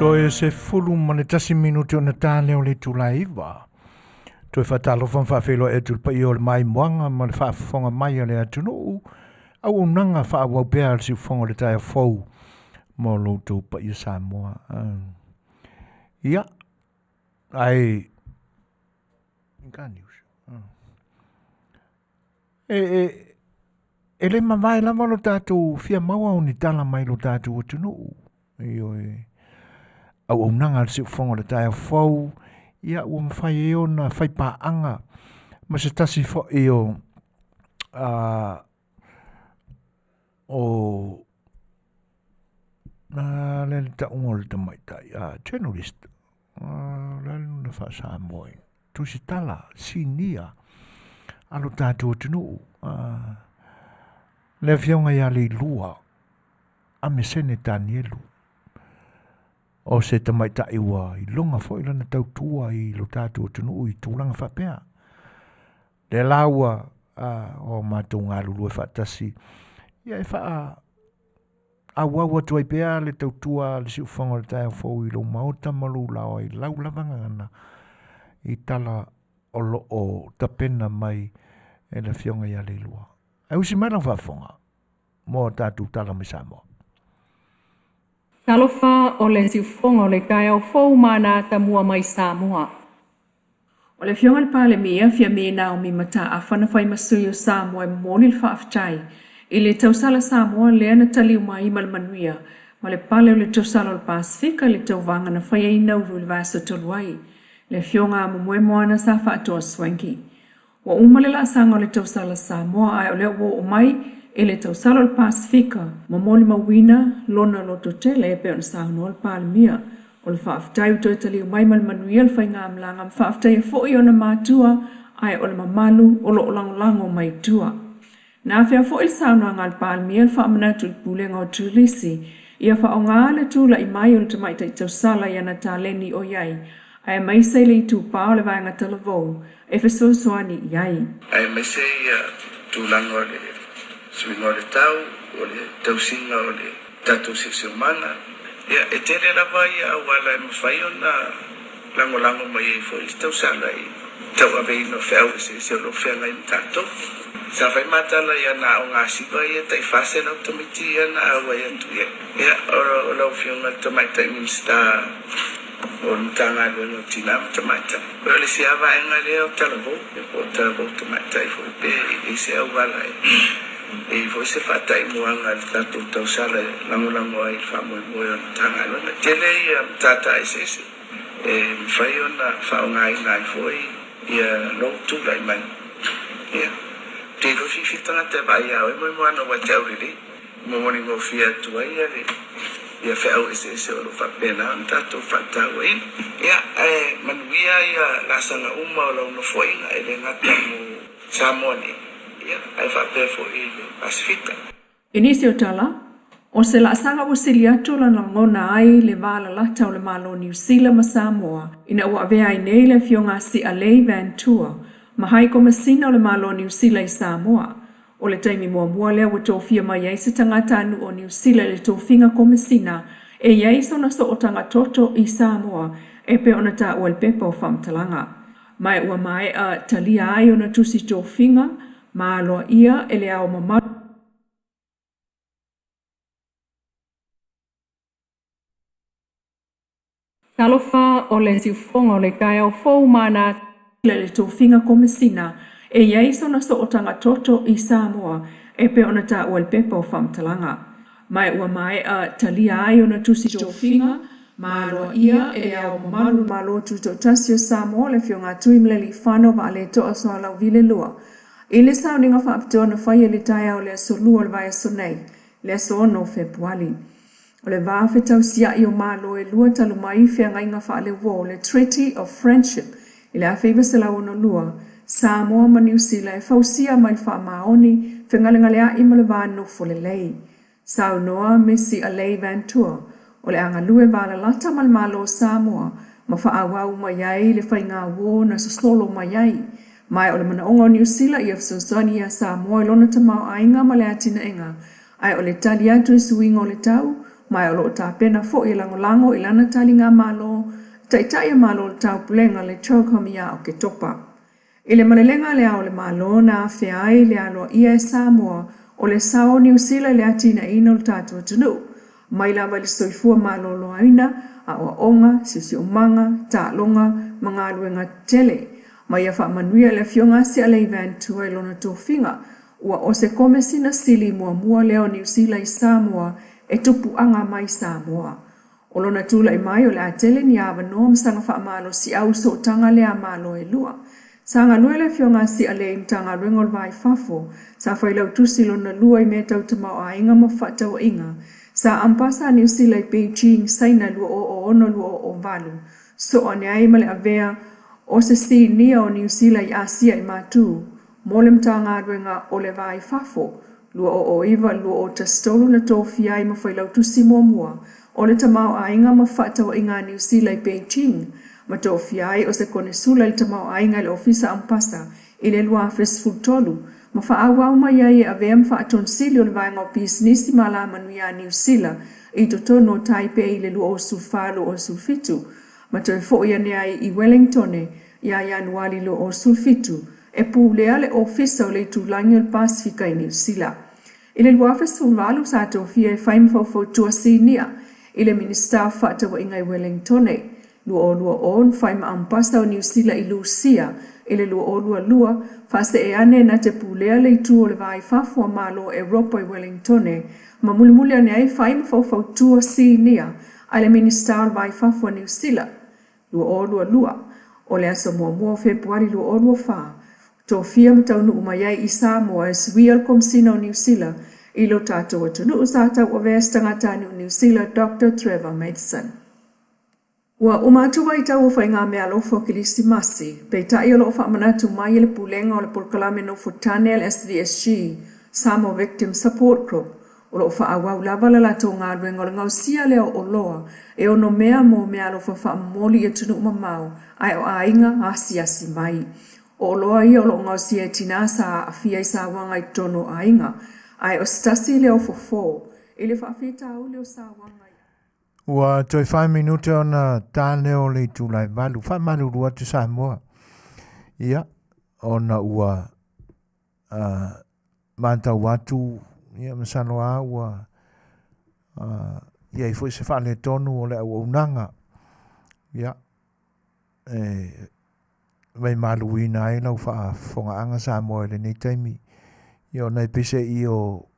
Toe 11 minute ona ta lea o le itula e 9. Toe faatalofa ma faafeiloai atu i le paia o le maimoaga ma le faafofoga mai a le atunuu, auaunaga faaauau pea a le siufofoga o le taeao fou mo lo outou paia Samoa. Ia, ae e le mavae lava lo tatou fia maua o ni tala mai lo tatou atunuu. Ioe, auaunaga a le siufofoga o le taeao fou, ia ua mafai ai ona faipaaga ma se tasi foi o le le tauga o le tamaitai journalist, o le a le lona faa-Samoa ina, tusitala sinia a lo tatou atunuu, le afioga ia Leilua Amesene Tanielu, o se tamaitai ua iloga foi lana tautua i lo tatou atunuu i tulaga faapea. Lea la ua o matou galulue faatasi, ia e faa auau atu ai pea le tautua a le siufofoga o le taeao fou i lou maota ma lou laoa i lau lava gagana i tala o lo o tapena mai e le afioga ia Leilua. Ae usi mai lau faafofoga mo a tatou tala mai Samoa. Talofa o le siufofoga o le taeao fou ma ana atamua mai Samoa. O le Afioga i le Palemia, Fiame Naomi Mataafa na fai ma sui o Samoa e momoli le faafetai i le tausala Samoa lea na taliu mai ma le manuia ma le pale o le tausala o le Pasefika i le tauvaga na fai ai Nauru i le vaiaso talu ai. Le Afioga a Momoe-Moana sa faatoa Swanky. Ua uma le laasaga o le tausala Samoa ae o lea ua oo mai i le tausala o le Pasefika, molimauina lona lototele e pei ona saunoa le Palemia. O le faafetai ua toe taliu mai ma le manuia le faigamalaga ma faafetaia foi ona matua ae o le mamalu o lo o lagolago mai tua. Na afea foi le saunoaga a le Palemia le faamanatu i le Pulega o Turisi ia faaaoga le tulai mai o le tamaitai tausala i ana taleni o i ai, aemaise i le itupa o le vaega talavou e fesoasoani i ai. Aemaise ia tulaga o le suiga o le tau, o le tausiga o le tatou siosiomaga. Ia, e tele lava ia auala e mafai ona lagolago mai ai foi le tausala i tauaveina o feau eseese o lo o feagai ma tatou. Sa fai matala i ana aoga siva ia tai 400 tamaiti ia na auai atu i ai. Ia, o lau Afioga i le Tamaitai Minisita o le Matagaluega o Tina ma Tamaitai. O le isi lava vaega lea o talavou, po o talavou tamaitai foi pe i se auala e i foi se faataimuaga a le tatou tausala e lagolago ai i le faamoemoe o le Matagaluega. Tele ia matata eseese e mafai ona faaaogaina ai foi ia lou tulai mai. Ia, te iloa fiafia tagata e vaai ia oe moemoana ua te aulelei. Momoli gofie atu ai ia le ia feau eseese o lo o faapena ona tatou faatauaina. Ia, ae manuia ia laasaga uma o lau nofoaiga e le gata mo Samoa nei, ia, ae faapea foi i le Pasefika. I nisi o tala, o se laasaga ua sili atu lona lagona ai le va lalata o le Malo o Niu Sila ma Samoa ina ua avea ai nei le Afioga a Si'alei Vantua ma Hai Komasina o le Malo o Niu Sila i Samoa. O le taimi muamua lea ua tofia mai ai se tagatanuu o Niu Sila i le tofiga Komesina e i ai sona sootaga toto i Samoa e pei ona taua i le pepa o faamatalaga. Ma ua maea talia ai ona tusi tofiga ma aloaia e le Ao Mamalu Talofa o le siufofoga o le taeao fou ma ana i le tofiga Komesina e i ai sona sootaga toto i Samoa e pei ona taua i le pepa o faamatalaga. Ma ua maea talia ai ona tusi tofiga ma aloaia e le Ao Mamalu Malo Tutoatasi o Samoa le Afioga a Tuimalealiifano Vaaletoa Sualauvi II i le sauniga faapitoa na faia i le taeao o le aso Lua o le vaiaso nei, le aso 6 o Fepuali. O le va fetausia'i o Malo e lua talu mai feagaiga faaleuo o le Treaty of Friendship i le 1962, Samoa ma Niu Sila e fausia mai le faamaoni, fegalegalea'i ma le va nofo lelei. Saunoa Misi Alei Vantua, o le a galue valalata ma le Malo o Samoa ma faaauau mai ai le faiga uō na sosolo mai ai. Ma o le manaoga o Niu Sila ia fesoasoani iā Samoa i lona tamaoaiga ma le atinaega, ae o le tali atu i suiga o le tau Ma o lo o tapena foi e lagolago i lana taligamalo Taitai o Malo o le Taupulega le CHOGM ia Oketopa. I le malelega a Le Ao o le Malo na afea ai le aloaia e Samoa o le sao o Niu Sila i le atinaeina o le tatou atunuu, mai lava i le soifua maloloina, aoaoga, siosiomaga, taaloga ma galuega tetele. Ma ia faamanuia i le Afioga a Sialei Ventura i lona tofiga, ua o se Komesina Sili muamua lea o Niu Sila i Samoa e tupuaga mai Samoa. O lona tulai mai o le a tele ni avanoa ma saga faamalosiau i sootaga lea a Malo e lua. Sa galue le Afioga a Sialei i Matagaluega o le Va i Fafo, sa failautusi lona lua i mea tau tamaoaiga ma fefaatauaiga, sa ampasa a Niu Sila i Beijing, Saina 2006-2008, soo ane ai ma le avea o se sinia o Niu Sila i Asia i Matu mo le Matagaluega o le Va i Fafo, 2009-2013 na tofia ai ma Failautusi muamua o le Tamaoaiga ma Fefaatauaiga a Niu Sila i Beijing, ma tofia ai o se Konesula i le Tamaoaiga i le Ofisa Ampasa i le 2013, ma faaauau mai ai e avea ma Faatonisili o le Vaega o Pisinisi ma Alamanuia a Niu Sila i totonu o Taipei i le 2014-2017, ma toe foi ane ai i Welengtone ia Ianuali 2017 e pulea le Ofisa o le Itulagi o le Pasefika i Niu Sila. I le 2018 sa tofia e fai ma faufautua sinia i le Minisita o Fefaatauaiga i Welengtone. 2020 na fai ma Ampasa o Niu Sila i Lusia i le 2022, faasee ane na te pulea le itu o le Va i Fafo a Malo o Europa i Welengtone ma mulimuli ane ai fai ma faufautua sinia a le Minisita o le Va i Fafo a Niu Sila. 2022. O le aso muamua o Fepuari 2024, tofia ma taunuu mai ai i Samoa e suia le Komesina o Niu Sila i lo tatou atunuu sa tauavea e se tagatanuu Niu Sila Doctor Trevor Maddison. Ua uma atu vaitau o faigameaalofa o Kerisimasi, peitai o lo o faamanatu mai e le Pulega o le Polokalame Nofo Tane a le SVSG, Samoa Victim Support Group, O lo o faaauau lava le latou galuega o le gaosia lea o oloa e onomea mo meaalofa faamomoli i atunuu mamao ae o aiga asiasi mai. O oloa ia o lo o gaosia e tinā sa aafia i sauaga i totonu o aiga, ae o se tasi lea o fofo i le faafitauli o sauaga i. Ua toe 5 minute ona ta lea o le itula e 8. Faamalulu atu Samoa. Ia, ona ua uh, matau atu, ia masalo a ua uh, i ai foi se faaletonu o le auaunaga. Ia, e vaimaluina ai lau faafofogaaga Samoa i lenei taimi. Ia ona e peiseai o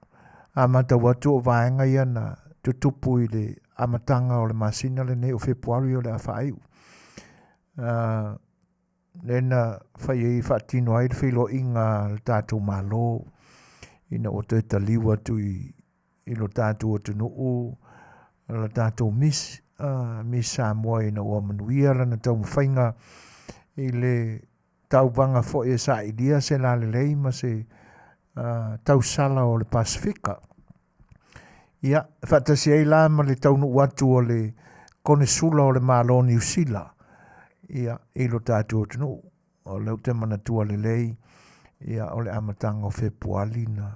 a matau atu o vaega ia na tutupu i le amataga o le masina lenei o Fepuari o le a faaiu. Uh, lea na fai ai faatino ai le feiloaiga a le tatou Malo ina ua toe taliu atu i, i lo tatou atunuu la tatou Miss, uh, Miss Samoa ina ua manuia lana taumafaiga i le tauvaga foi e sailia se lalelei ma se uh, tausala o le Pasifika. Ia, faatasi ai la ma le taunuu atu o le Konesula o le Malo o Niu Sila, ia, i lo tatou atunuu. O lea ou te manatua lelei, ia, o le amataga o Fepuali na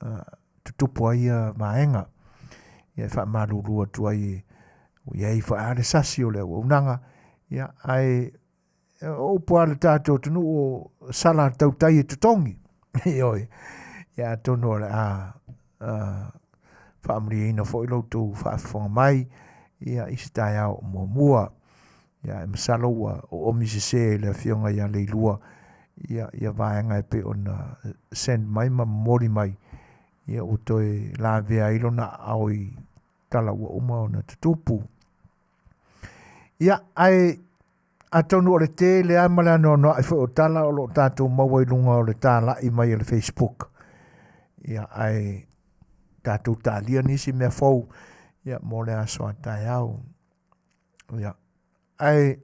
uh, tutupu ai ia vaega. Ia, e faamalulu atu ai e, ua i ai foi lava le sasi o le auaunaga, ia, ae o upu a le tatou atunuu o sala a le tautai e totogi. Ioe. Ia atonu o le a uh, faamalieina foi lo outou faafofoga mai ia i se taeao o muamua. Ia e masalo ua oomi sese e le afioga ia Leilua ia, ia vaega e pei ona send mai ma momoli mai ia ua toe lavea ai lona aao i tala ua uma ona tutupu. Ia, ae Atonu o le tele lava ma le anoanoai foi o tala o lo o tatou maua i luga o le talai mai o le Facebook. Ia, ae tatou talia nisi mea fou ia, mo le aso a taeao. Ia, ae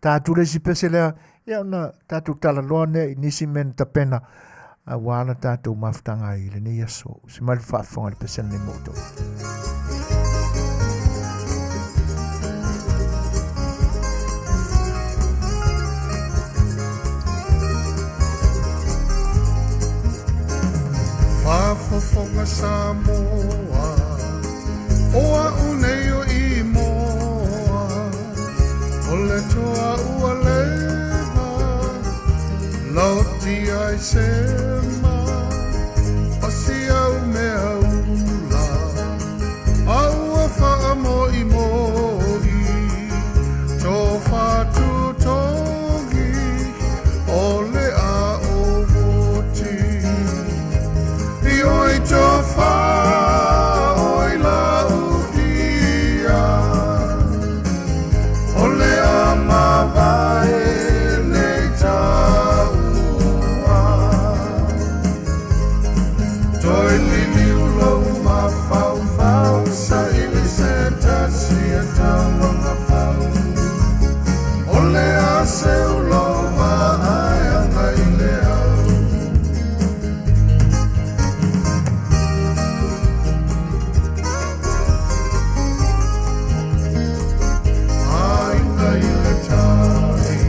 ta atu le isi pese lea, ia ona tatou talanoa nea i nisi mea na tapena aua la tatou mafutaga ai i lenei aso. Se mai le faafofoga i le pese lenei mo outou. Faafofoga Samoa, O a'u nei o Imoa, o le toa ua leva, laoti ai sema, o si au mea ula, a ua faamoimoi, tofa tutogi, o le a o voti. I oi tofa oi la udia, o le a mavae nei taua. Toi liliu lou mafaufau, saili se tasi e tauagafau. O le a seu lou vaaeaga i le au. Aiga i le tai,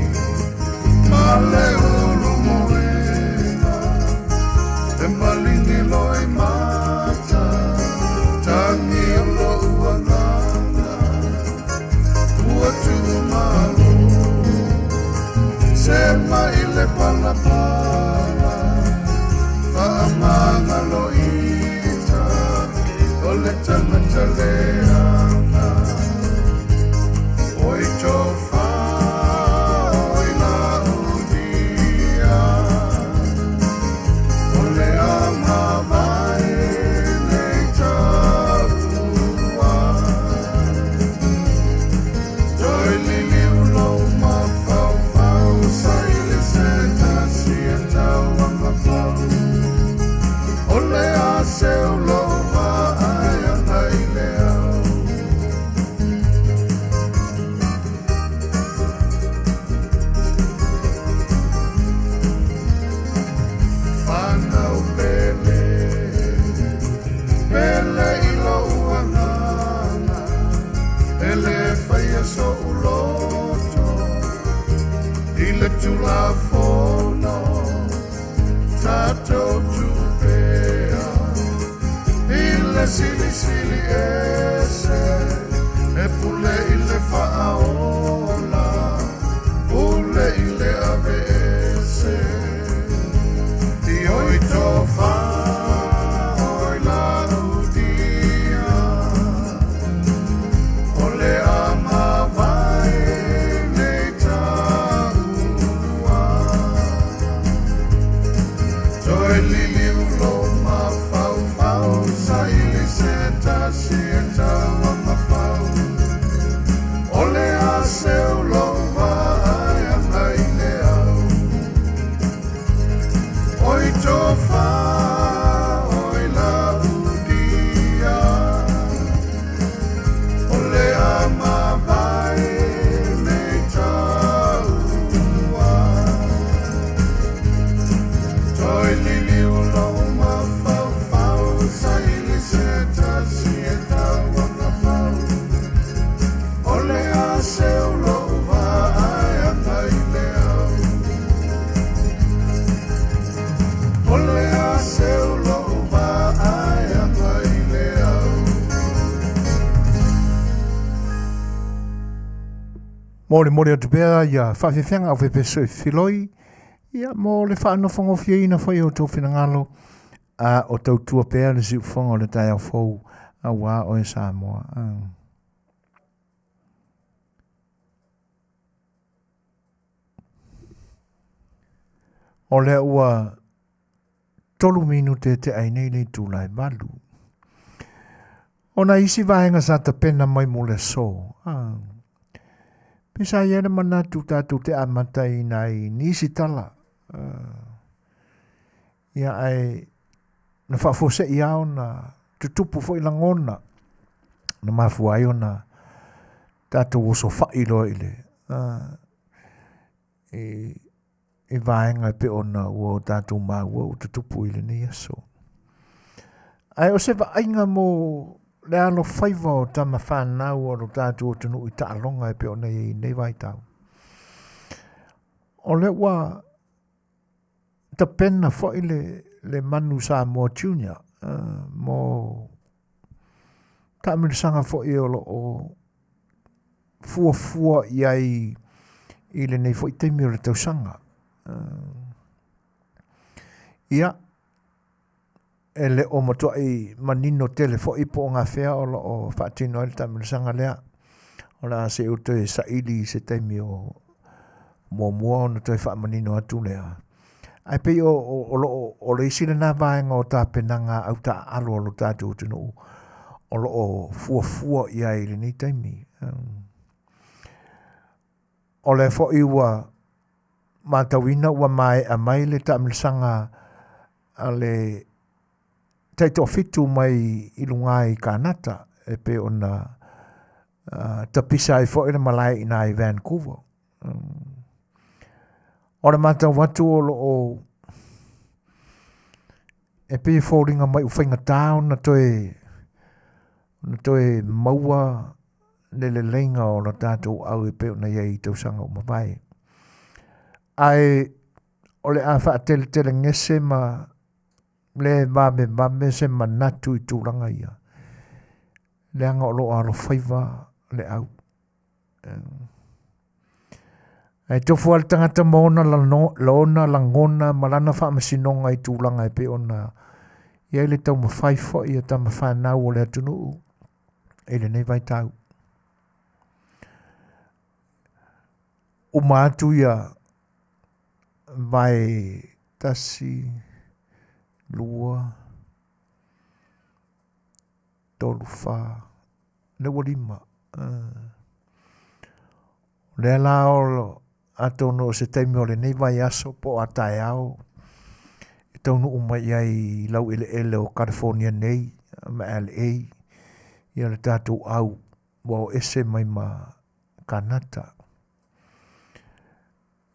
ma le ulu moena, e maligi loi mata, tagi o lou agaga, ua tuumalo, sema i le palapala, faamagaloita, o le tagata leaga. Oi tofa, oi laudia, o le a mavae nei taua. Toi liliu lou mafaufau, saili se tasi e tauagafau. O le a seu lou vaaeaga i le au. Whanau pele, pele i lou agaga, e le faia so'u loto, i le tulafono, tatou tupea. I le silisili ese, e pule i le faaola, pule i le ave ese. I oi tofa, oi laudia, o le a mavae nei taua. Toi liliu lou mafaufau, saili se tasi e tauagafau. O le a seu lou vaaeaga i le au. Oi tofa, oi laudia, o le a mavae nei taua. Toi liliu lou mafaufau, saili se tasi e tauagafau. O le a seu lou vaaeaga i le au. O le a seu lou vaaeaga i le au. Molimoli atu pea ia faafeafeaga au fepeso e filoi, ia mo le faanofogofieina foi o tou finagalo a o tautua pea le siufoga o le taeao fou auā oe Samoa. O lea ua 3 minute te ai nei le itula e 8. O nai isi vaega sa tapena mai mo le aso. Pe sa i ai le manatu tatou te amata i nai nisi tala. Ia ae na faafuasei lava ona tutupu foi lagona na mafua ai ona tatou osofai loa i le i vaega e pei ona ua o tatou maua ua tutupu i lenei aso. Ae o se vaaiga mo le alofaiva o tama fanau o lo tatou atunuu i taaloga e pei ona i ai i lenei vaitau. O lea ua tapena foi le Manu Samoa Junior mo Taamilosaga foi o lo o fuafua i ai i lenei foi taimi o le tausaga. Ia, e le o matuai manino tele foi po o gafea o lo o faatino ai le taamilosaga lea. O le a se i ou toe saili i se taimi o muamua ona toe faamanino atu lea. Ae pei o, o, o, lo, o le isi lena vaega o tapenaga au taaalo a lo tatou atunuu o lo o fuafua i ai i lenei taimi. O lea foi ua matauina ua maea mai le taamilosaga a le taitoafitu mai i luga i Kanata e pei ona uh, tapisa ai foi le malae i ina i Vancouver. Um, o le matau atu o lo o e pei e foliga mai ua faigata ona toe ona toe maua le leleiga o lo tatou au e pei ona i ai i tausaga ua mavae. Ae o le a faateletelegese ma le vavevave se manatu i tulaga ia, leaga o lo o alofaiva le au. Ae tofu lava le tagata ma ona, lano, ona lagona ma lana faamasinoga i tulaga e pei ona i ai le taumafai foi a tama fanau o le atunuu i lenei vaitau. Uma atu ia vae 1, 2, 3, 4, lea ua 5. O lea la o atonu o se taimi o lenei vaiaso po o a taeao e taunuu mai ai i laueleele o California nei ma LA ia le tatou au ua o ese mai ma Kanata.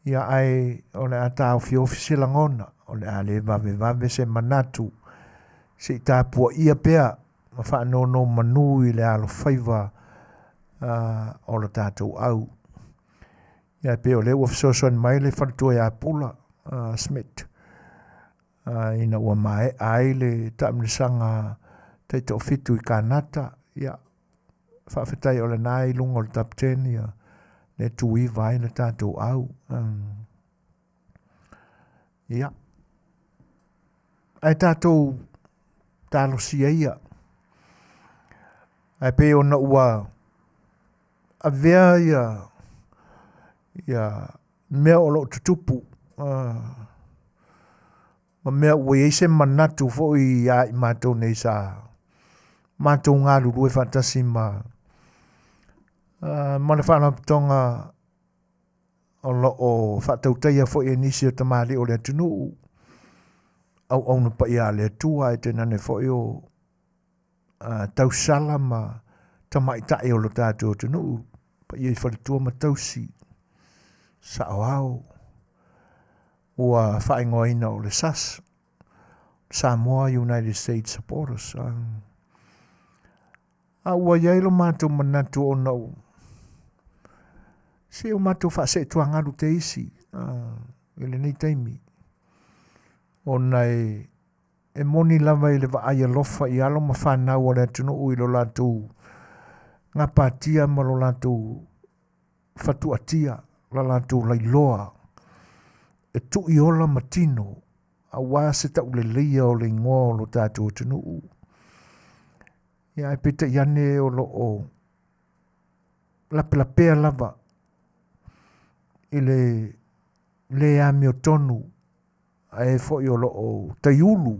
Ia ae o le a taofiofi se lagona, o le a le vavevave se manatu, se i tapuaia pea ma faanonomanu i le alofaiva uh, o le tatou au. Ia e pei o lea ua fesoasoani mai le faletua ia Pula uh, Smith uh, ina ua maea ai le taamilosaga taitoafitu i Kanata, ia faafetai o lena i luga o le top 10 ia le tuiva ai le tatou au. Um, ia. Ae tatou talosia ia. Ae pei ona ua avea ia ia mea o lo o tutupu uh, ma mea ua i ai se manatu foi ia i matou nei sa matou galulue faatasi ma uh, ma le faalapotopotoga o lo o faatautaia foi e nisi o tamalii o le atunuu auauna paia a le Atua ae tainane foi o uh, tausala ma tamaitai o lo tatou atunuu paia i faletua ma tausi saoao ua faaigoaina o le SAS, Samoa United States Supporters. A ua i ai lo matou manatu ona u se o matou faaseetuagalu te isi uh, i lenei taimi ona e e moni lava i le vaai alofa i alo ma fanau a le atunuu i lo latou gapatia ma lo latou fatuatia la latou lailoa e tui ola ma tino aua se tauleleia o le igoa o lo tatou atunuu. Ia ae peitai ane o lo o lapelapea lava i le le amiotonu ae foi o lo o taiulu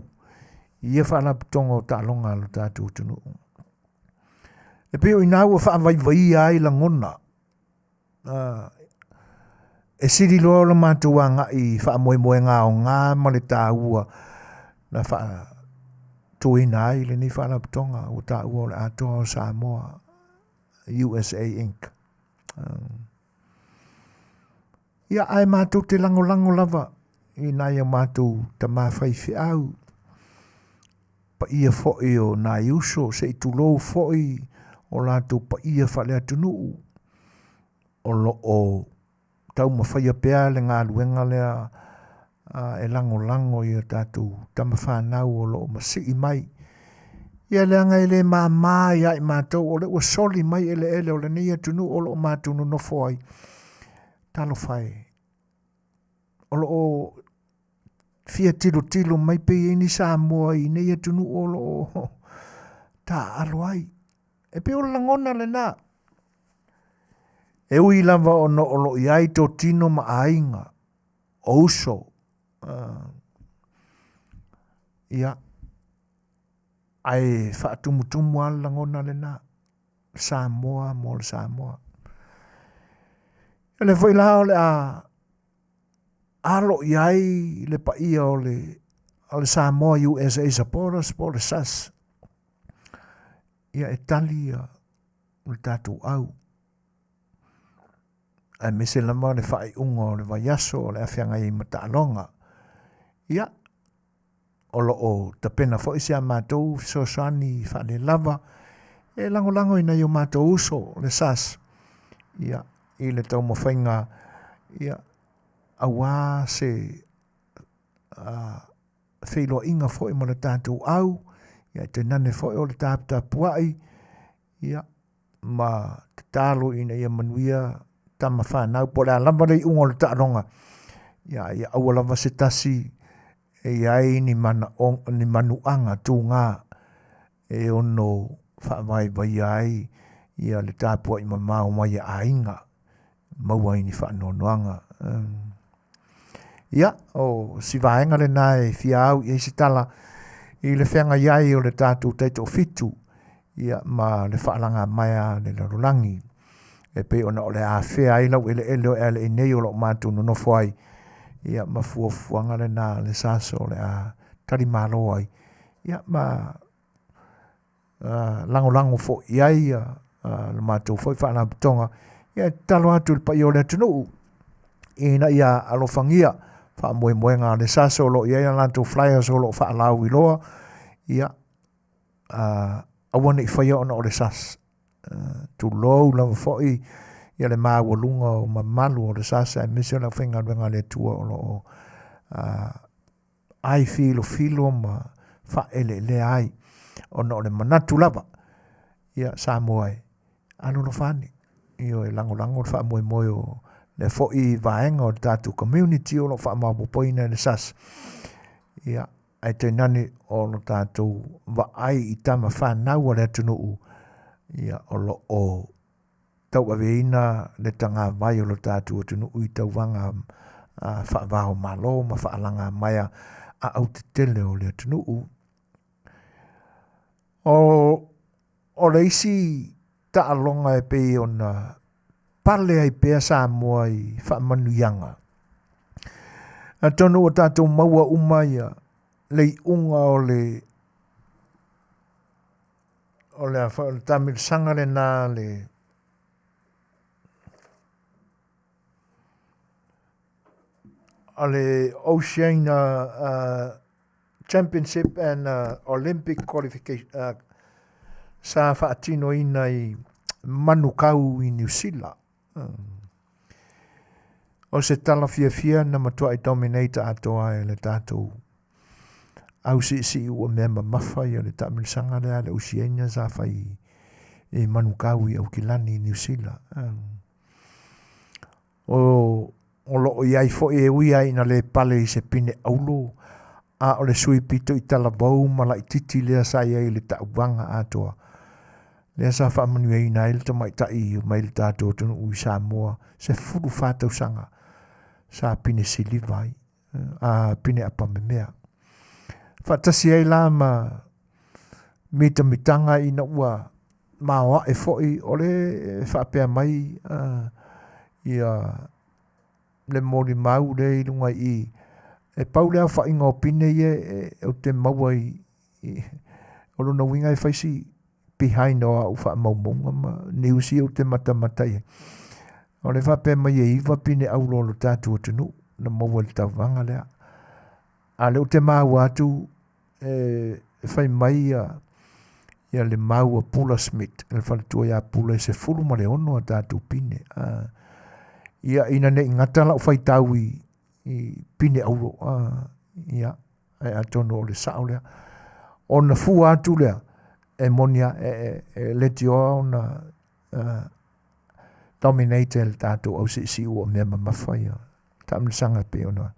i ia faalapotopotoga o taaloga a lo tatou atunuu. E pei o i ina ua faavaivaia ai lagona uh, e sili loa o le matou agai i faamoemoega aoga ma le taua na faatuina ai lenei faalapotopotoga ua taua o le Atoa o Samoa USA Inc. Um, Ia, ae matou te lagolago lava i nai a matou tama faifeau, paia foi o nai uso, se i tulou foi o latou paia faaleatunuu, o lo o taumafaia pea le galuega lea e lagolago i a tatou tama fanau o lo o masii mai. Ia leaga e le māmā ia i matou o lea ua soli mai eleele o lenei atunuu o lo o matou nonofo ai. Talofa e, o lo o fia tilotilo mai pe i ai ni Samoa i nei atunuu o lo o taaalo ai. E pei o le lagona lena. E ui lava ona o lo o i ai totino ma aiga, o uso, ia, ae faatumutumu lava le lagona lena, Samoa mo le Samoa. O lea foi la o le a alo i ai le paia o le, o le Samoa USA Supporters po o le SAS, ia e tali ia le tatou au. Aemaise lava le faaiuga o le vaiaso o le a feagai ai ma taaloga. Ia, o lo o tapena foi si a matou fesoasoani faalelava e lagolago i nai o matou uso le SAS ia, i le taumafaiga ia, aua se feiloaiga foi ma le tatou au, ia, tainane foi o le taputapuai ia, ma tatalo ina ia manuia tama fanau po o le a lava le iuga o le taaloga, ia, ia aua lava se tasi e i ai ni manaoga, ni manuaga tuga e ono faavaivaia ai ia le tapuai mamao mai a aiga maua ai ni faanoanoaga. Ia, o si vaega lena e fia au i ai se tala i le feagai ai o le tatou taitoafitu ia ma le faalagamaea a le lalolagi. E pei ona o le a afea ai laueleele o LA nei o lo o matou nonofo ai, ia ma fuafuaga lena a le SASO o le a talimalo ai, ia ma lagolago foi i ai le matou foi faalapotopotoga. Ia e tatalo atu i le paia o le atunuu ina ia alofagia faamoemoega a le SASO o lo o i ai a latou flyers o lo o faalauiloa, ia aua ne i faia ona o le SAS. Tulou lava foi ia le maualuga o mamalu o le SAS aemaise o le aufaigaluega a le Atua o lo o ai filofilo ma faaeleelea ai ona o le manatu lava ia Samoa e alolofa ane, ioe, lagolago le faamoemoe o lea foi vaega o le tatou community o lo o faamaopoopoina e le SAS. Ia, ae tainane o lo tatou vaai i tama fanau a le atunuu, ia, o lo o tauaveina le tagavai o lo tatou atunuu i tauvaga faava-o-Malo ma faalagamaea a autetele o le atunuu. O le isi taaloga e pei ona pale ai pea Samoa i faamanuiaga, atonu ua tatou maua uma ia le iuga o le o le a foi o le taamilosaga lena le o le Oceania Championship and Olympic Qualification sa faatinoina i Manukau i Niu Sila. O se tala fiafia na matuai dominate atoa e le tatou au siisii ua mea mamafa ia le taamilosaga lea a le Oceania sa fai i Manukau i Aukilani i Niu Sila. O, o lo o i ai foi e ui ai ina le pale i se pine auro, a o le sui pito i talavou ma laititi lea sa i ai i le tauvaga atoa. Lea sa faamanuiaina ai le tamaitai mai le tatou atunuu i Samoa, 14 tausaga sa pine siliva ai, a pine apamemea. Faatasi ai la ma mitamitaga ina ua maoae foi o le faapea mai ia le molimau lea i luga i i, e pau le aofaiga o pine ia ou te maua i, o lona uiga e fai si behind o au faamaumauga ma news ia ou te matamata i ai. O le faapea mai e 9 pine auro o lo tatou atunuu na maua i le tauvaga lea. A o lea ou te maua atu e fai mai ia, ia le mau a Pula Smith, le faletua ia Pula e 16 a tatou pine. Ia ina ne i gata lau faitau i, i pine auro, ia, ae atonu o le sao lea. Ona fua atu lea, e moni a, e, e, e leitioa ona uh, dominate e le tatou ausiisiu o mea mamafa ia taamilosaga pei ona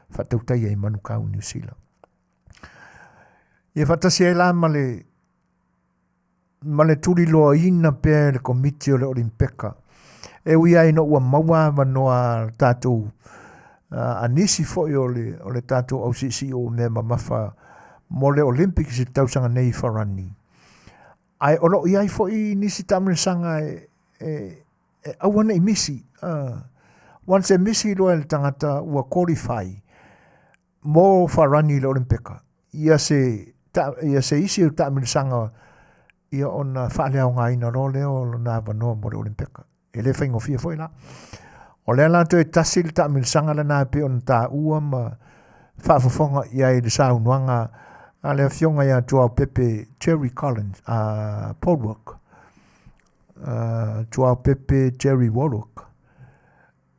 faatautaia i Manukau Niu Sila. Ia faatasi ai la ma le ma le tuliloaina pea e le Komiti o le Olimpeka. E ui ai ina ua maua avanoa tatou a nisi foi o le, o le tatou ausiisii o mea mamafa mo le Olympics i le tausaga nei i Farani. Ae o lo o i ai foi nisi taamilosaga e, e, e aua ne i misi. Uh, once e misi loa e le tagata ua qualify mo Farani i le Olimpeka, ia se, ta, ia se isi o taamilosaga ia ona faaleaogaina loa lea o lona avanoa mo le Olimpeka. E le faigofie foi la. O lea la toe tasi le taamilosaga lena e pei ona taua ma faafofoga i ai i le saunoaga a le afioga ia Tuaopepe Jerry Collins, a uh, Polwork, uh, Tuaopepe Jerry Warwick.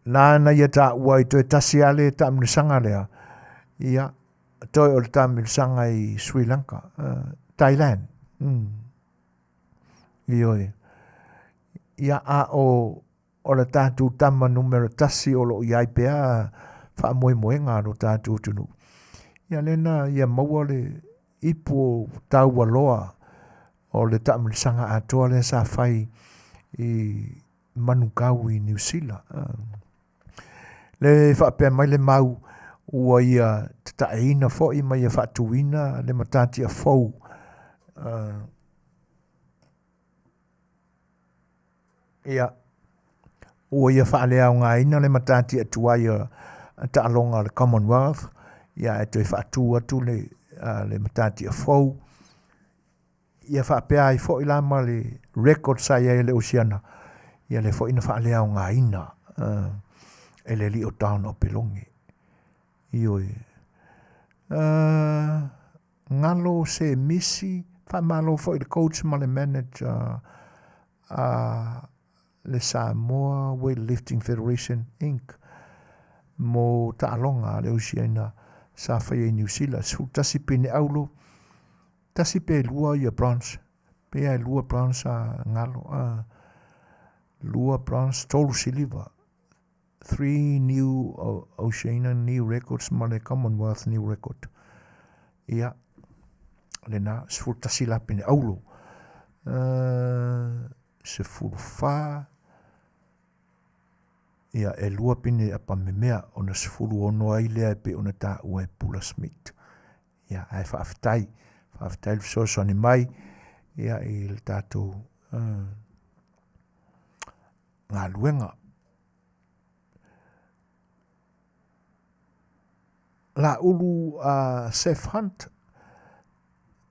Nāna ia taua i toe tasi a le taamilosaga lea, ia, toe o le taamilosaga i Sri Lanka, uh, Thailand. Mm. Ioe. Ia, a o, o le tātou tama numera tasi o lo o i ai pea faamoemoega a lo tātou atunuu. Ia lena ia maua le ipu o taua loa o le taamilosaga atoa lea sa fai i Manukau i Niu Sila. Le faapea mai le mau ua ia tataeina foi ma ia faatuina le matatia fou uh, ia ua ia faaleaogaina le matatia tuai a taaloga o le Commonwealth ia e toe faatu atu le, uh, le matatia fou Ia faapea ai foi la ma le record sa i ai e le Oceana, ia lea foi na faaleaogaina uh, e le alii o Don Opeloge. Ioe. Uh, ngalo se misi, faamalo foi le coach ma le manager a uh, le Samoa Weightlifting Federation Inc. mo taaloga a le Oceana sa faia i Niu Sila. 11 pine aulo, Tasi pe lua ia bronze. Pe ai lua bronze a ngalo. A lua bronze, tolu siliva. Three new Oceania new records ma le Commonwealth new record. Ia, lena, 11 la pine aulo. Uh, 14, ia, e lua pine apamemea, ona 16 ai lea e pei ona taua e Pula Smith. Ia, ae faafetai, faafetai le fesoasoani mai ia i le tatou uh, galuega. Laulu a uh, Seth Hunt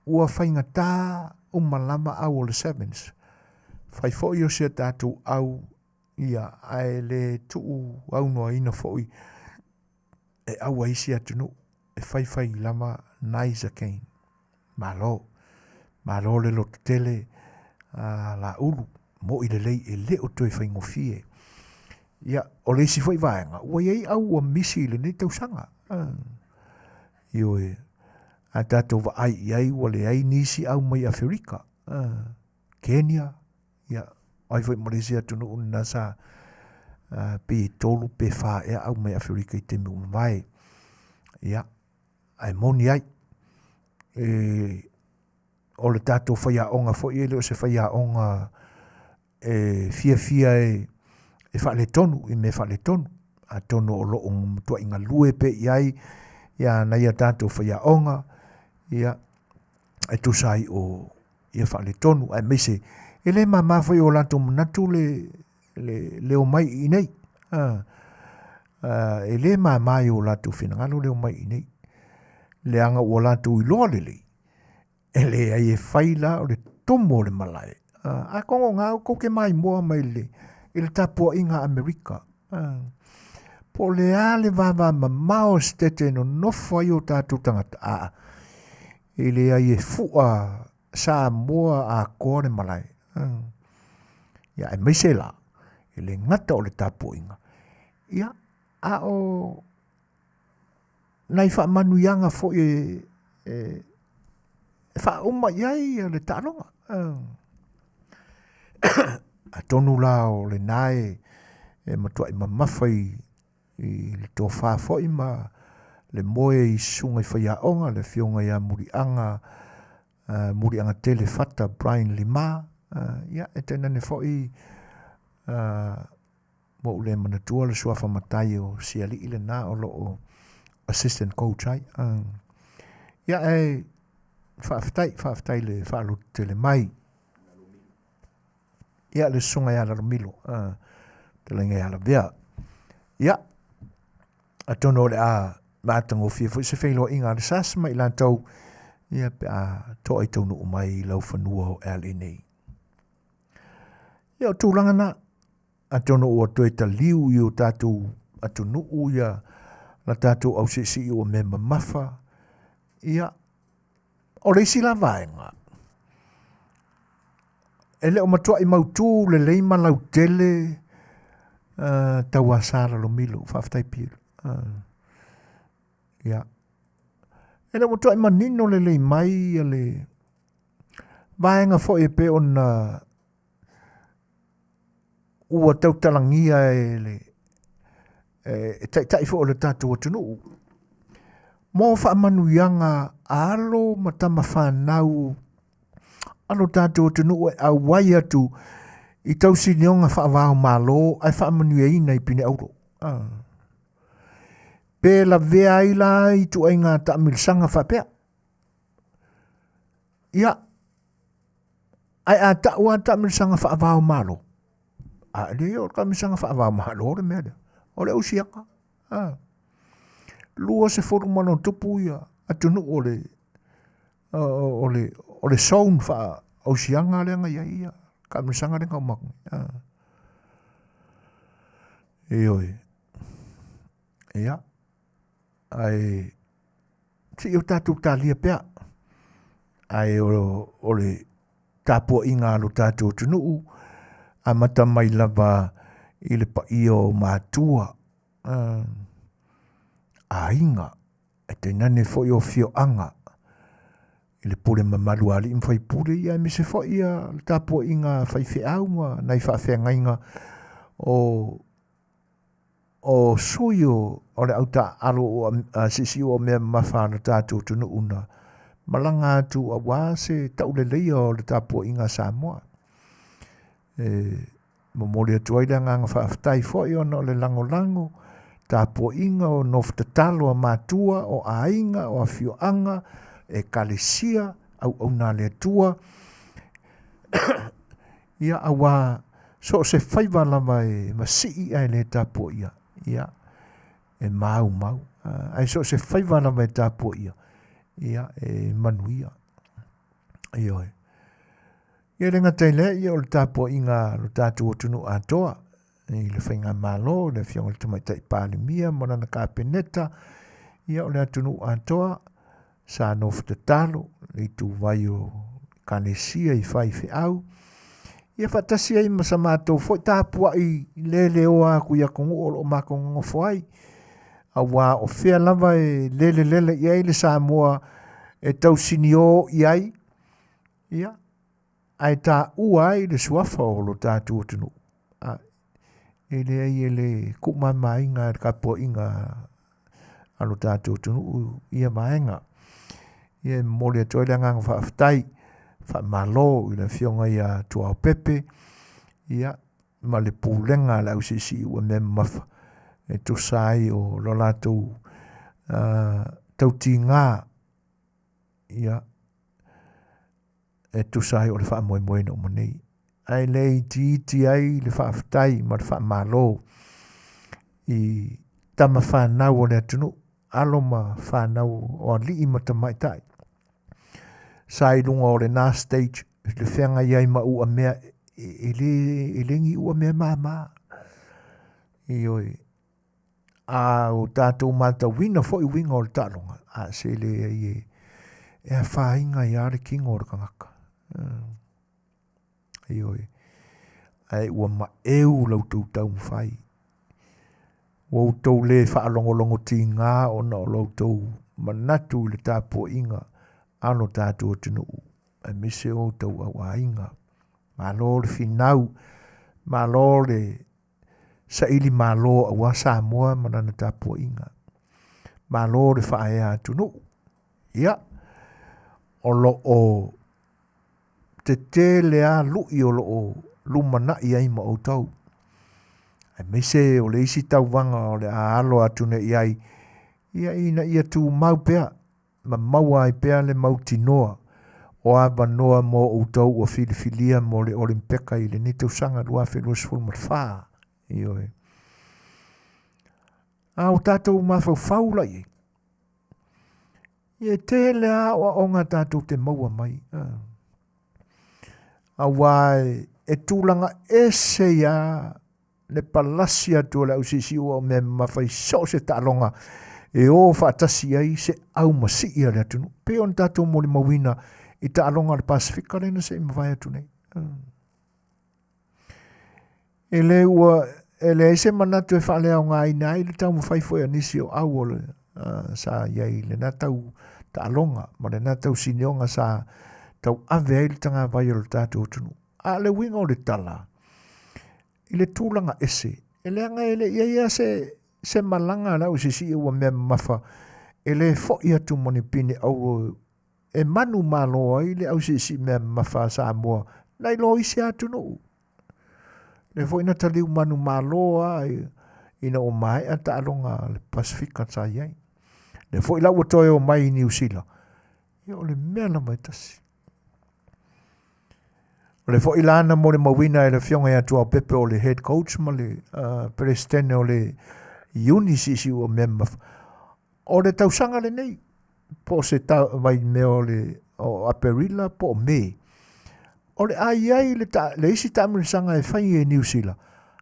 ua faigata uma lava au o le Sevens. Fai foi o si a tatou au ia ae le tuu aunoaina foi e au ai isi atunuu e faifai lava Nice Kane. Malo. Malo le lototele a Laulu. Mo'i lelei e le o toe faigofie. Ia, o le isi foi vaega, ua i ai au ua misi i lenei tausaga. Ioe, a tatou vaai i ai ua leai nisi au mai Aferika. Kenya, Ia, ai foi ma le isi atunuu lena sa uh, pei e tolu pe whā ea au mai Awherika i te taimi ua mavae. Ia, ae moni ai. E, o le tātou whaiaonga foi e le o se whaiaonga e fiafia e, e faaletonu, i mea faaletonu. Atonu o loo matuai galue pea i ai ia nai a tātou whaiaonga, ia, e tusa ai o ia faaletonu, aemaise e le māmā foi o latou manatu le, le, le omai i inei. A, a, e le māmā i o latou finagalo le omai i inei. Leaga ua latou iloa lelei, e leai e fai la o le tumu o le malae. A, atonu o ngā kou ke maimoa mai le, i le tapuaiga a Amerika. A, po o le a le vavamamao Setete e nonofo ai o tatou tagata, a, e leai e fua Samoa atoa le malae. Ia, aemaise la, e le gata o le tapuaiga. Ia, a o nai faamanuiaga foi e, e, e faauma i ai le taaloga. Atonu la o lena e e matuai mamafa i i le tofa foi ma le moe i susuga i faiaoga, le afioga ia Muliaga uh, Muliaga Tele Fata Brian Lima, uh, ia e tainane foi uh, ua ou le manatua le suafa matai o Sialii lena o lo o assistant coach ai. Uh, ia e faafetai, faafetai le faalototele mai. Ia le susuga ia Lalomilo, uh, fetalaiga ia Lavea. Ia, atonu o le a matagofie foi se feiloaiga a le SAS ma i latou, ia pe a toa i taunuu mai i lau fanua o LA nei. Ia o tulaga na, atonu ua toe taliu i o tatou atunuu ia la tatou ausiisii ua mea mamafa, ia O le isi la vaega, e le o matuai mautu lelei ma lautele uh, tauasa lalomilo, faafetai Pielu. Uh, ia. E le o matuai manino lelei mai le vaega foi e pei ona ua tautalagia e le e taitai foi o le tatou atunuu mo faamanuiaga a alo ma tama fanau a lo tatou atunuu e auai atu i tausinioga faavao malo ae faamanuiaina i pine auro. Ah. Pe lavea ai la i tuaiga taamilisaga faapea. Ia, Ae a tau lava le taamilosaga faava-o-Malo, a e leai o le taamilosaga faava-o-Malo le mea lea, o le ausiaga. A. 20 ma lona tupu ia atunuu o le o le o le zone faa-ausiaga lea na i ai ia taamilosaga lea na uma atu nei. A. Ioe. Ia. Ae se i o tatou talia pea. Ae o le tapuaiga a lo tatou atunuu, amata mai lava i le paia o matua, aiga, e tainane foi o afioaga, i le pule mamalu a alii ma faipule, ia aemaise foi ia le tapuaiga a faifeau ma nai faafeagaiga o o sui o, o le au taaalo ua siisii ua mea mamafa a lo tatou atunuu na malaga atu aua se tauleleia o le tapuaiga a Samoa. E momoli atu ai le agaga faafetai foi ona o le lagolago tapuaiga o nofo tatalo a matua, o aiga, o afioaga, ekalesia, auauna a le Atua. Ia, auā so o se faiva lava e masii ae le tapuaia, ia, e maumau. Ae so o se faiva lava e tapuaia, ia, e manuia. Ioe. Ia le gata i lea, ia o le tapuaiga a lo tatou atunuu atoa, i le faigamalo, le afioga i le Tamaitai Palemia ma lana Kapeneta, ia o le atunuu atoa, sa nofo tatalo le ituvai o Ekalesia i faifeau, ia faatasi ai ma sa matou foi tapuai leleoa atu i atunuu o lo o matou nonofo ai, auā o fea lava e lelelele i ai le Samoa e tausinio i ai, ia, ae taua ai le suafa o lo tatou atunuu. A, e leai e le tuumamaina e le tapuaiga a lo tatou atunuu ia vaega. Ia e momoli atu ai le agaga faafetai, faamalo i le afioga ia Tuaopepe, ia ma le pulega a le ausiisii ua mea mamafa e tusa ai o lo latou uh, tautiga ia e tusa ai o le faamoemoe na uma nei. Ae le itiiti ai le faafetai ma le faamalo i tama fanau o le atunuu, alo ma fanau o alii ma tamaitai. Sa i luga o lena stage le feagai ai ma uamea e le, e le ni uamea māmā. Ioe, A o tatou matauina foi uiga o le taaloga, a se leai e, e afaina ai lava le kino o le tagata. Ioe. Ae ua maeu la outou taumafai. Ua outou le faalogologo tiga ona o la outou manatu i le tapuaiga. a lo tatou atunuu, aemaise o outou auaiga. Malo le finau, malo le saili malo aua Samoa ma lana tapuaiga. Malo le faaea atunuu. Ia, o lo o tetele lava lui o lo o lumanai ai ma outou. Aemaise o le isi tauvaga o le a alo atu nei i ai, ia ina ia tumau pea ma maua ai pea le mautinoa o avanoa mo outou ua filifilia mo le Olimpeka i lenei tausaga 2024. Ioe. A o tatou mafaufau la i ai, e tele lava aoaoga tatou te maua mai. Aua e tulaga ese ia le palasi atu o le ausiisiu o mea mamafa i so o se taaloga e o faatasi ai se aumasii a le atunuu. Pei ona tatou molimauina i taaloga a le Pasefika lea na se i mavae atu nei. E le ua e leai se manatu e faaleaogaina ai le taumafai foi a nisi o au o le uh, sa i ai i lena tau taaloga ma lena tau sinioga sa tauave ai le tagavai o le tatou atunuu. A o le uiga o le tala, i le tulaga ese, e leaga e le i ai lava se, se malaga a le au siisii ua mea mamafa e le foi atu ma ni pine auro e manumalo ai le au siisii mea mamafa a Samoa nai lo isi atunuu. Lea foi na taliu manumalo lava ina ua maea taaloga a le Pasefika sa i ai. Lea foi la ua toe omai i Niu Sila, ia o le mea lava e tasi. O le foi la na molimauina e le Afioga ia Tuaopepe o le head coach ma le uh, peresetene o le Iuni Siisiu o mea mamafa. O le tausaga lenei, po o se ta, vai mea o le o Aperila po o Me, o le a i ai le, ta, le isi taamilosaga e fai e Niu Sila,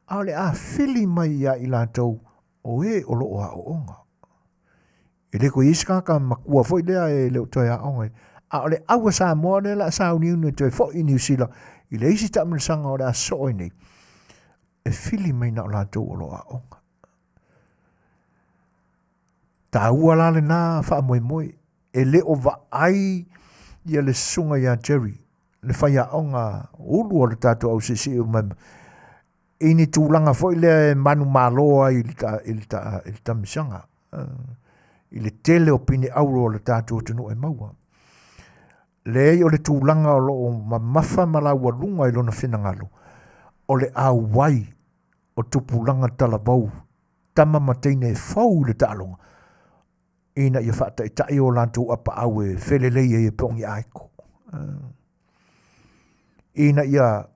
a o le a fili mai ia i latou o e o lo o aooga. E le koe i ai se tagata matua foi lea e le o toe aoga. A o le au a Samoa lea o le a sauniuni e toe foi i Niu Sila i le isi taamilosaga o le a sosoo ai nei, e fili mai na o latou o lo o aoga. Taua la lena faamoemoe, e le o vaai ia le susuga ia Jerry, le faiaoga ulu o le tatou au siisii uma i ni tulaga foi lea e manumalo ai i le, i le, i le tamisaga, i le tele o pine auro o le tatou atunuu e maua. Leai o le tulaga o lo o mamafa ma laualuga i lona finagalo, o le auai o tupulaga talavou, tama ma teine e fou i le taaloga, ina ia faataitai o latou apaau e felelei ai e pe o ni aeko. Ina ia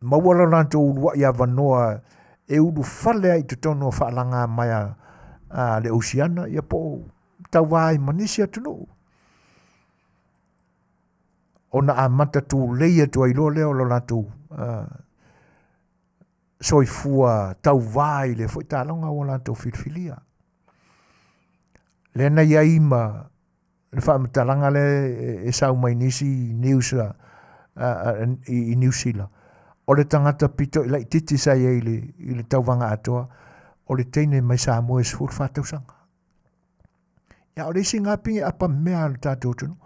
maua lo latou uluai avanoa e ulufale ai i totonu o faalaga mai a, a le Oceana, ia po o tauva ai ma nisi atunuu. Ona amata tulei atu ai loa lea o lo latou uh, soifua tauvā i le foi taaloga ua latou filifilia. Lea na i ai ma le faamatalaga lea e sau mai nisi news a, a, a, i, i Niu Sila, o le tagata pito i laitiiti sa i ai i le, i le tauvaga atoa, o le teine mai Samoa e 14 tausaga. Ia, o le isi ngā pinge apa mea a le tātou atunuu.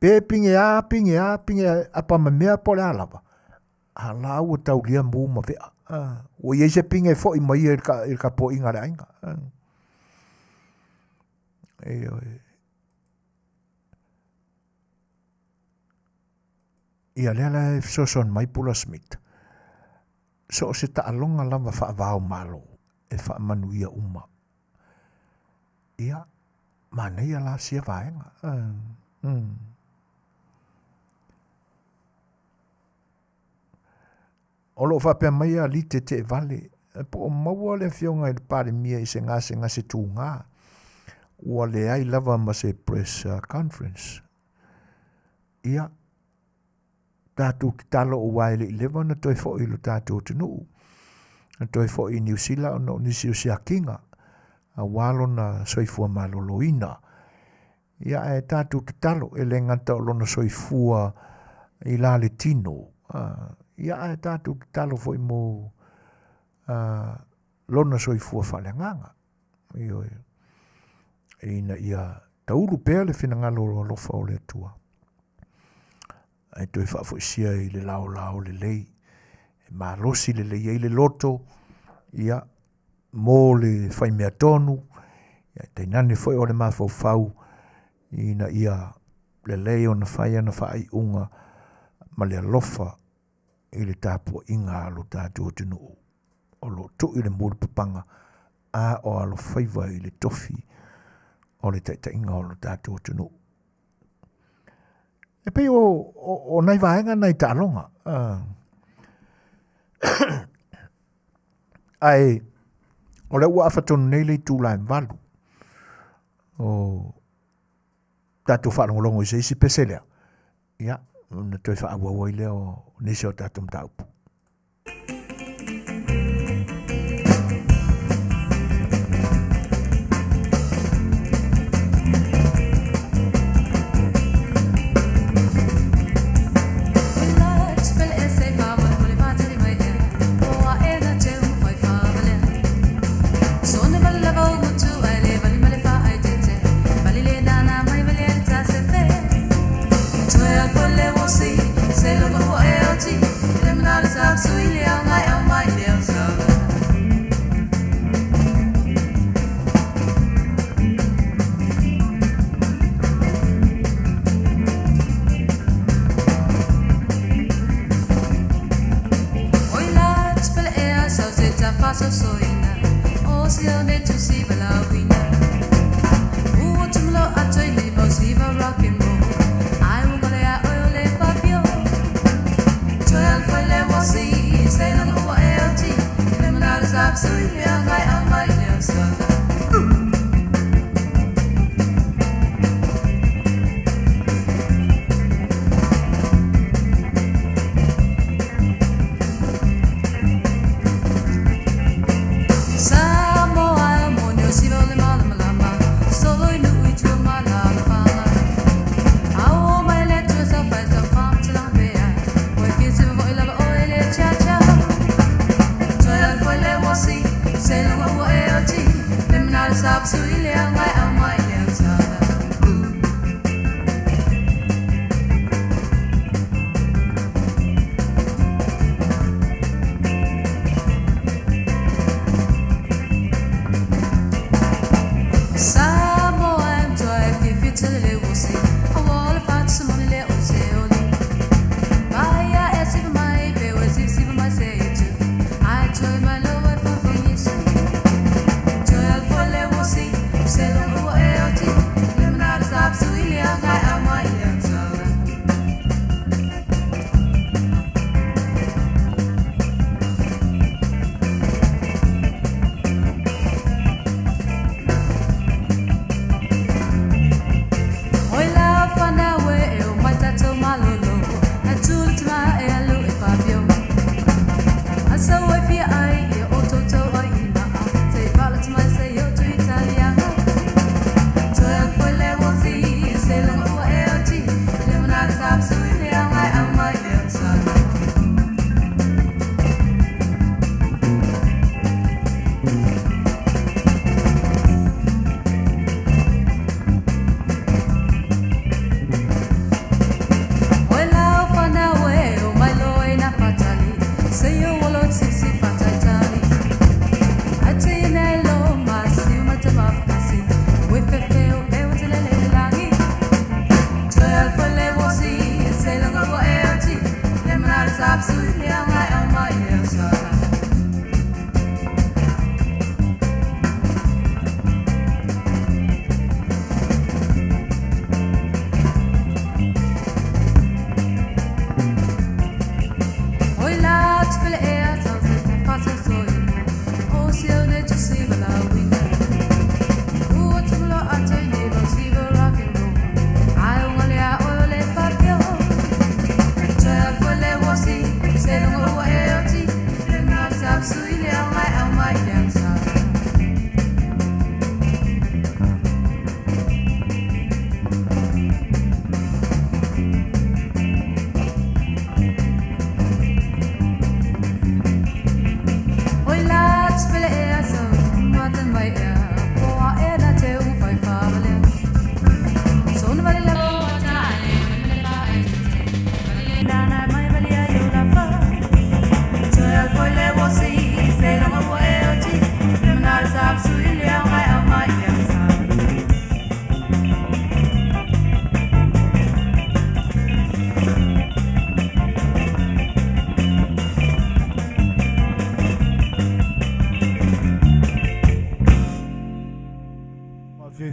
Pe pinge a, pinge a, pinge a, apa ma mea po le a lava. A la ua taulia mū ma vea. Ua i ai se pinge fo'i mai ia i le, ka, i le kapoiga a le aiga. Ioe. Ia lea la e fesoasoani mai Pula Smith. So o se taaloga lava faavao malo e faamanuia uma. Ia, manaia la sia vaega. Mm. O lo o faapea mai a Lite Teevale, po o maua le afioga i le Palemia i se gasegase tūgā, ua leai lava ma se press uh, conference. Ia, tatou tatalo aua e le i leva ona toe foi i lo tatou atunuu, na toe foi i Niu Sila ona o nisi o siakiga, aua lona soifua maloloina. Ia ae tatou tatalo, e le gata o lona soifua i la le tino, ia ae tatou tatalo foi mo lona soifua faaleagaga. Ioe. Ina ia Taulu pea le finagalo o le alofa o le Atua. Ae toe faafoisia i le laolao lelei, e malosi lelei ai le loto, ia, mo le faimea tonu, ia, tainane foi o le mafaufau ina ia lelei ona fai ana faaiuga ma le alofa i le tapuaiga a lo tatou atunuu o lo o tui le mulipapaga a o alofaiva i le tofi o le taitaiga o lo tatou atunuu. E pei o, o, o nai vaega nai taaloga. Uh, ae o lea ua afa tonu nei le itula e valu o tatou faalogologo i se isi pese lea, ia, ona toe faaauau ai lea o nisi o tatou mataupu.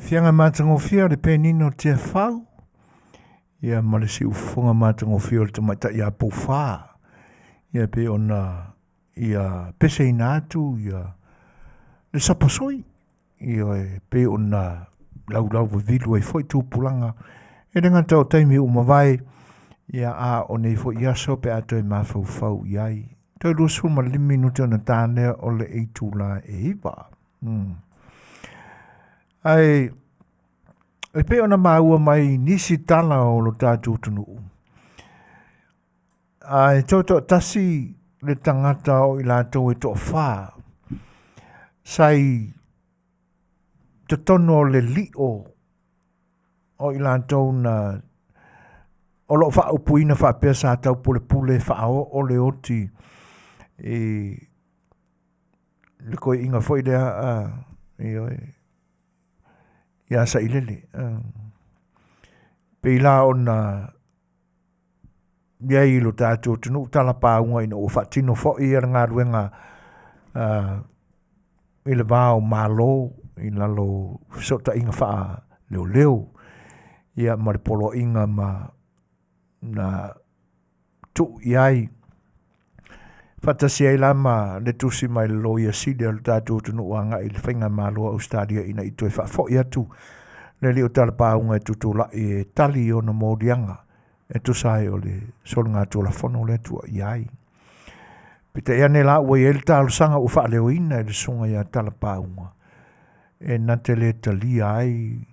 Fiaga matagofie o le penina o Tiafau, ia ma le siufofoga matagofie o le tamaitai ia Poufa, ia pei ona ia peseina atu ia le sapasoi, ia pei ona laulau vivilu ai foi tupulaga e le gata o taimi ua mavae, ia a o nei foi aso pe a toe mafaufau i ai. Toe 25 minute ona ta lea o le itula e 9. Ae e pei ona maua mai nisi tala o lo tatou atunuu, a e toatoatasi le tagata o i latou e toafa sa i totonu o le lio o i latou na o lo o faaupuina faapea sa taupulepule faaoo le oti i le koiina foi lea a ioe ia Sailele. Pei la ona i ai i lo tatou atunuu talapauga ina ua faatino foi le galuega i le va o Malo i lalo o fesootaiga faaleoleo ia ma le poloaiga ma na tuu i ai faatasi ai la ma le tusi mai le Loia Sili a lo tatou atunuu agai i le Faigamalo a Ausetalia ina i toe faafoi atu le alii o talapauga e tutulai e tali i ona moliaga e tusa ai o le soligatulafono lea tuuaia ai. Peitai ane la ua i ai le talosaga ua faaleoina e le susuga ia Talapauga e na te le talia ai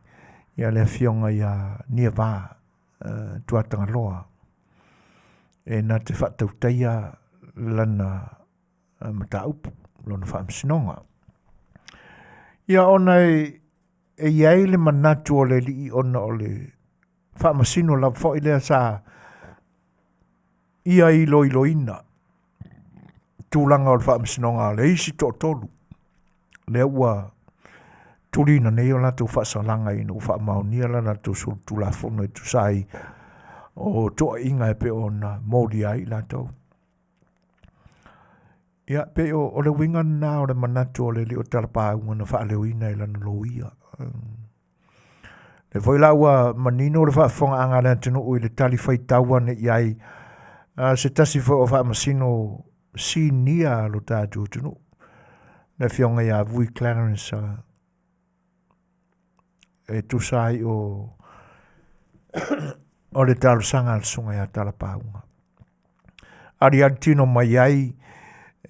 ia le afioga ia Niava Tuatagaloa e na te faatautaia lana mataupu, lona faamasinoga. Ia ona e i ai le manatu o le alii ona o le faamasino lava foi lea sa ia iloiloina tulaga o le faamasinoga a le isi toatolu lea ua tuliina nei o latou faasalaga ina ua faamaonia la latou solitulafono e tusa ai o toaiga e pei ona molia ai i latou. Ia, pei o, o le uiga lena o le manatu o le alii o Talapāuga na faaleoina e lana loia. Lea foi la ua manino le faafofogaaga a le atunuu i le tali faitau ane i ai a se tasi foi o faamasino sinia a lo tatou atunuu, le afioga ia Vui Clarence e tusa ai o o le talosaga a le susuga ia Talapauga. Aliali tino mai ai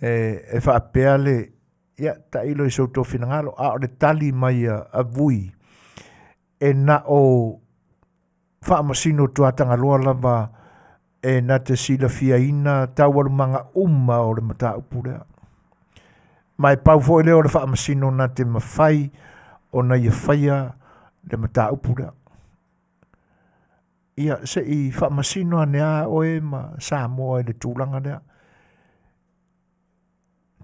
e, e faapea le ia tailo i so outou finagalo, a o le tali mai a Vui, e na o faamasino tuatagaloa lava e na te silafiaina taualumaga uma o le mataupu lea. Ma e pau foi lea o le faamasino na te mafai ona ia faia le mataupu lea. Ia, se i faamasino ane lava oe ma Samoa i le tulaga lea.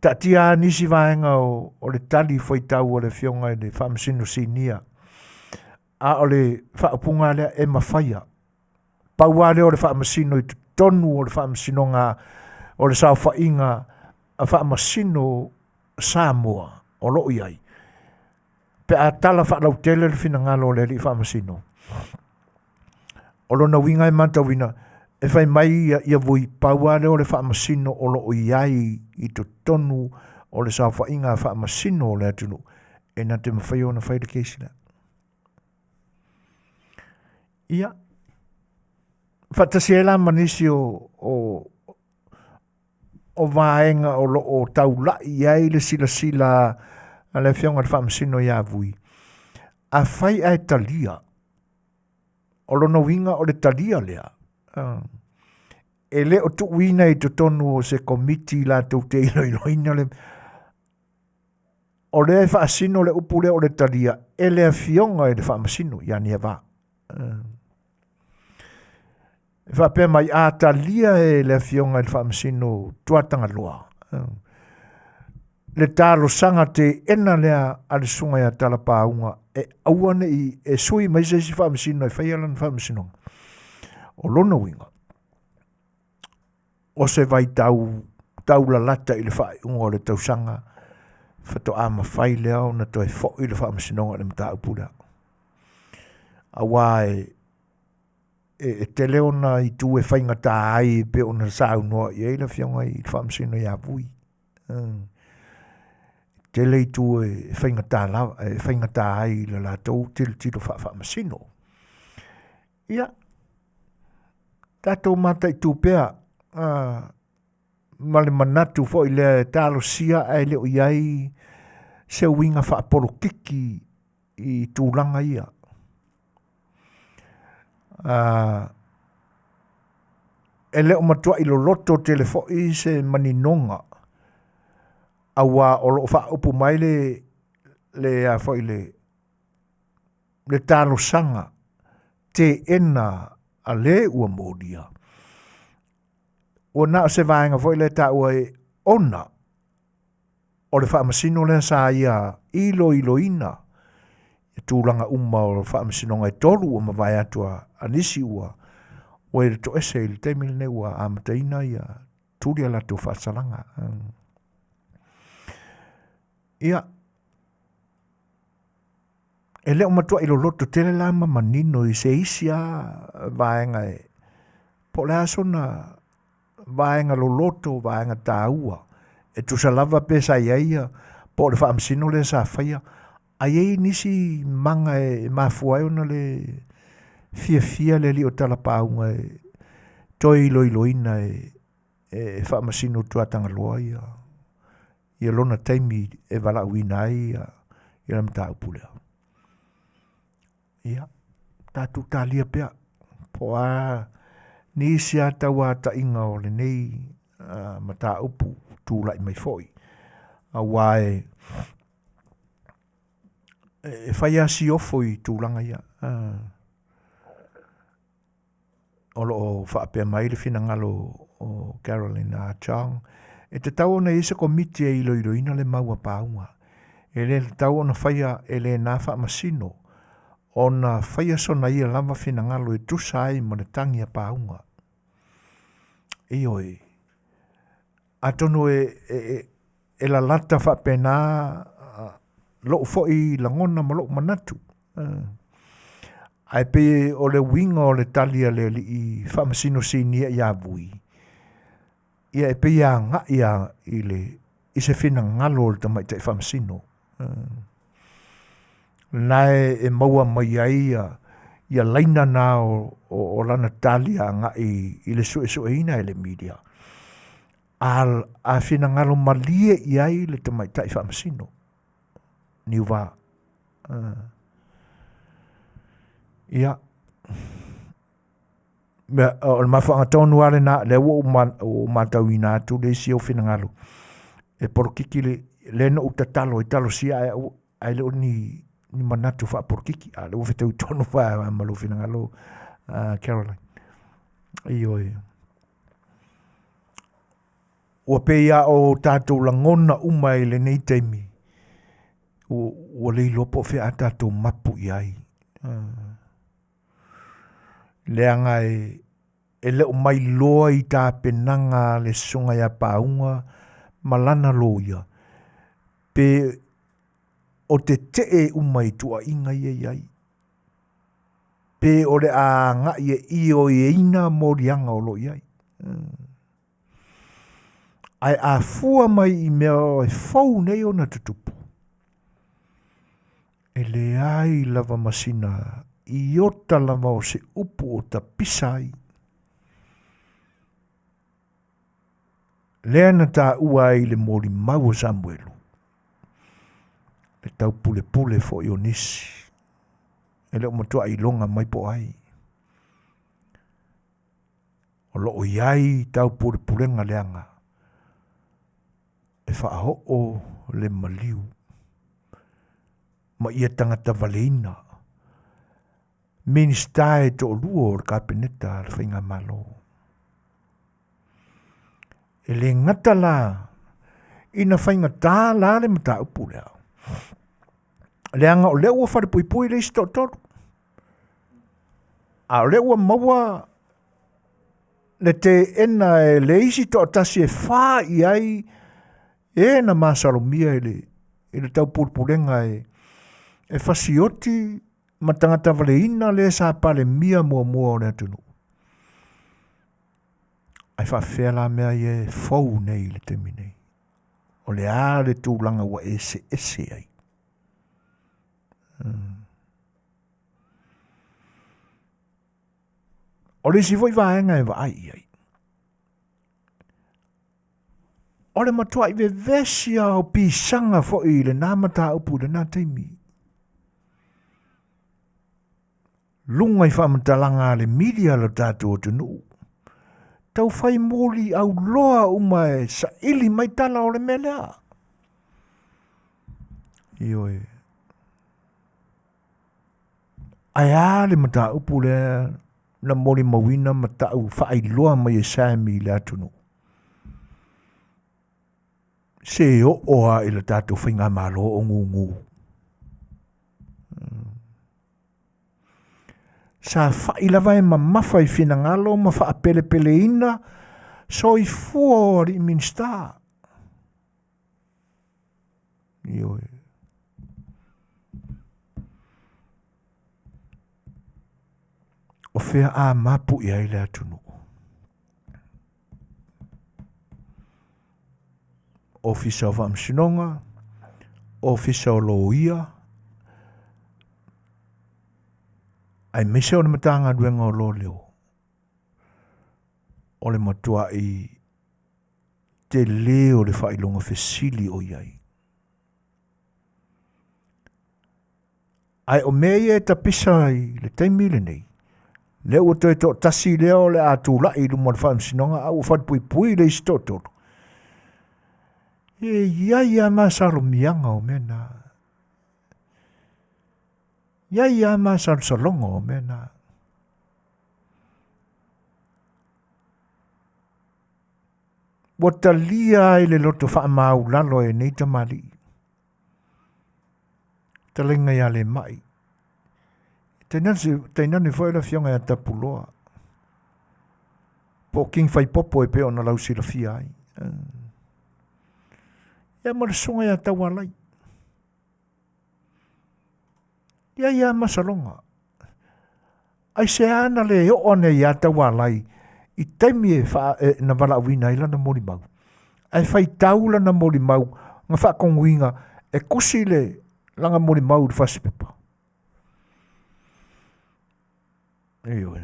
Taatia lava nisi vaega o, o le tali fuaitau a le afioga i le Faamasino Sinia, a o le faaupuga lea e mafaia. Pau lava lea o le faamasino i totonu o le faamasinoga o le saofaiga a faamasino Samoa o lo o i ai. Pe a tala faalautele le finagalo o le alii faamasino, O lona uiga e matauina, e fai mai ia, ia vui pau lava lea o le faamasino o lo o i ai i totonu o le saofaiga a faamasino o le atunuu, e na te mafai ona fai le kesi lea. Ia, faatasi ai la ma nisi o, o, o vaega o lo o taulai i ai le silasila a le Afioga i le Faamasino ia Vui, afai ae talia, o lona uiga o le talia lea, e le o tuuina i totonu o se komiti latou te iloiloina le o lea e faasino le upu lea o le talia e le afioga i le faamasino ia Niava. E faapea mai, a talia e le afioga i le faamasino Tuatagaloa le talosaga teena lea a le susuga ia Talapauga e aua ne i e sui mai se isi faamasino e faia lana faamasinoga. O lona uiga, o se vaitau taulalata i le faaiuga o le tausaga faatoa mafai lea ona toe foi le faamasinoga i le mataupu lea. Auā e, e, e tele ona itu e faigata ai e pei ona saunoa i ai le Afioga i le Faamasino ia Vui. Tele itu e faigata lava, e faigata ai i le latou tilotilo faafaamasino. Ia, tatou mataitu pea ma le manatu foi lea e talosia ae le o i ai se uiga faapolokiki i tulaga ia. E le o matuai loloto tele foi se maninoga auā o lo o faaupu mai le, le a foi le, le talosaga teena a le ua molia. Ua na o se vaega foi lea e taua e ona o le faamasino lea sa ia iloiloina i tulaga uma o faamasinoga e tolu ua mavae atu a nisi ua ua i le toese i le taimi lenei ua amataina ia tuli a latou faasalaga. Ia, e le o matuai loloto tele la ma manino i se isi a vaega e po o le a sona vaega loloto, vaega taua, e tusa lava pe sa i ai ia, po o le faamasino lea sa faia, a i ai nisi maga e mafua ai ona le fiafia le alii o talapauga e toe iloiloina e, e faamasino Tuatagaloa ia, ia lona taimi e valaauina ai ia, ia le mataupu lea. Ia, tatou talia pea, po o a nisi a tauataʻiga o lenei uh, mataupu tulai mai foi. Auā e, e fai a siofo i tulaga ia. Uh, o lo o faapea mai le finagalo o Carolyn Chong, e tatau ona i ai se komiti e iloiloina le mau a Pauga. E le tatau ona faia e lena faamasino ona faia sona ia lava finagalo e tusa ai ma le tagi a Pauga. Ioe, atonu e, e, e, e lalata faapena lou foi lagona ma lou manatu. Ae pei o le uiga o le tali a le alii faamasino sinia ia Vui, ia e pei e agai a i le i se finagalo o le tamaitai faamasino. Lena e maua mai ai ia, ia laina na o, o, o lana tali agai i le suesueina e le media. A, a finagalo malie i ai le tamaitai faamasino. Niuva. Ia, mea, o le mafuaaga tonu lava lena, lea ua ou matauina atu le isi ou finagalo, e polokiki le, lea na ou tatalo ai, talosia ae au, ae le o ni, ni manatu faapolokiki, a o lea ua fetaui tonu lava ma lou finagalo, uh, Caroline. Ioe. Ua pei lava o tatou lagona uma i lenei taimi, ua le iloa po o fea a tatou mapu i ai. Leaga e, e le o mailoa i tapenaga a le Susuga ia Pauga ma lana loia, pe o tetee uma i tuuaiga ia i ai, pe o le a agai e ioeina moliaga o lo o i ai. Ae a fua mai i mea e fou nei ona tutupu, e leai lava ma sina iota lava o se upu o tapisa ai. Lea na taua ai le molimau o Samuelu, le taupulepule foi o nisi, e le o matuai iloga mai po o ai. O lo o i ai taupulepulega leaga e faaoo le maliu ma ia tagata valeina Minisita e toalua o le Kapeneta a le Faigamalo. E le gata la ina faigata la le mataupu lea, leaga o lea ua falepuipui le isi toatolu. A o lea ua maua le teena e le isi toatasi e fa i ai e na masalomia i le, i le taupulepulega e, e fasioti ma tagata valeina lea sa Palemia muamua o le atunuu. Ae faafefea la mea ia e fou nei i le taimi nei? O le a le tulaga ua eseese ai? O le isi foi vaega e vaai i ai, o le matuai vevesi lava o pisaga foi i lena mataupu i lena taimi. Luga i faamatalaga a le media lo tatou atunuu, tau fai moli auloa uma e saili mai tala o le mea lea. Ioe. Ae a le mataupu lea na molimauina ma tau faailoa mai e Sammy i le atunuu? Se oo lava i le tatou faigamalo o gugu. Sa fai lava e mamafa i finagalo ma faapelepeleina soifua o alii Minisita. Ioe. O fea a mapu i ai le atunuu? Ofisa o Faamasinoga, Ofisa o Loia, aemaise o le Matagaluega o Loleo, o le matuai tele o le faailoga fesili o i ai. Ae o mea ia e tapisa i le taimi lenei, lea ua toe toatasi lea o le a tulai i luma o le faamasinoga a ua falepuipui le isi toatolu. E i ai lava masalomiaga o mea na. E i ai lava masalosaloga o mea na. Ua talia ai le loto faamaulalo e nei tamalii. Fetalaiga ia Lemai. Tainane foi le afioga ia Tapuloa. Po o King Faipopo e pei ona lausilafia ai. Ia ma le susuga ia Taualai. Ia ia masaloga. Aisea na le oo ane ia Taualai i taimi e, wha, e na valaauina ai lana molimau. Ae faitau lana molimau na faakoguiga e kusi le lana molimau i le fasipepa. Ioe.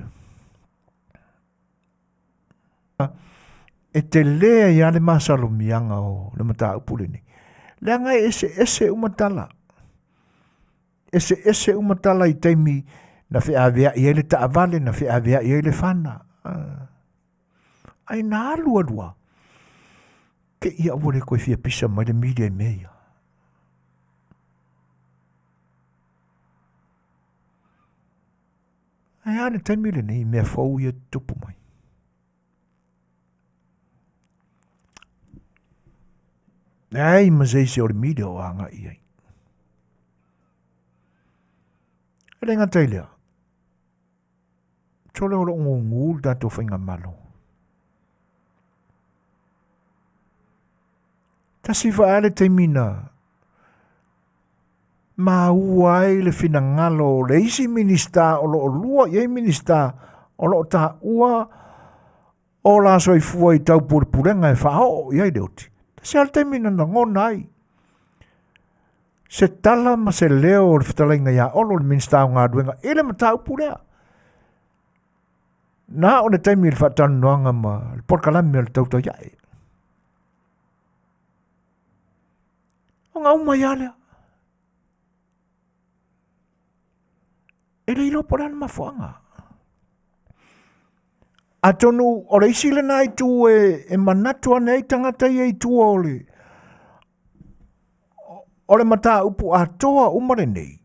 E tele ai lava le masalomiaga o le mataupu lenei. Leaga e eseese uma tala. Eseese uma tala i taimi na feaveai ai le taavale, na feaveai ai le fana. Ai na alu alu lava, te i a ua le toe fia pisa mai le media i mea ia. Ae a le taimi lenei i mea fou ia tutupu mai? Leai ma se isi o le media o agai i ai. E le gata i lea, sole o loo gugu le tatou faigamalo. Tasi foi lava le taimi na maua ai le finagalo o le isi Minisita o lo o lua i ai Minisita o lo o taua o la soifua i taupulepulega e faaoo i ai le oti. Tasi lava le taimi na lagona ai se tala ma se leo o le fetalaiga ia Olo le Minisita o Galuega i le mataupu lea. Na o le taimi i le faatalanoaga ma le polokalame o le tautai ae. Ona uma ai lava lea. E le iloa po o le a le mafuaaga. Atonu o le isi lena itu e, e manatu ane ai tagata ia i tua o le o le mataupu atoa uma lenei,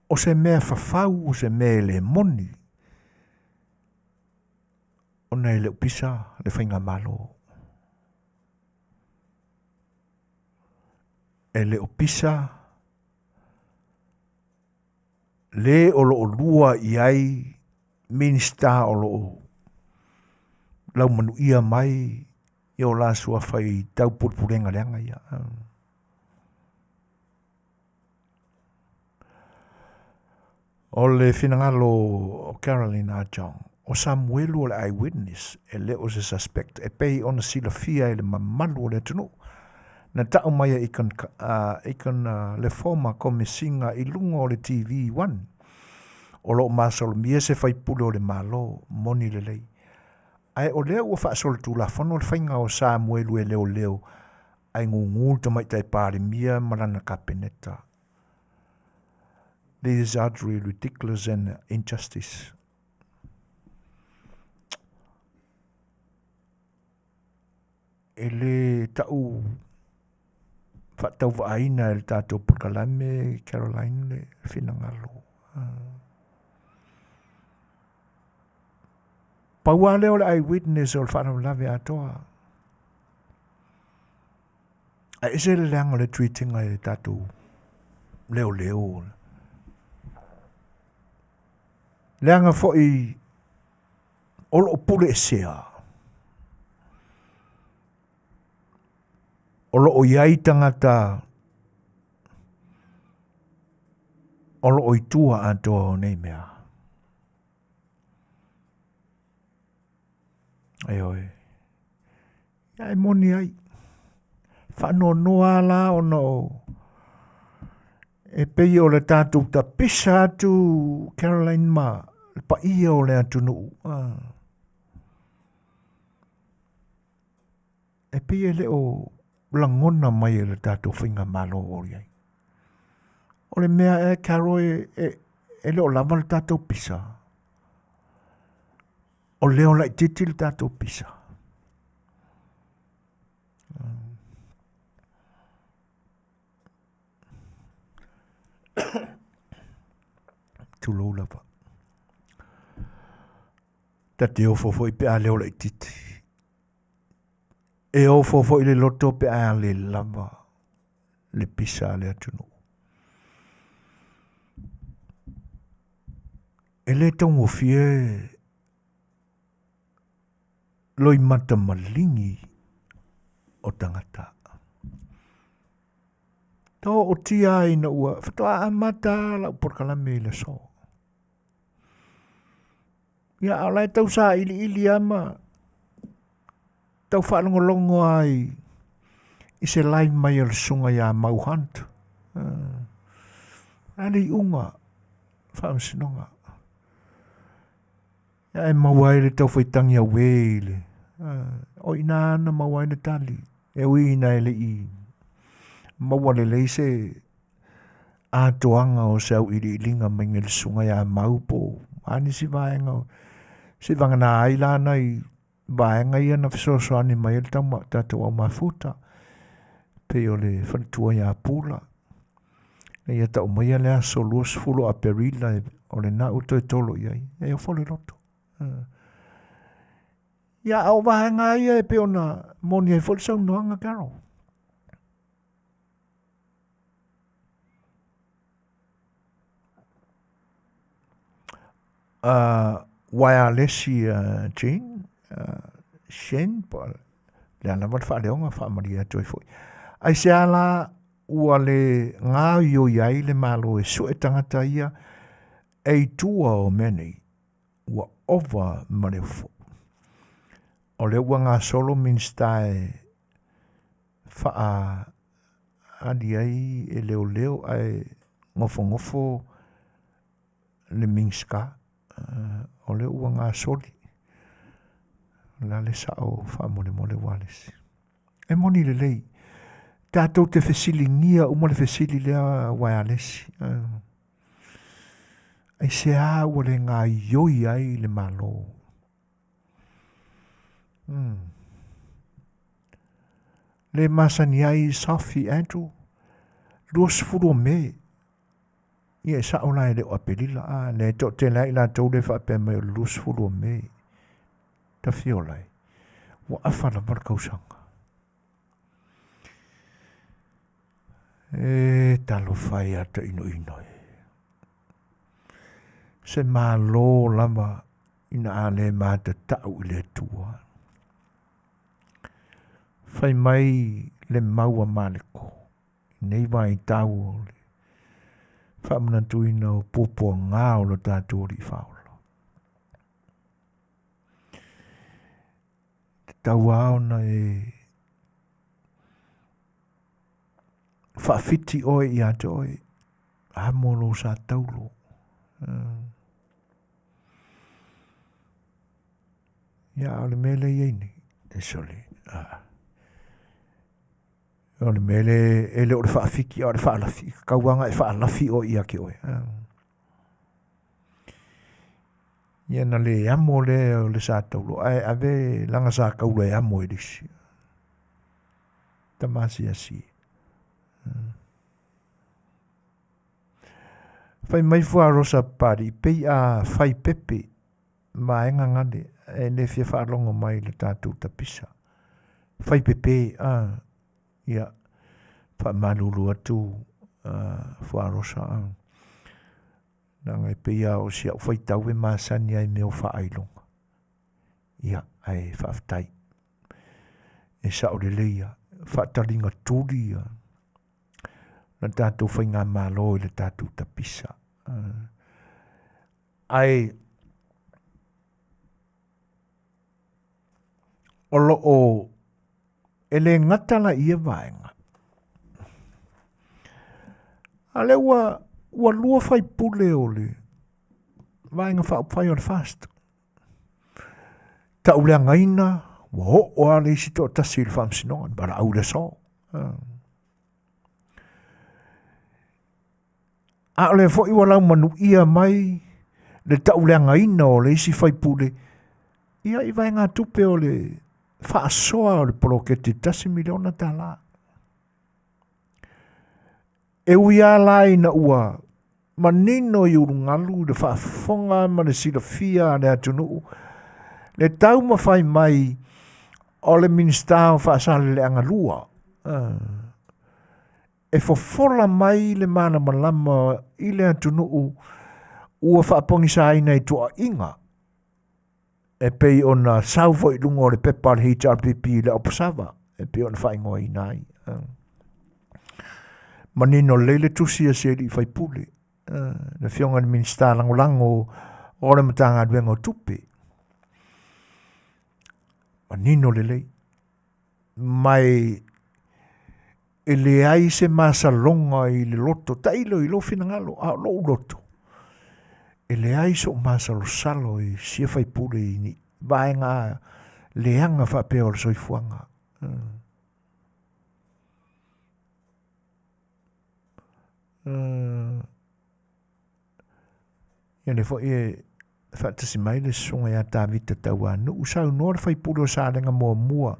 o se mea fafau, o se mea e le moni, ona e le o pisa le faigamalo. E le o pisa le o lo o lua i ai Minisita o lo o laumanuia mai i o la suafa i taupulepulega leaga ia. O le finagalo o Caroline Ajong, o Samuelu o le eyewitness e le o se suspect e pei ona silafia e le mamalu o le atunuu. Na ta'u mai e Icon, Icon le former Komesiga i luga o le TV One. O lo o masalomia se faipule o le Malo, moni lelei. Ae o lea ua faasolitulafono le faiga o Samuelu e leoleo ae gugu le Tamaitai Palemia ma lana Kapeneta. This is utterly ridiculous and injustice. E le ta'u faatauvaaina e le tatou polokalame Caroline le finagalo. Pau lava lea o le eyewitness o le faalavelave atoa. Ae ese le leaga o le treat-ina e tatou leoleo. Leaga foi o loo pule esea. O loo i ai tagata o loo i tua atoa o nei mea. Ioe. Ia e moni ai. Faanoanoa la ona o e pei o le tatou tapisa atu Caroline ma le paia o le atunuu. Ah. E pei e le o lagona mai e le tatou faigamalo o i ai. O le mea e Carol e, e, e le o lava le tatou pisa. O leo laitiiti le tatou pisa. Tulou lava. Ta te ofo foi pe a leo laitiiti. E ofo foi le loto pe a le lava le pisa a le atunuu. E le taugofie loimata maligi o tagata. To o tia ina ua faatoa amata lau polokalame i le aso. Ia, a o la e tau sailiili lava ma tau faalogologo lava i, i se live mai o le susuga ia Mau Hunt. Uh, a le iuga faamasinoga. Ia e maua ai le tau faitagi auē i le, uh, o ina na maua ai le tali. E ui ina e le i maua lelei se atoaga o se auiliiliga mai le susuga ia Mau po o a nisi vaega se i vagana ai la nai vaega ia na fesoasoani mai ai le tau tatou au mafuta pei o le faletua ia Pula na ia tau maia le aso 20 o Aperila o lena ua toe tolo i ai e ofo le loto. Ia a o vaega ia e pei ona moni ai foi le saunoaga Carol. Uaealesi Jean, Shane, po o le a lava le faaleoga faamalie atu ai foi. Aisea la ua le gaoioi ai le Malo e sue tagata ia e i tua o mea nei, ua ova ma le ofo. O lea ua gasolo Minisita e faaali ai e leoleo ae gofogofo le Minisita, o lea ua gasoli. O le a le sao faamolemole Ualesi. E moni lelei, tatou te fesiligia uma le fesili lea Ualesi. Aisea ua le gaoioi ai le Malo? Le masani ai Sophie Andrew, 20 o Me, Ia e sao la e le o Aperila, a lea e toatele ai latou le faapea mai o le 20 o Me. Tafiola e, ua afa lava le kausaga. E talofa ia te inoino e. Se malo lava ina a le matatau i le Atua. Fai mai le mau a Maleko. Nei vaitau o le Faamanatuina o puapuaga o lo tatou Alii Faaola. Tatau lava ona e faafiti oe ia te oe, amo lou sa taulo. Ia, a o le mea lea e i ai nei, e sole, a. O le mea lea e le o le faafiti, a o le faalafi, tatau lava ona e faalafi oe ia te oe. Ia na le amo lea o le sa taulo, ae ave lana sa taulo e amo e le isi. Tama asiasi. Fai mai fua Rosa Papalii, pei a fai pepe vaega gale e le fia faalogo mai i le tatou tapisa. Fai pepe, a, ia, faamalulu atu fua Rosa, a. Leaga e pei lava o si au faitau e masani lava i mea o faailoga. Ia, ae faafetai. E sao lelei lava, faataliga tuli ia le tatou faigamalo i le tatou tapisa. Ae o lo o e le gata la i ia vaega, a lea ua, ua lua faipule o le Vaega Faaupufai o le FAST. Tauleagaina, ua oo lava le isi toatasi i le faamasinoga, le valaau i le aso. A o lea foi ua laumanuia mai le tauleagaina o le isi faipule ia i vaegatupe o le faasoa o le poloketi $1 miliona. E ui lava la ina ua manino i ulugalu i le faafofoga ma le silafia a le atunuu le taumafai mai o le Minisita o Faasaleleaga 2 e fofola mai le malamalama i le atunuu ua faapogisaina i tuuaiga e pei ona sau foi i luga o le pepa a le HRPP i le Oposava e pei ona faaigoaina ai. Manino lelei le tusi a si alii faipule, le afioga i le Minisita Lagolago o le Matagaluega o Tupe. Manino lelei. Mai e leai se masaloga i le loto, tailo i lou finagalo, a o lou loto, e leai sou masalosalo i sia faipule i ni vaega leaga faapea o le soifuaga. Ia lea foi e faatasi mai le susuga ia Tavita Tauanuu, saunoa le faipule o Salega muamua,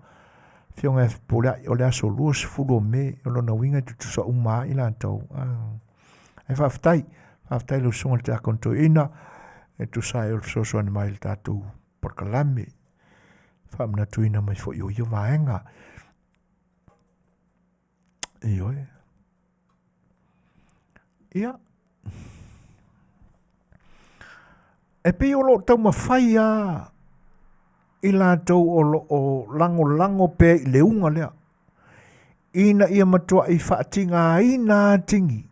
Afioga ia Fepuleai, o le aso 20 o Me, o lona uiga e tutusa uma lava i latou. Ae faafetai, faafetai lau susuga i le Tiakono Toeaina, e tusa ai o le fesoasoani mai i le tatou polokalame, faamanatuina mai foi o ia vaega. Ioe. Ia. E pei o lo o taumafai lava i latou o lo o lagolago pea i le uga lea, ina ia matuai faatigaina atili.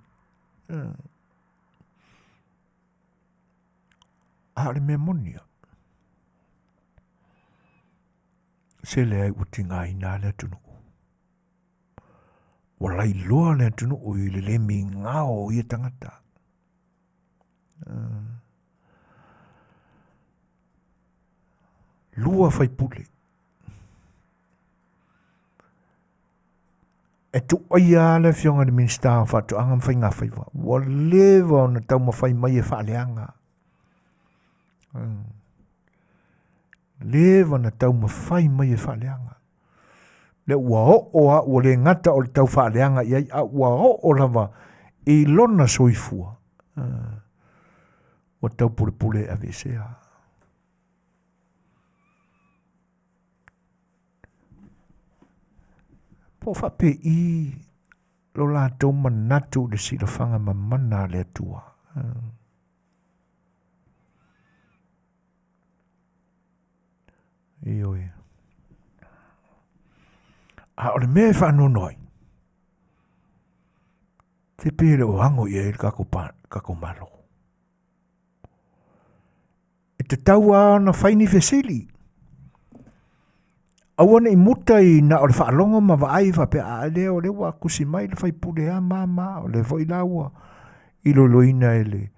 A o le mea moni ia, se leai ua tigaina lava le atunuu. Ua lailoa le atunuu i le le migao o ia tagata. Lua faipule. E tuuaia lava le afioga i le Minisita o Faatoaga ma Faigafaiva. Ua leva ona taumafai mai e faaleaga. Leva ona taumafai mai e faaleaga. Lea ua oo lava, ua le gata o le tau faaleaga i ai, a ua oo lava i lona soifua. Ua taupulepule e aveesea. Po o faapei lo latou manatu i le silafaga mamana a le Atua. Ioe. A o le mea e faanoanoa ai, Te pei e le o ago i ai le tatou, tatou Malo. E tatau lava ona fai ni fesili. Aua ne i muta i na o le faalogo ma vaai faapea, a lea o lea ua tusi mai le faipule a ma ma, o lea foi la ua iloiloina e le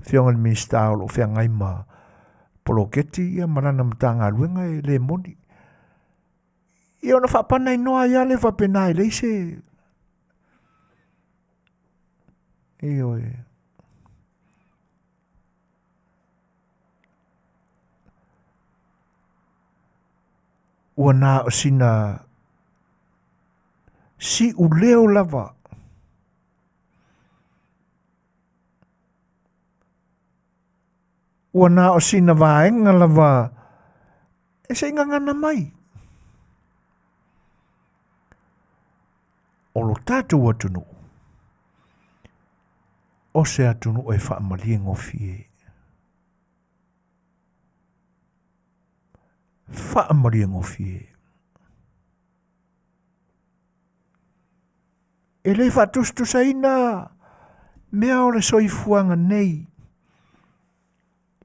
Afioga i le Minisita o lo o feagai ma poloketi ia ma lana Matagaluega e le moni. Ia ona faapanainoa ai lava lea faapena e leai se... Ioe. Ua na o sina siuleo lava ua na o sina vaega lava e se i gagana mai. O lo tatou atunuu, o se atunuu e faamalie gofie. Faamalie gofie. E le faatusatusaina mea o le soifuaga nei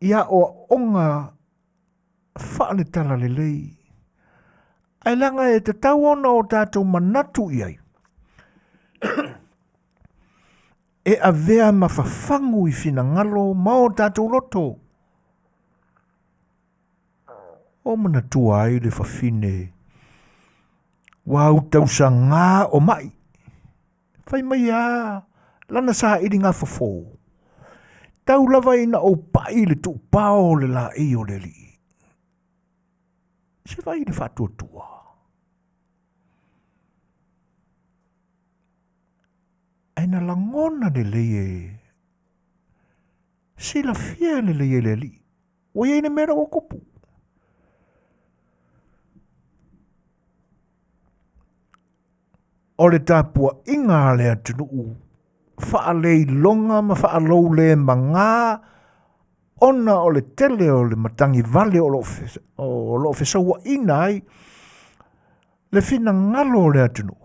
i aoaoga faale-talalelei, ae leaga e tatau ona o tatou manatu i ai e avea ma fafagu i finagalo ma o tatou loto. O manatua ai le fafine ua autausagā o ma'i. Fai mai a lana sailiga fofo, tau lava ina ou pa'i i le tuupao o le laei o le Alii. Se vai le faatuatua. Ae na lagona lelei e silafia lelei e le Alii. Ua i ai le mea lea ua tupu. O le tapuaiga a le atunuu faaleiloga ma faaloulemaga ona o le tele o le matagi vale o lo o fesauaina ai le finagalo o le atunuu.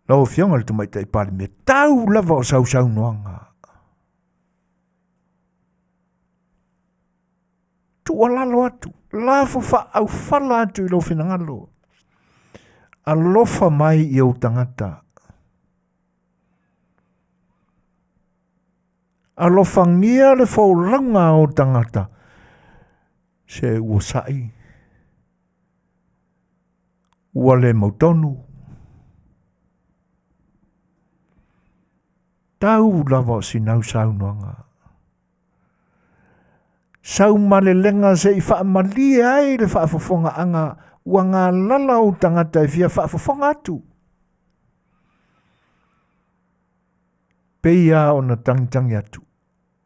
Lau Afioga i le Tamaitai Palemia, tau lava o sau saunoaga. Tuualalo atu, lafo faaaufala atu i lou finagalo. Alofa mai i ou tagata. Alofagia le folauga a ou tagata. Se ua sa'i, ua le mautonu. Tau lava o sinau saunoaga. Saumalelega se i faamalie ai le faafofogaaga ua galala ou tagata e fia faafofoga atu. Pei lava ona tagitagi atu,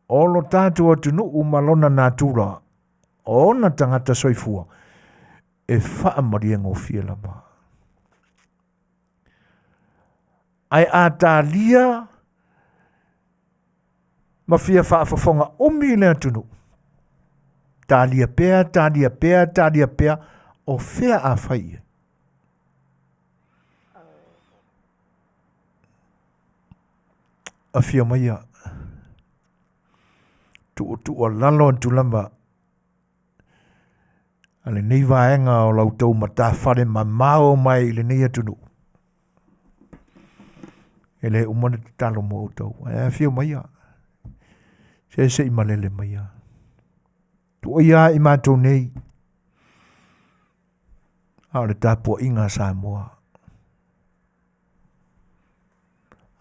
o lo tatou atunuu ma lona natura, o ona tagata soifua, e faamalie gofie lava. Ae a talia ma fia faafofoga umi le atunuu, talia pea, talia pea, talia pea, o fea a fai i ai? Afio maia, tuutuualalo atu lava a lenei vaega o la outou matafale mamao mai i lenei atunuu. E le uma le tatalo mo outou. Ae afio maia. Se se i malele maia. Tuuaia i matou nei. A o le tapuaiga a Samoa.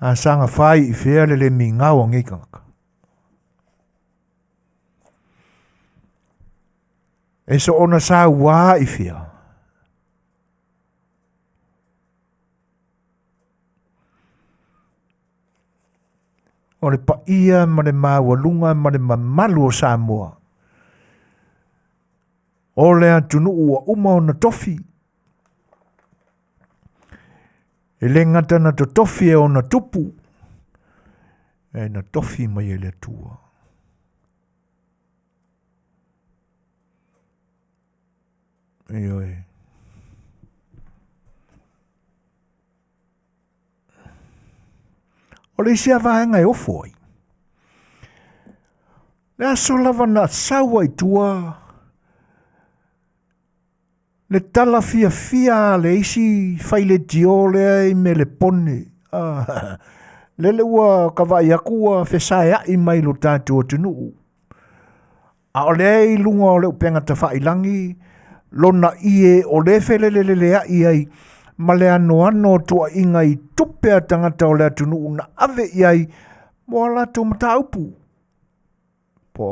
A saga fai i fea le le migao a nei tagata. E soona sauā i fea. O le paia ma le maualuga ma le mamalu o Samoa. O le atunuu ua uma ona tofi. E le gata na totofi e ona tupu, e na tofi mai e le Atua. Ioe. O le isi a vaega e ofo ai, le aso lava na sau ai tua le tala fiafia a le isi failedio lea i Melepone. Ah, lele ua ka vaai atu ua fesaeai mai lo tatou atunuu. A o lea i luga o le upega tafailagi lona ie o lea e feleleleleai ai ma le anoano o tuuaiga i tupe a tagata o le atunuu na ave i ai mo a latou mataupu. Po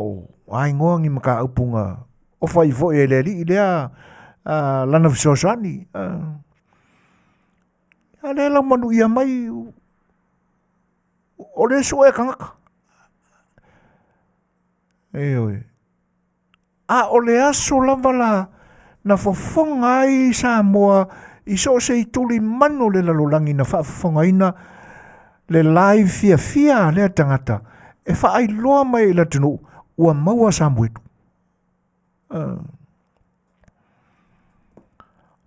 o a igoa ni mataupu na ofa ai foi e le alii lea lana fesoasoani. A lea lau manuia mai o lea sue tagata. Ioe. A o le aso lava la na fofoga ai Samoa i so o se itulimanu o le lalolagi na faafofogaina le live fiafia a lea tagata e faailoa mai i le atunuu ua maua Samuelu.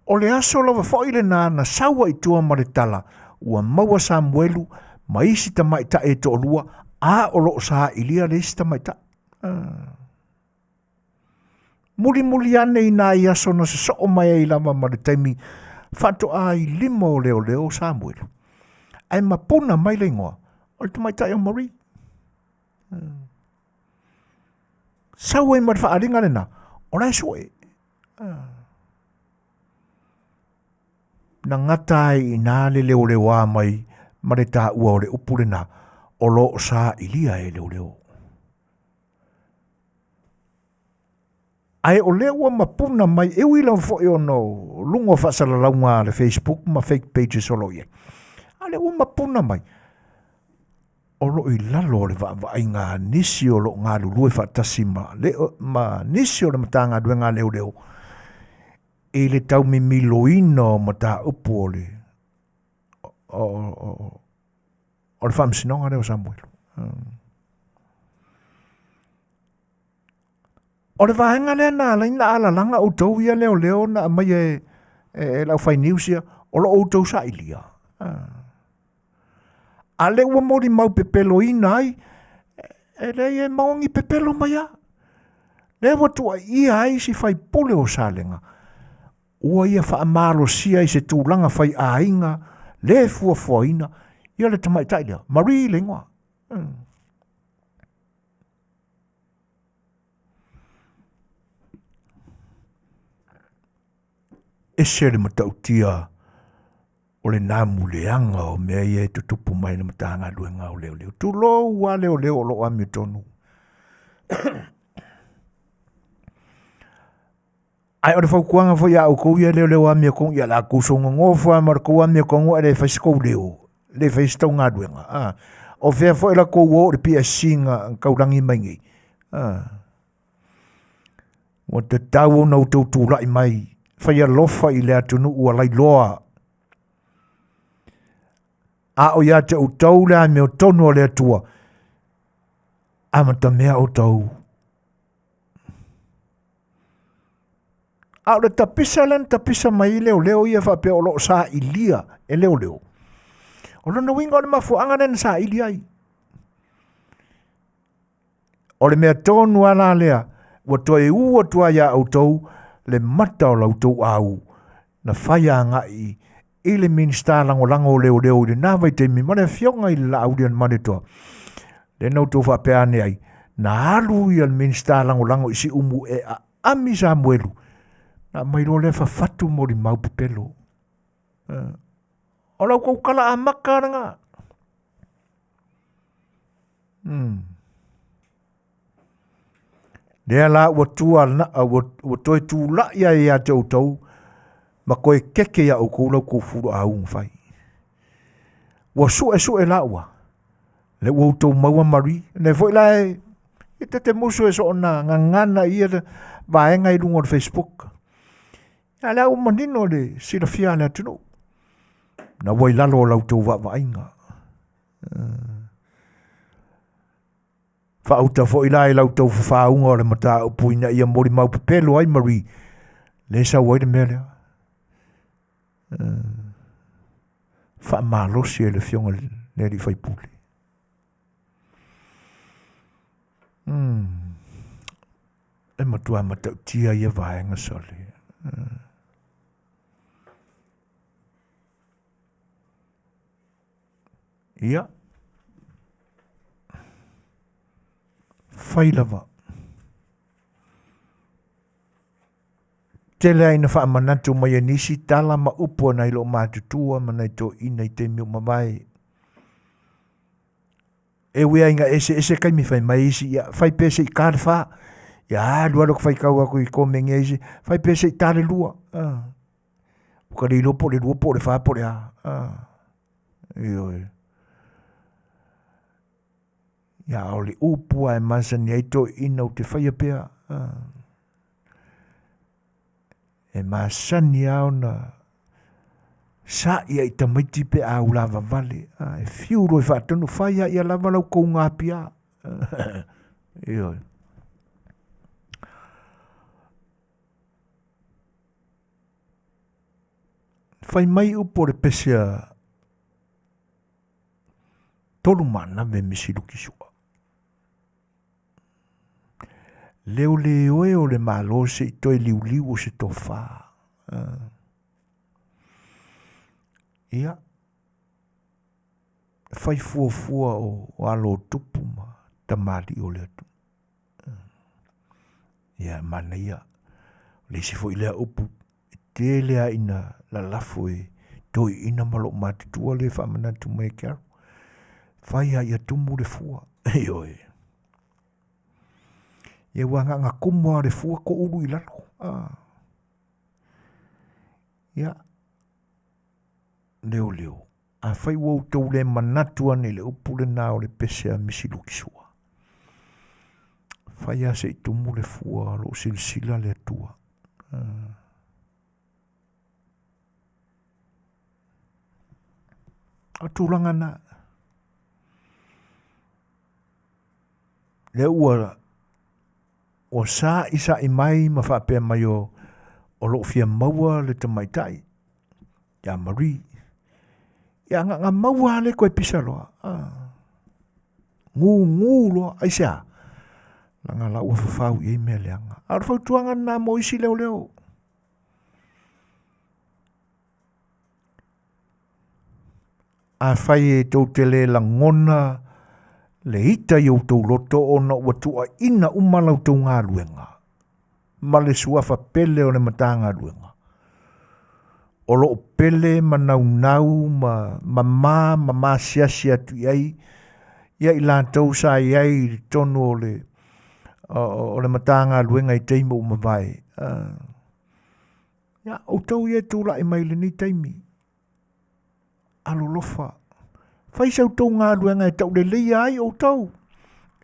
O le aso lava foi lena na sau ai i tua ma le tala ua maua Samuelu ma isi tamaitai e toalua a o lo o sailia le isi tamaitai. Mulimuli ane i nai aso na sosoo mai ai lava ma le taimi faatoa i lima o leoleo o Samuelu. Ae mapuna mai le igoa o le tamaitai o Marie. Sau ai ma le faaaliga lena, o la e sue. Na gata ai i ina le leoleoa mai ma le taua o le upu lena, o lo o sailia e leoleo. Ae o lea ua mapuna mai, e ui lava foi ona o luga o faasalalauga a le Facebook ma fake pages o lo o i ai, a o lea ua mapuna mai, o lo o i lalo o le vaavaaiga a nisi o lo o galulue faatasi ma, le, ma nisi o le Matagaluega a Leoleo i le taumimiloina o mataupu o le, o, o, o le faamasinoga lea o Samuelu. O le vaega lea na ala ai ona alalaga outou ia leoleo na aumaia e, e, e le aufai news ia, o lo o outou sailia. A lea ua molimau pepeloina ai, e leai e maoni pepelo mai lava. Lea ua tuuaia ai si faipule o Salega, ua ia faamalosia i se tulaga faiaiga le fuafuaina ia le tamaitai lea, Marie le igoa. Ese le matautia o le namuleaga o mea ia e tutupu mai i le Matagaluega o Leoleo. Tulou lava leoleo o lo o amiotonu. Ae o le fautuaga foi ia outou ia leoleo amiotonu, ia la tou sogonofo lava ma le tou amiotonu ae le fai se tou leo, le fai se tou galuega. A, o fea foi la tou o i le PSC na taulagi mai nei. A, ua tatau ona outou tulai mai, fai alofa i le atunuu ua lailoa. A o ia te outou le amiotonu o le Atua, amatamea outou. A o le tapisa lea na tapisa mai ai leoleo ia faapea o lo o sailia e leoleo. O lona uiga o le mafuaaga lea na saili ai. O le mea tonu lava la lea, ua toe u atu ai ia outou le mata o la outou au na fai agai i le Minisita Lagolago o Leoleo i lena vaitaimi ma le Afioga i le Laaulialemalietoa. Lea na outou faapea ane ai, na alu ia le Minisita Lagolago i Siumu e aami Samuelu, na aumai loa lea fafatu molimau pepelo. O la outou tala amata lena. Lea la ua tua na, ua, ua toe tulai ai ia te outou ma toe keke ia outou la outou fuluau na fai. Ua suesue la ua, le ua outou maua Marie, le foi la e, e te te musu e soona gagana i ia vaega i luga o le Facebook. A lea ua manino le silafia a le atunuu. Na ua i lalo o la outou vaavaaiga. Faauta foi la i la outou fafauga o le mataupu ina ia molimau pepelo ai Marie, le sau ai le mea lea. Faamalosi e le Afioga i le Alii Faipule. matua matautia ia vaega sole. Ia, fai lava. Tele ai na faamanatu mai e nisi tala ma upu a nai loomatutua ma nai toeaiina i taimi ua mavae. E ui lava ina eseese taimi fai mai isi, ia fai pea se i ta le fa. Ia alu alu ka faitau atu i komeni a isi, fai pea se i ta le lua. Ua ka le iloa po o le lua po o le fa po o le a. Ioe. Ia a o le upu lava e masani ai toeaiina ou te faia pea. E masani lava ona sa'i ai i tamaiti pe a ulavavale. E fiu loa e faatonu, fai lava ia lava la outou gapia. Ioe. Fai mai upu o le pese a Tolumaanave Misi Lukisu'a. Leo le oe o le Malo se i toe liuliu o se tofa. Ia, fai fuafua o alo o tupu ma tamalii o le atunuu. Ia, manaia. O le isi foi lea upu e tele lava ina lalafo e toeaiina ma loomatutua lea e faamanatu mai e Carol. Fai lava ia tumu le fua. Ioe. Ia ua na ona tumu lava o le fua toulu i lalo. Ah. Ia, leoleo. Afai ua outou le manatu ane i le upu lena o le pese a Misi Lukisua, fai lava se i tumu le fua o lo o silasila le Atua. O tulaga na. Lea ua ua sa'i sa'i mai ma faapea mai o o lo o fia maua le tamaitai ia Marie. Ia na, na maua lava le toe pisa loa. Ah. Gugu loa, aisea? Leaga la ua fafau i ai mea leaga. A o le fautuaga lena mo isi leoleo. Afai e tou te le lagona le ita i outou loto ona ua tuuaina uma la outou galuega ma le suafa pele o le Matagaluega, o lo o pele ma naunau ma mamā ma masiasi atu i ai ia i latou sa i ai i totonu o le o le Matagaluega i taimi ua mavae. Ia, outou ia e tulai mai i lenei taimi, alolofa, fai sa outou galuega e tauleleia ai outou,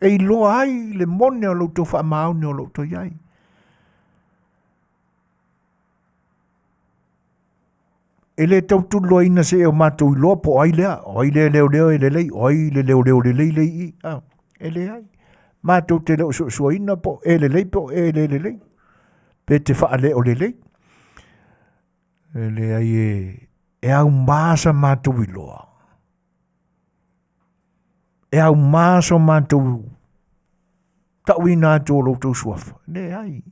e iloa ai le mone o lo outou faamaoni o lo o toe i ai. E le tau tuliloaina seia o matou iloa po o ai lea, o ai lea leoleo e lelei, o ai le leoleo lelei lea i i. Ah, e leai. Matou te le o suesueina po o e lelei po o e le lelei, pe te faaleo lelei. E leai e, e aumā sa matou iloa. E aumā so matou tauina atu o lo outou suafa. Leai.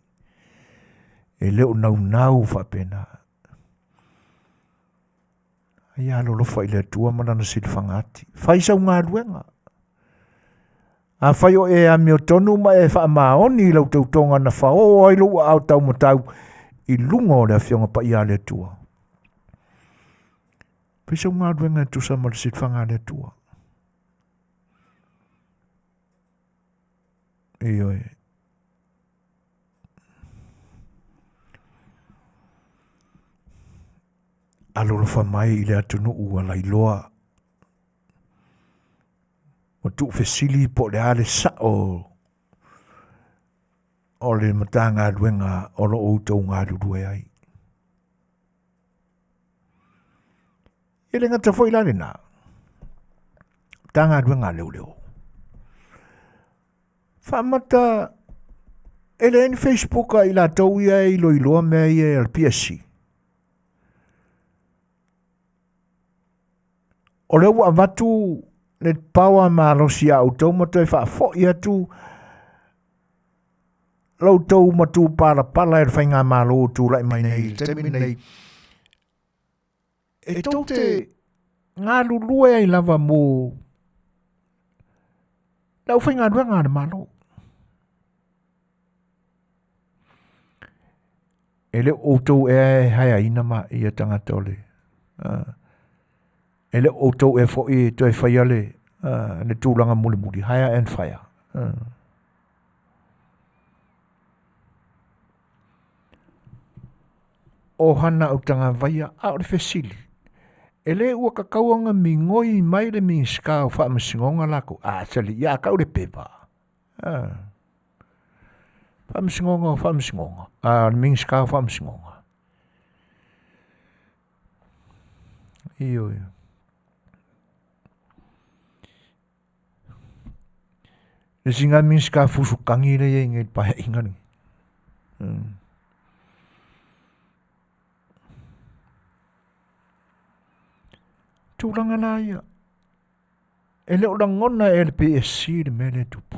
E le o naunau faapena. Ai alolofa i le Atua ma lana silafaga ati. Fai sau galuega. Afai o e amiotonu ma e faamaoni i lau tautoga na faoa ai lou aao taumatau i luga o le Afioga Paia a le Atua. Fai sau galuega e tusa ma le silafaga a le Atua. Ioe. Alolofa mai i le atunuu ua lailoa ua tuufesili po o le a le sa'o o le Matagaluega o lo o outou galulue ai. E le gata foi la lena, Matagaluega a Leoleo. Faamata e leai ni Facebook a i latou ia e iloiloa mea ia a le PSC. O lea ua avatu le power malosi a outou ma toe faafoi atu La outou matupalapala e le faigamalo ua tulai mai nei i le taimi lenei, e tou te galulue ai lava mo le aufaigaluega a le Malo. E le o outou ea e haeaina ma ia tagata o le e le o outou ea foi e toe faia le le tulaga mulimuli, hire and fire. O hana autagavaia, a o le fesili, e le ua tatau ona migoi mai le Minisita o Faamasinoga latou, a sali ia a tau le pepa. Faamasinoga o Faamasinoga, a le Minisita o Faamasinoga. Ioe. Le isi Minisita fusu tagi lea e i ai nei i le Paeaiga lenei. Tulaga la ia, e le o lagona e le PSC le mea lea e tupu.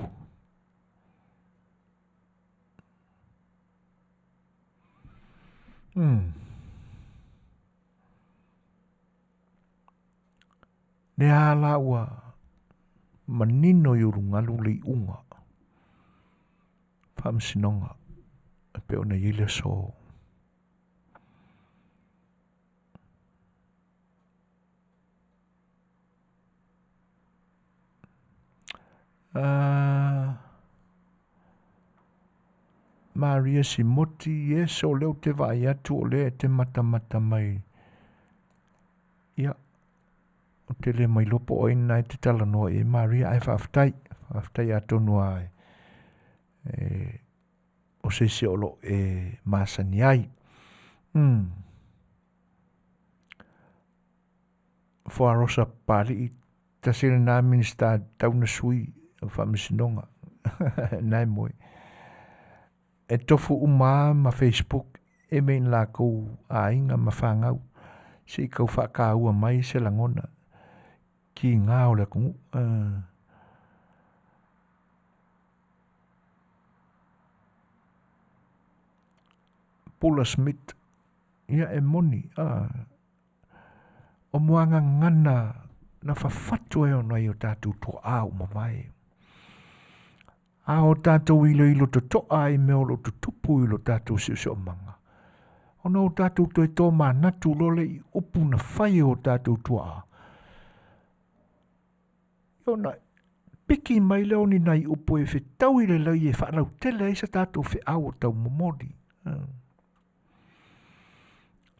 Lea la ua manino i ulugalu le iuga faamasinoga e pei ona i ai le aso. Maria Simoti, yes, o lea ou te vaai atu o lea e te matamata mai. Ia, ou te le mailoa po o ai lena e te talanoa i ai Maria, ae faafetai, faafetai atonu lava e, o se isi o lo o e masani ai. Foarosa Papalii, tasi lena Minisita tatau ona sui o Faamasinoga. Na e moe. E tofu uma lava ma Facebook e mea i latou aiga ma fanau se i tau faataua mai se lagona kiga o le atunuu. Pula Smith, ia e moni, o muagagana na fafatu ai ona i o tatou tuaa ua mavae. A o tatou iloilo totoa i mea o lo o tutupu i lo tatou siosiomaga, ona o tatou toe tomanatu loa lea i upu na fai e o tatou tuaa, ona piki mai lea o ni nai upu e fetaui lelei e faalautele ai sa tatou feau o taumomoli.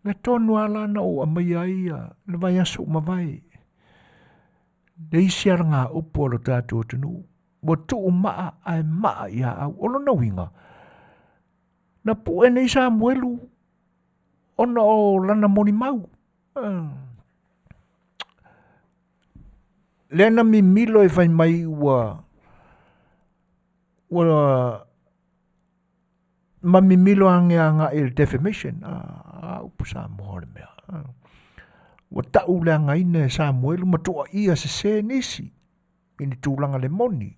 Le tonu lava la na ou aumaia ai le vaiaso ua mavae, le isi alagaupu a lo tatou atunuu, ua tuu maa ae maa ia au. O lona uiga, na pue nei Samuelu ona o lana molimau. Lea na mimilo e fai mai ua ua ma mimilo ane agai i le defamation, a upu Samoa o le mea. Ua tau leagaina e Samuelu ma tuuaia sese nisi i ni tulaga le moni.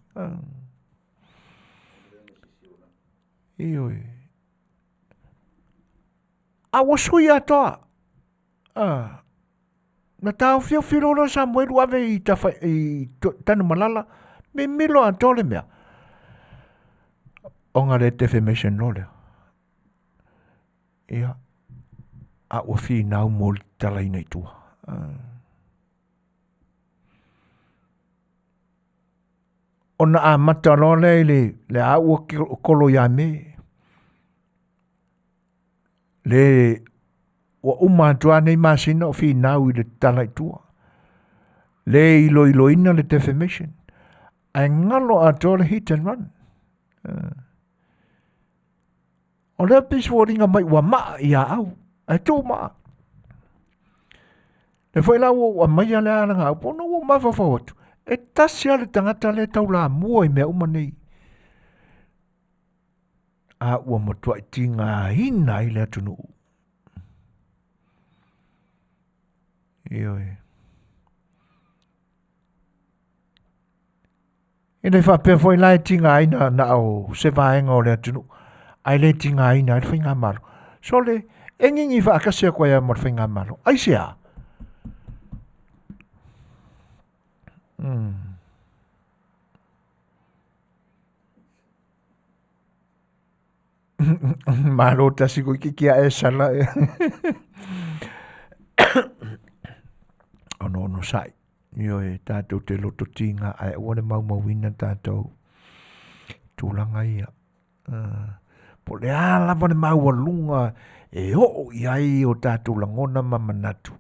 Ioe. A ua sui atoa. Na taofiofi loa lea o Samuelu ave i, tafa, i Tanumalala, mimilo atoa le mea. Ona le defamation loa lea. Ia, a ua finau mo le tatalaina i tua. Ona amata loa lea i le, le a ua kolo ia me. Le ua uma atu lava nei masina o finau i le tatala i tua. Le iloiloina le defamation. Ae galo atoa le hit and run. O lea pei se foliga mai ua maa ia au, ae tuu maa. Le foi la ua ou aumaia le alagaupu, ona ua ou mafaufau atu, e tasi lava le tagata lea e taulamua i mea uma nei. A ua matuai tigaina ai le atunuu. Ioe. E le faapea foi la e tigaina na o se vaega o le atunuu. Ae le tigaina ai le faigamalo. Sole, e gigi faatasi atu ai lava ma le faigamalo. Aisea? Mm. Malo tasi ko ki kia e sala e. Ono ono sai. Ioe, tātou te loto tinga ae aua le maumauina tātou tulaga ia. Po o le a lava le maualuga e oo i ai o tātou lagona ma manatu.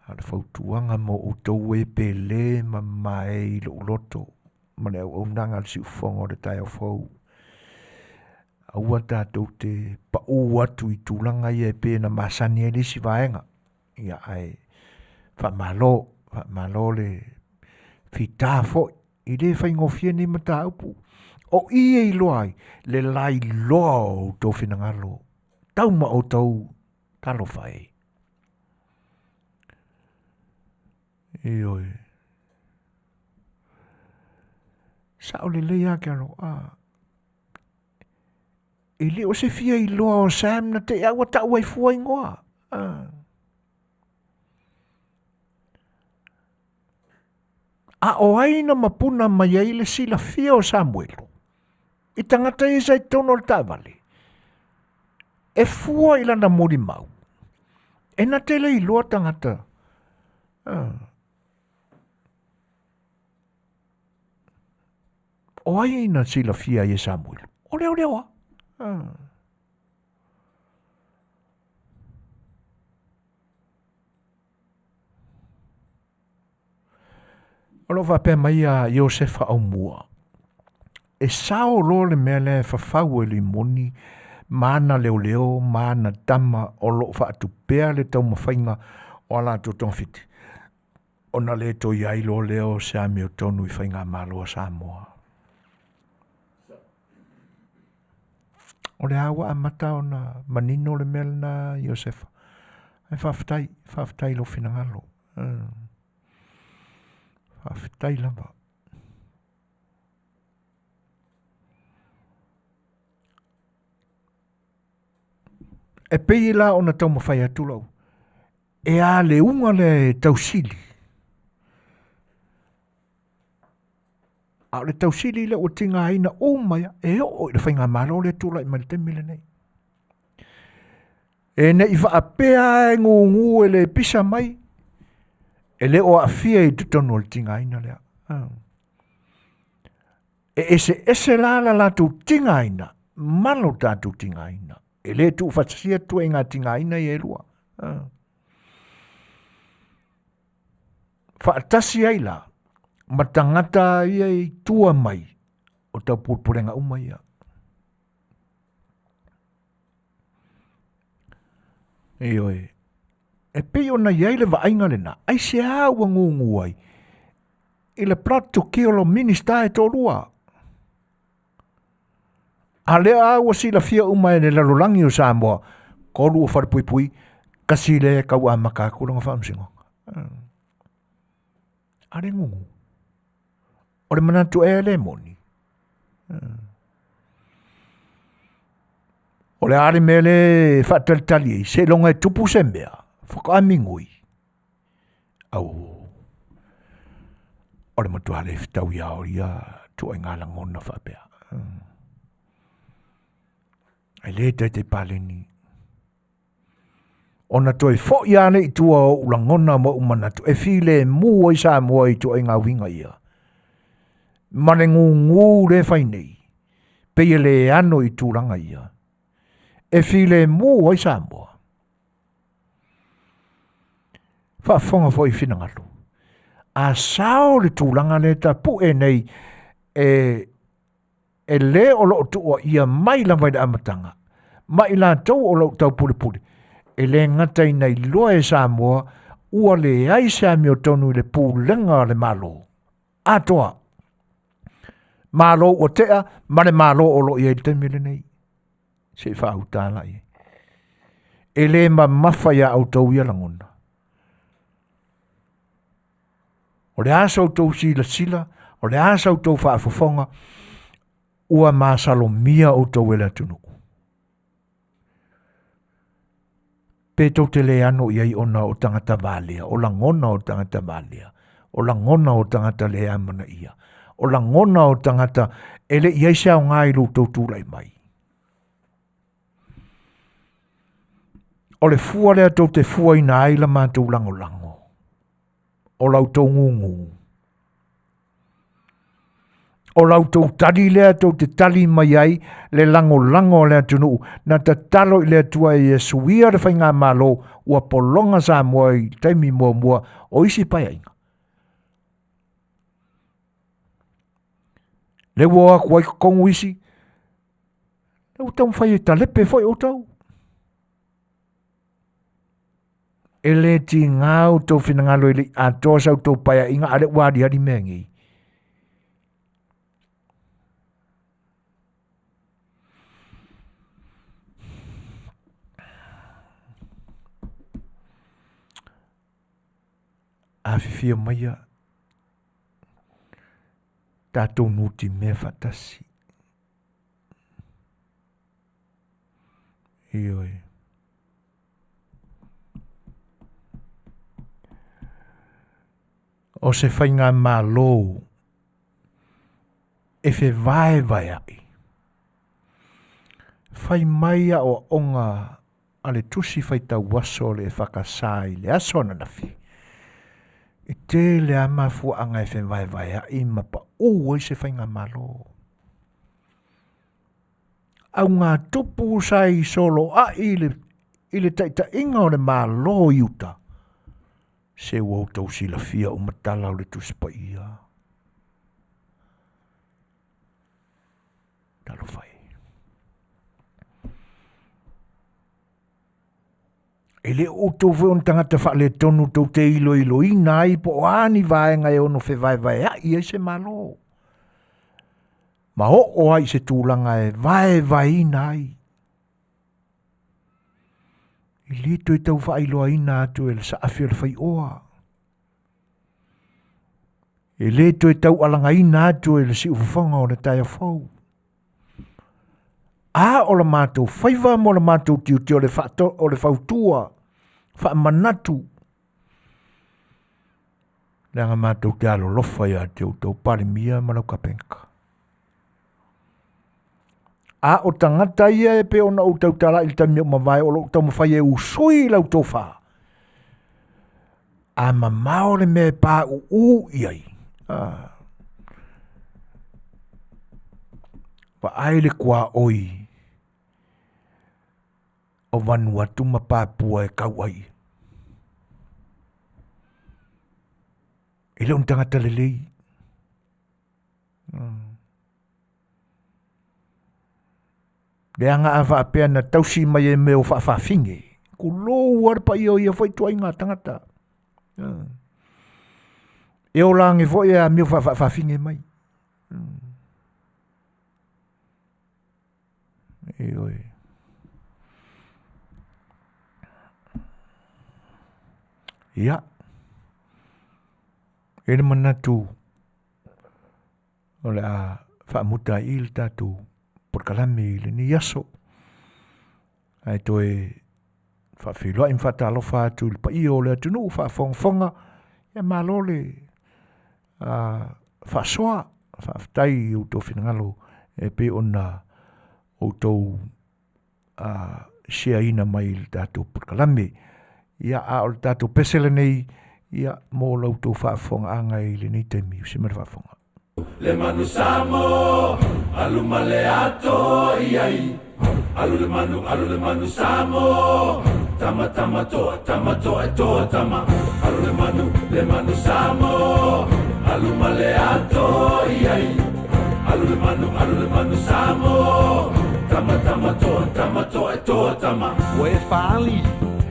A o le fautuaga mo outou e pele ma mamae i lou loto ma le auaunaga a le siufofoga o le taeao fou. Aua tatou te pau atu i tulaga ia e pei ona masani ai le isi vaega. Ia ae faamalo, faamalo le fita foi, e le faigofie lenei mataupu. O i e iloa ai le lailoa o outou finagalo, tau ma outou, talofa e. Ioe. Sao lelei lava Carol, a. E le o se fia iloa o Sam na te i a ua tau ai fua igoa. A. A o ai na mapuna mai ai le silafia o Samuelu i tagata ia sa i totonu o le taavale e fua i lana molimau, e na te le iloa tagata. O ai na silafia ai e Samuelu? O leoleo lava. O lo o faapea mai a Iosefa Aumua, e sao loa le mea lea e fafau e Limoni ma ana leoleo ma ana tama o lo o faatupea le taumafaiga o a latou togafiti, ona le toe i ai loa lea o se amiotonu i faigamalo a Samoa. O lea ua amata ona manino le mea lena Iosefa. Ae faafetai, faafetai i lou finagalo. Faafetai lava. E pei la ona taumafai atu lau, e a le uga lea e tausili. A o le tausili lea ua tigaina uma ia, e oo i le faigamalo lea e tulai mai i le taimi lenei. E ne i faapea e gugu e le pisa mai, e le o aafia i totonu o le tigaina lea. E eseese la la latou tigaina ma lo tatou tigaina. E le tuufaatasia ituaiga tigaina ia e lua. Faatasi ai la ma tagata ia i tua mai o taupulepulega uma ia. Ioe. E pei ona i ai le vaaiga lena, aisea ua gugu ai i le plot to kill o Minista e toalua? A lea ua silafia uma e le lalolagi o Samoa, tolu o falepuipui, tasi lea e tau amata atu lona faamasinoga. A le gugu. O le manatu ea le moni. O le a le mea le faatalitali ai, seiloga e tupu se mea, faatoa migoi. Au, o le matua le fetaui lava o ia ituaiga lagona faapea. E le taitai paleni. Ona toe foi lava lea i tua o ou lagona ma ou manatu e filemu ai Samoa i ituaiga uiga ia. Ma le gugu lea e fai nei, pei e le ano i tulaga ia. E filemu ai Samoa. Faafofoga foi i finagalo. A sao le tulaga lea e tapue nei e e le o lo o tuuaia mai lava i le amataga, ma i latou o lo o taupulepule, e le gata ina iloa e Samoa ua leai se amiotonu i le pulega a le Malo atoa, Malo ua tea ma le Malo o lo o i ai i le taimi lenei. Se i faauta la i ai. E le mamafa iā outou ia lagona. O le a sa outou silasila, o le a sa outou faafofoga, Ua masalomia outou e le atunuu. Pe tou te le ano i ai ona o tagata valea, o lagona o tagata valea, o lagona o tagata le amanaia, o lagona o tagata e le i ai se aoga i lo outou tulai mai. O le fua lea tou te fuaina ai la matou lagolago, o la outou gugu. O la outou tali lea tou te tali mai ai le lagolago a le atunuu na tatalo i le Atua e ia suia le faigamalo ua pologa Samoa i taimi muamua o isi paeaiga. Le ua o atu ai totonu isi, le ua taumafai e talepe foi outou. E le tiga outou finagalo e le i atoa sa outou paeaiga a o lea ua aliali mea nei. Afifio maia tatou nutimea faatasi. Ioe. O se faigamalo e fevaevaea'i. Fai mai aoaoga a le tusi faitau aso o le EFKS i le aso ananafi, e tele lava mafuaaga e fevaevaea'i ma pau ai se faigamalo. Augatupu sa i soloai i le taitaiga o le Malo i uta, se ua outou silafia uma tala o le Tusi Paia. Talofa e. E le o outou foi o ni tagata faaletonu tou te iloiloina ai po o a ni vaega e ono fevaevaea'i ai se Malo, ma oo ai i se tulaga e vaevaeina ai. E le toe tau faailoaina atu e le saafi o le faioa. E le toe tau alagaina atu e le siufofoga o le taeao fou. A o la matou faiva mo la matou tiute o le, faato, o le fautua, faamanatu, leaga matou te alolofa ia te outou Palemia ma lau Kapeneta. A o tagata ia e pei ona ou tautala i le taimi ua mavae o lo o taumafai e usui lau tofa. A mamao le mea e pauu i ai, vaai le tuaoi o Vanuatu ma Papua e tau ai. E le o ni tagata lelei. Leaga a faapea na tausi mai e mea o faafafine, tulou lava le paia o ia foi ituaiga tagata. E ola ane foi e amio faafaafine mai. Ioe. Ia, e le manatu o le a faamuta ai i le tatou polokalame i lenei aso. Ae toe faafeiloai ma faatalofa atu i le paia o le atunuu faafogafoga. Ia malo le faasoa, faafetai i outou finagalo e pei ona outou shareina mai i le tatou polokalame. Ia, a o le tatou pese lenei, ia, mo la outou faafofogaaga i lenei taimi, usi mai le faafofoga. Le manu Samo, alu ma le ato i ai. Alu le manu, alu le manu Samo, tama tama toa, tama toa e toa tama. Alu le manu, le manu Samo, alu ma le ato i ai. Alu le manu, alu le manu Samo, tama tama toa, tama toa e toa tama. Ua e faaali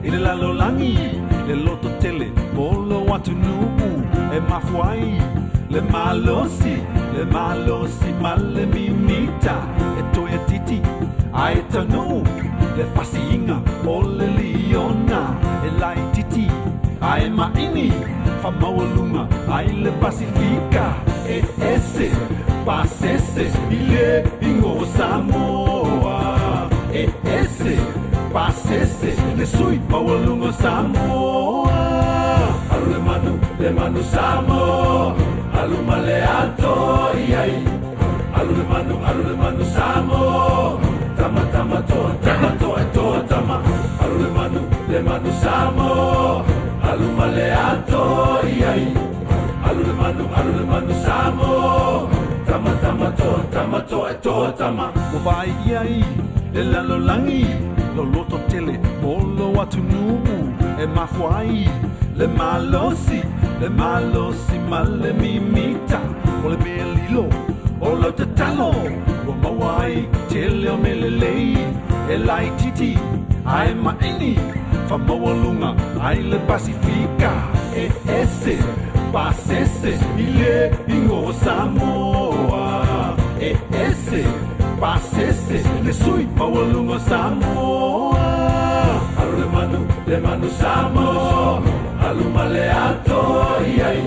i le lalolagi le loto tele mo lou atunuu e mafua ai le malosi, le malosi ma le mimita e toe atiti ae taunuu le fasiiga o le liona e laititi ae maini faamaualuga ai le Pasifika e ese. Pasese i le igoa o Samoa. E ese, pasese le sui maualuga o Samoa. Alu le manu, le manu Samoa, alu ma le ato i ai. Alu le manu, alu le manu Samoa, tama tama toa, tama toa toa tama. Alu le manu, le manu Samoa, alu ma le ato i ai. Alu le manu, alu le manu Samoa, tama tama toa, tama toa toa tama. Ua vaai i ai le lalolagi lou loto tele mo lou atunuu e mafua ai le malosi, le malosi ma le mimita o le mea lilo o lau tatalo ua maua ai tele o mea lelei e laitiiti ae maini faamaualuga ai le Pasifika e ese pasese i le igoa o Samoa e ese pasese le sui maualuga o Samoa. Alu le manu, le manu Samoa, alu ma le ato i ai.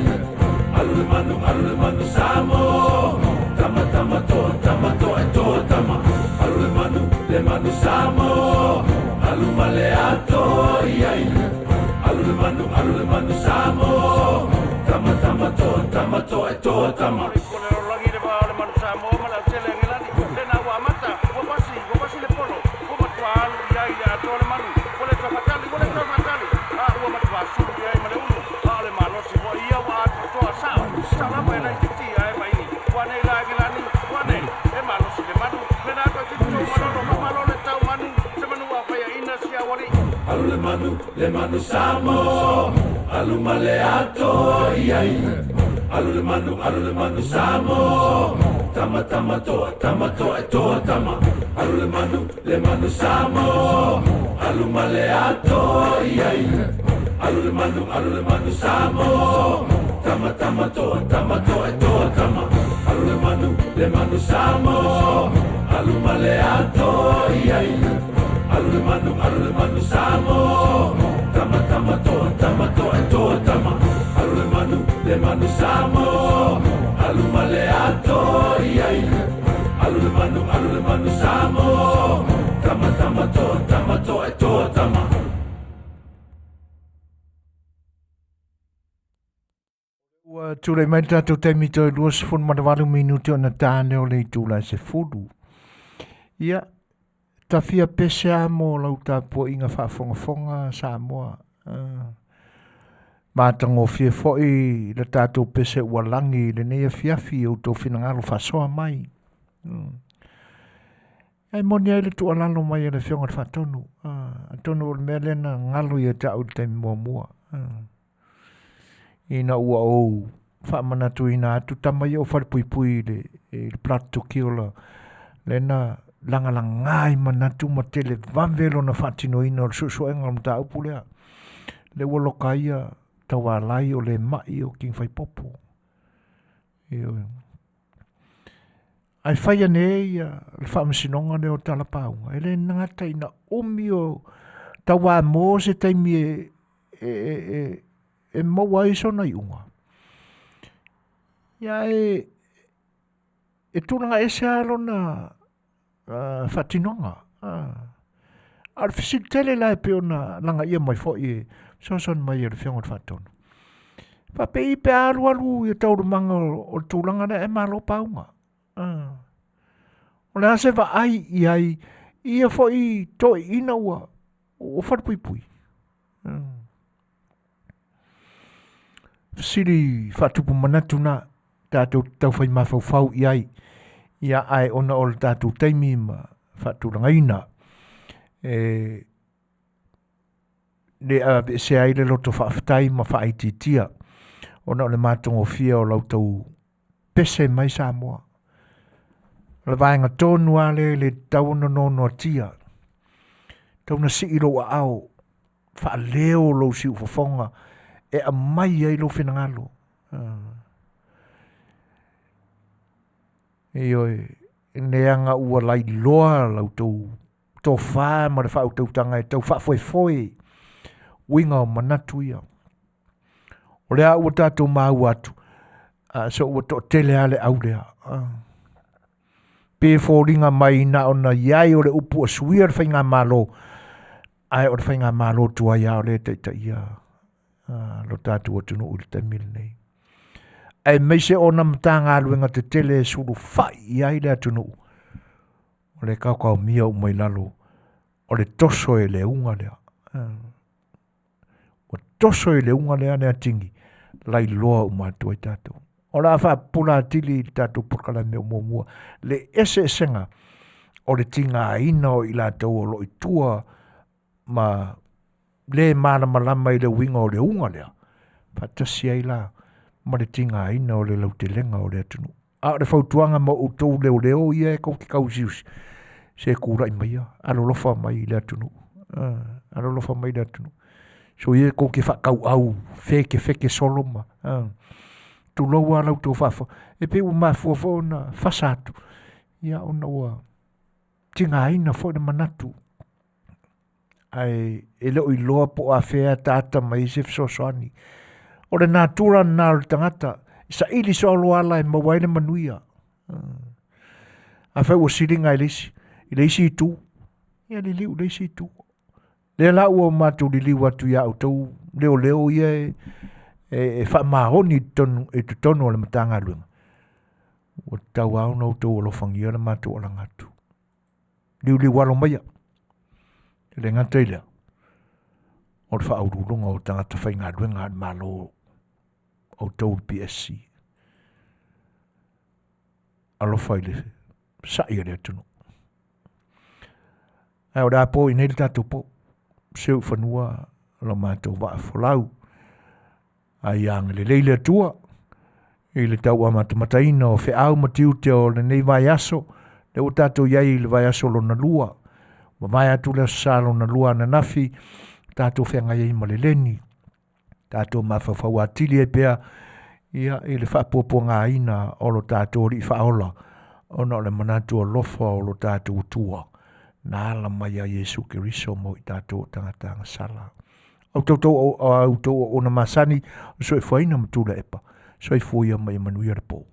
Alu le manu, alu le manu Samoa, tama tama toa, tama toa toa tama. Alu le manu, le manu Samoa, alu ma le ato i ai. Alu le manu, alu le manu Samoa, tama tama toa, tama toa toa tama. Alu le manu, le manu Samoa, alu ma le ato i ai. Alu le manu, alu le manu Samoa, tama tama toa, tama toa toa tama. Alu le manu, le manu Samoa, alu ma le ato i ai. Alu le manu, alu le manu Samoa, tama tama toa, tama toa toa tama. Alu le manu, le manu Samoa, alu ma le ato i ai. Alu le manu, alu le manu Samoa, tama tama toa, tama toa toa tama. Alu le manu, le manu Samoa, alu ma le ato i ai. Alu le manu, alu le manu Samoa, tama tama toa, tama toa toa tama. Ua tulai mai le tatou taimi toe 28 minute ona tane o le itula e 10. Ia, tafia pese a mo lau tapuaiga faafogafoga Samoa. Matagofie foi le tatou pese ua lagi i lenei afiafi i outou finagalo faasoa mai. Ae moni ai le tuualalo mai a le Afioga i le Faatonu. Atonu o le mea lea na galo ia te au i le taimi muamua. Ina ua ou faamanatuina atu tama ia o falepuipui i le, i le Plot to Kill lea na lagalaga ai manatu ma tele vave lona faatinoina o le suesuega o le mataupu lea. Lea ua loka ai ia taualai o le mai o King Faipopo. Ioe. Ae fai ane ia le faamasinoga lea o talapauga, e le gata ina umi o tauamo se taimi e, e, e, e, e maua ai sona iuga. Ia e, e tulaga ese lava lona uh, faatinoga. Uh. A o le fesili tele la e pei ona lagaia mai foi e fesoasoani mai e le Afioga i le Faatonu. Faapei pe a alualu ia taualumaga o le tulaga lea e malo pauga. Uh. O le a se vaai i ai ia foi toeaiina ua ua falepuipui. Uh. Fesili faatupu manatu na tatou te taufai mafaufau i ai ia ae ona o le tatou taimi ma faatulagaina e le aveesea ai le loto faafetai ma faaitiitia ona o le matagofie o la outou pese mai Samoa. O le vaega tonu lava lea e le tatau ona noanoatia. Tau na sii lou aao, faaleo lou siufofoga e aumai ai lou finagalo. Ioe, leaga ua lailoa la outou tofa ma le faautautaga e tau faafoefoe uiga o manatu ia. O lea ua tatou maua atu, a so ua toatele lava le au lea. Pe foliga mai na ona i ai o le upu ua suia le faigamalo, ae o le faigamalo tuai lava o lea e taitaia lo tatou atunuu i le taimi lenei. Aemaise ona Matagaluega tetele e sulufai i ai le atunuu, o le kaokaomia uma i lalo o le toso e le uga lea. Ua toso e le uga lea le atigi, lailoa uma atu ai tatou. O le a faapupula atili i le tatou polokalame o muamua le eseesega o le tigaina o i latou o lo o i tua ma le malamalama i le uiga o le uga lea, faatasi ai la ma le tigaina o le lautelega o le atunuu. A o le fautuaga mo outou leoleo ia e tou te tausiusi, se tulai maia, alolofa mai i le atunuu, alolofa mai i le atunuu. Soia tou te faatauau fekefeke solo ma tulou lava la outou faafofoga, e pei ua mafua foi ona fasa atu, ia ona ua tigaina foi le manatu, ae e le o iloa po o afea e ataata mai ai se fesoasoani. O le natura lena o le tagata, e saili solo ala e maua ai le manuia. Afai ua siliga e le isi, i le isi itu, ia liliu i le isi itu. Lea la ua matou liliu atu ia outou leoleo ia e, e, e faamaoni i totonu o le Matagaluega, ua tatau lava ona outou alofagia le matou alaga atu. Liuliu alo maia, e le gata i lea, o le faauluuluga o tagata faigaluega a le Malo, outou le PSC. Alofa i le sa'i a le atunuu. Ae o le a po i nei le tatou po, seu i fanua lo matou vaa folau. A ia agalelei le Atua i le tauamatamataina o feau ma tiute o lenei vaiaso, lea ua tatou i ai i le vaiaso lona lua, ua mavae atu le aso Sa lona lua ananafi, tatou feagai ai ma le leni, tatou mafaufau atili ai pea ia i le faapuapuagaina o lo tatou Alii Faaola, ona o le manatu alofa o lo tatou Atua, na ala mai ia Iesu Keriso mo i tatou o tagata agasala. Au toutou au outou auauna masani, o le soifuaina ma Tuilaepa, soifua ia ma ia manuia le po.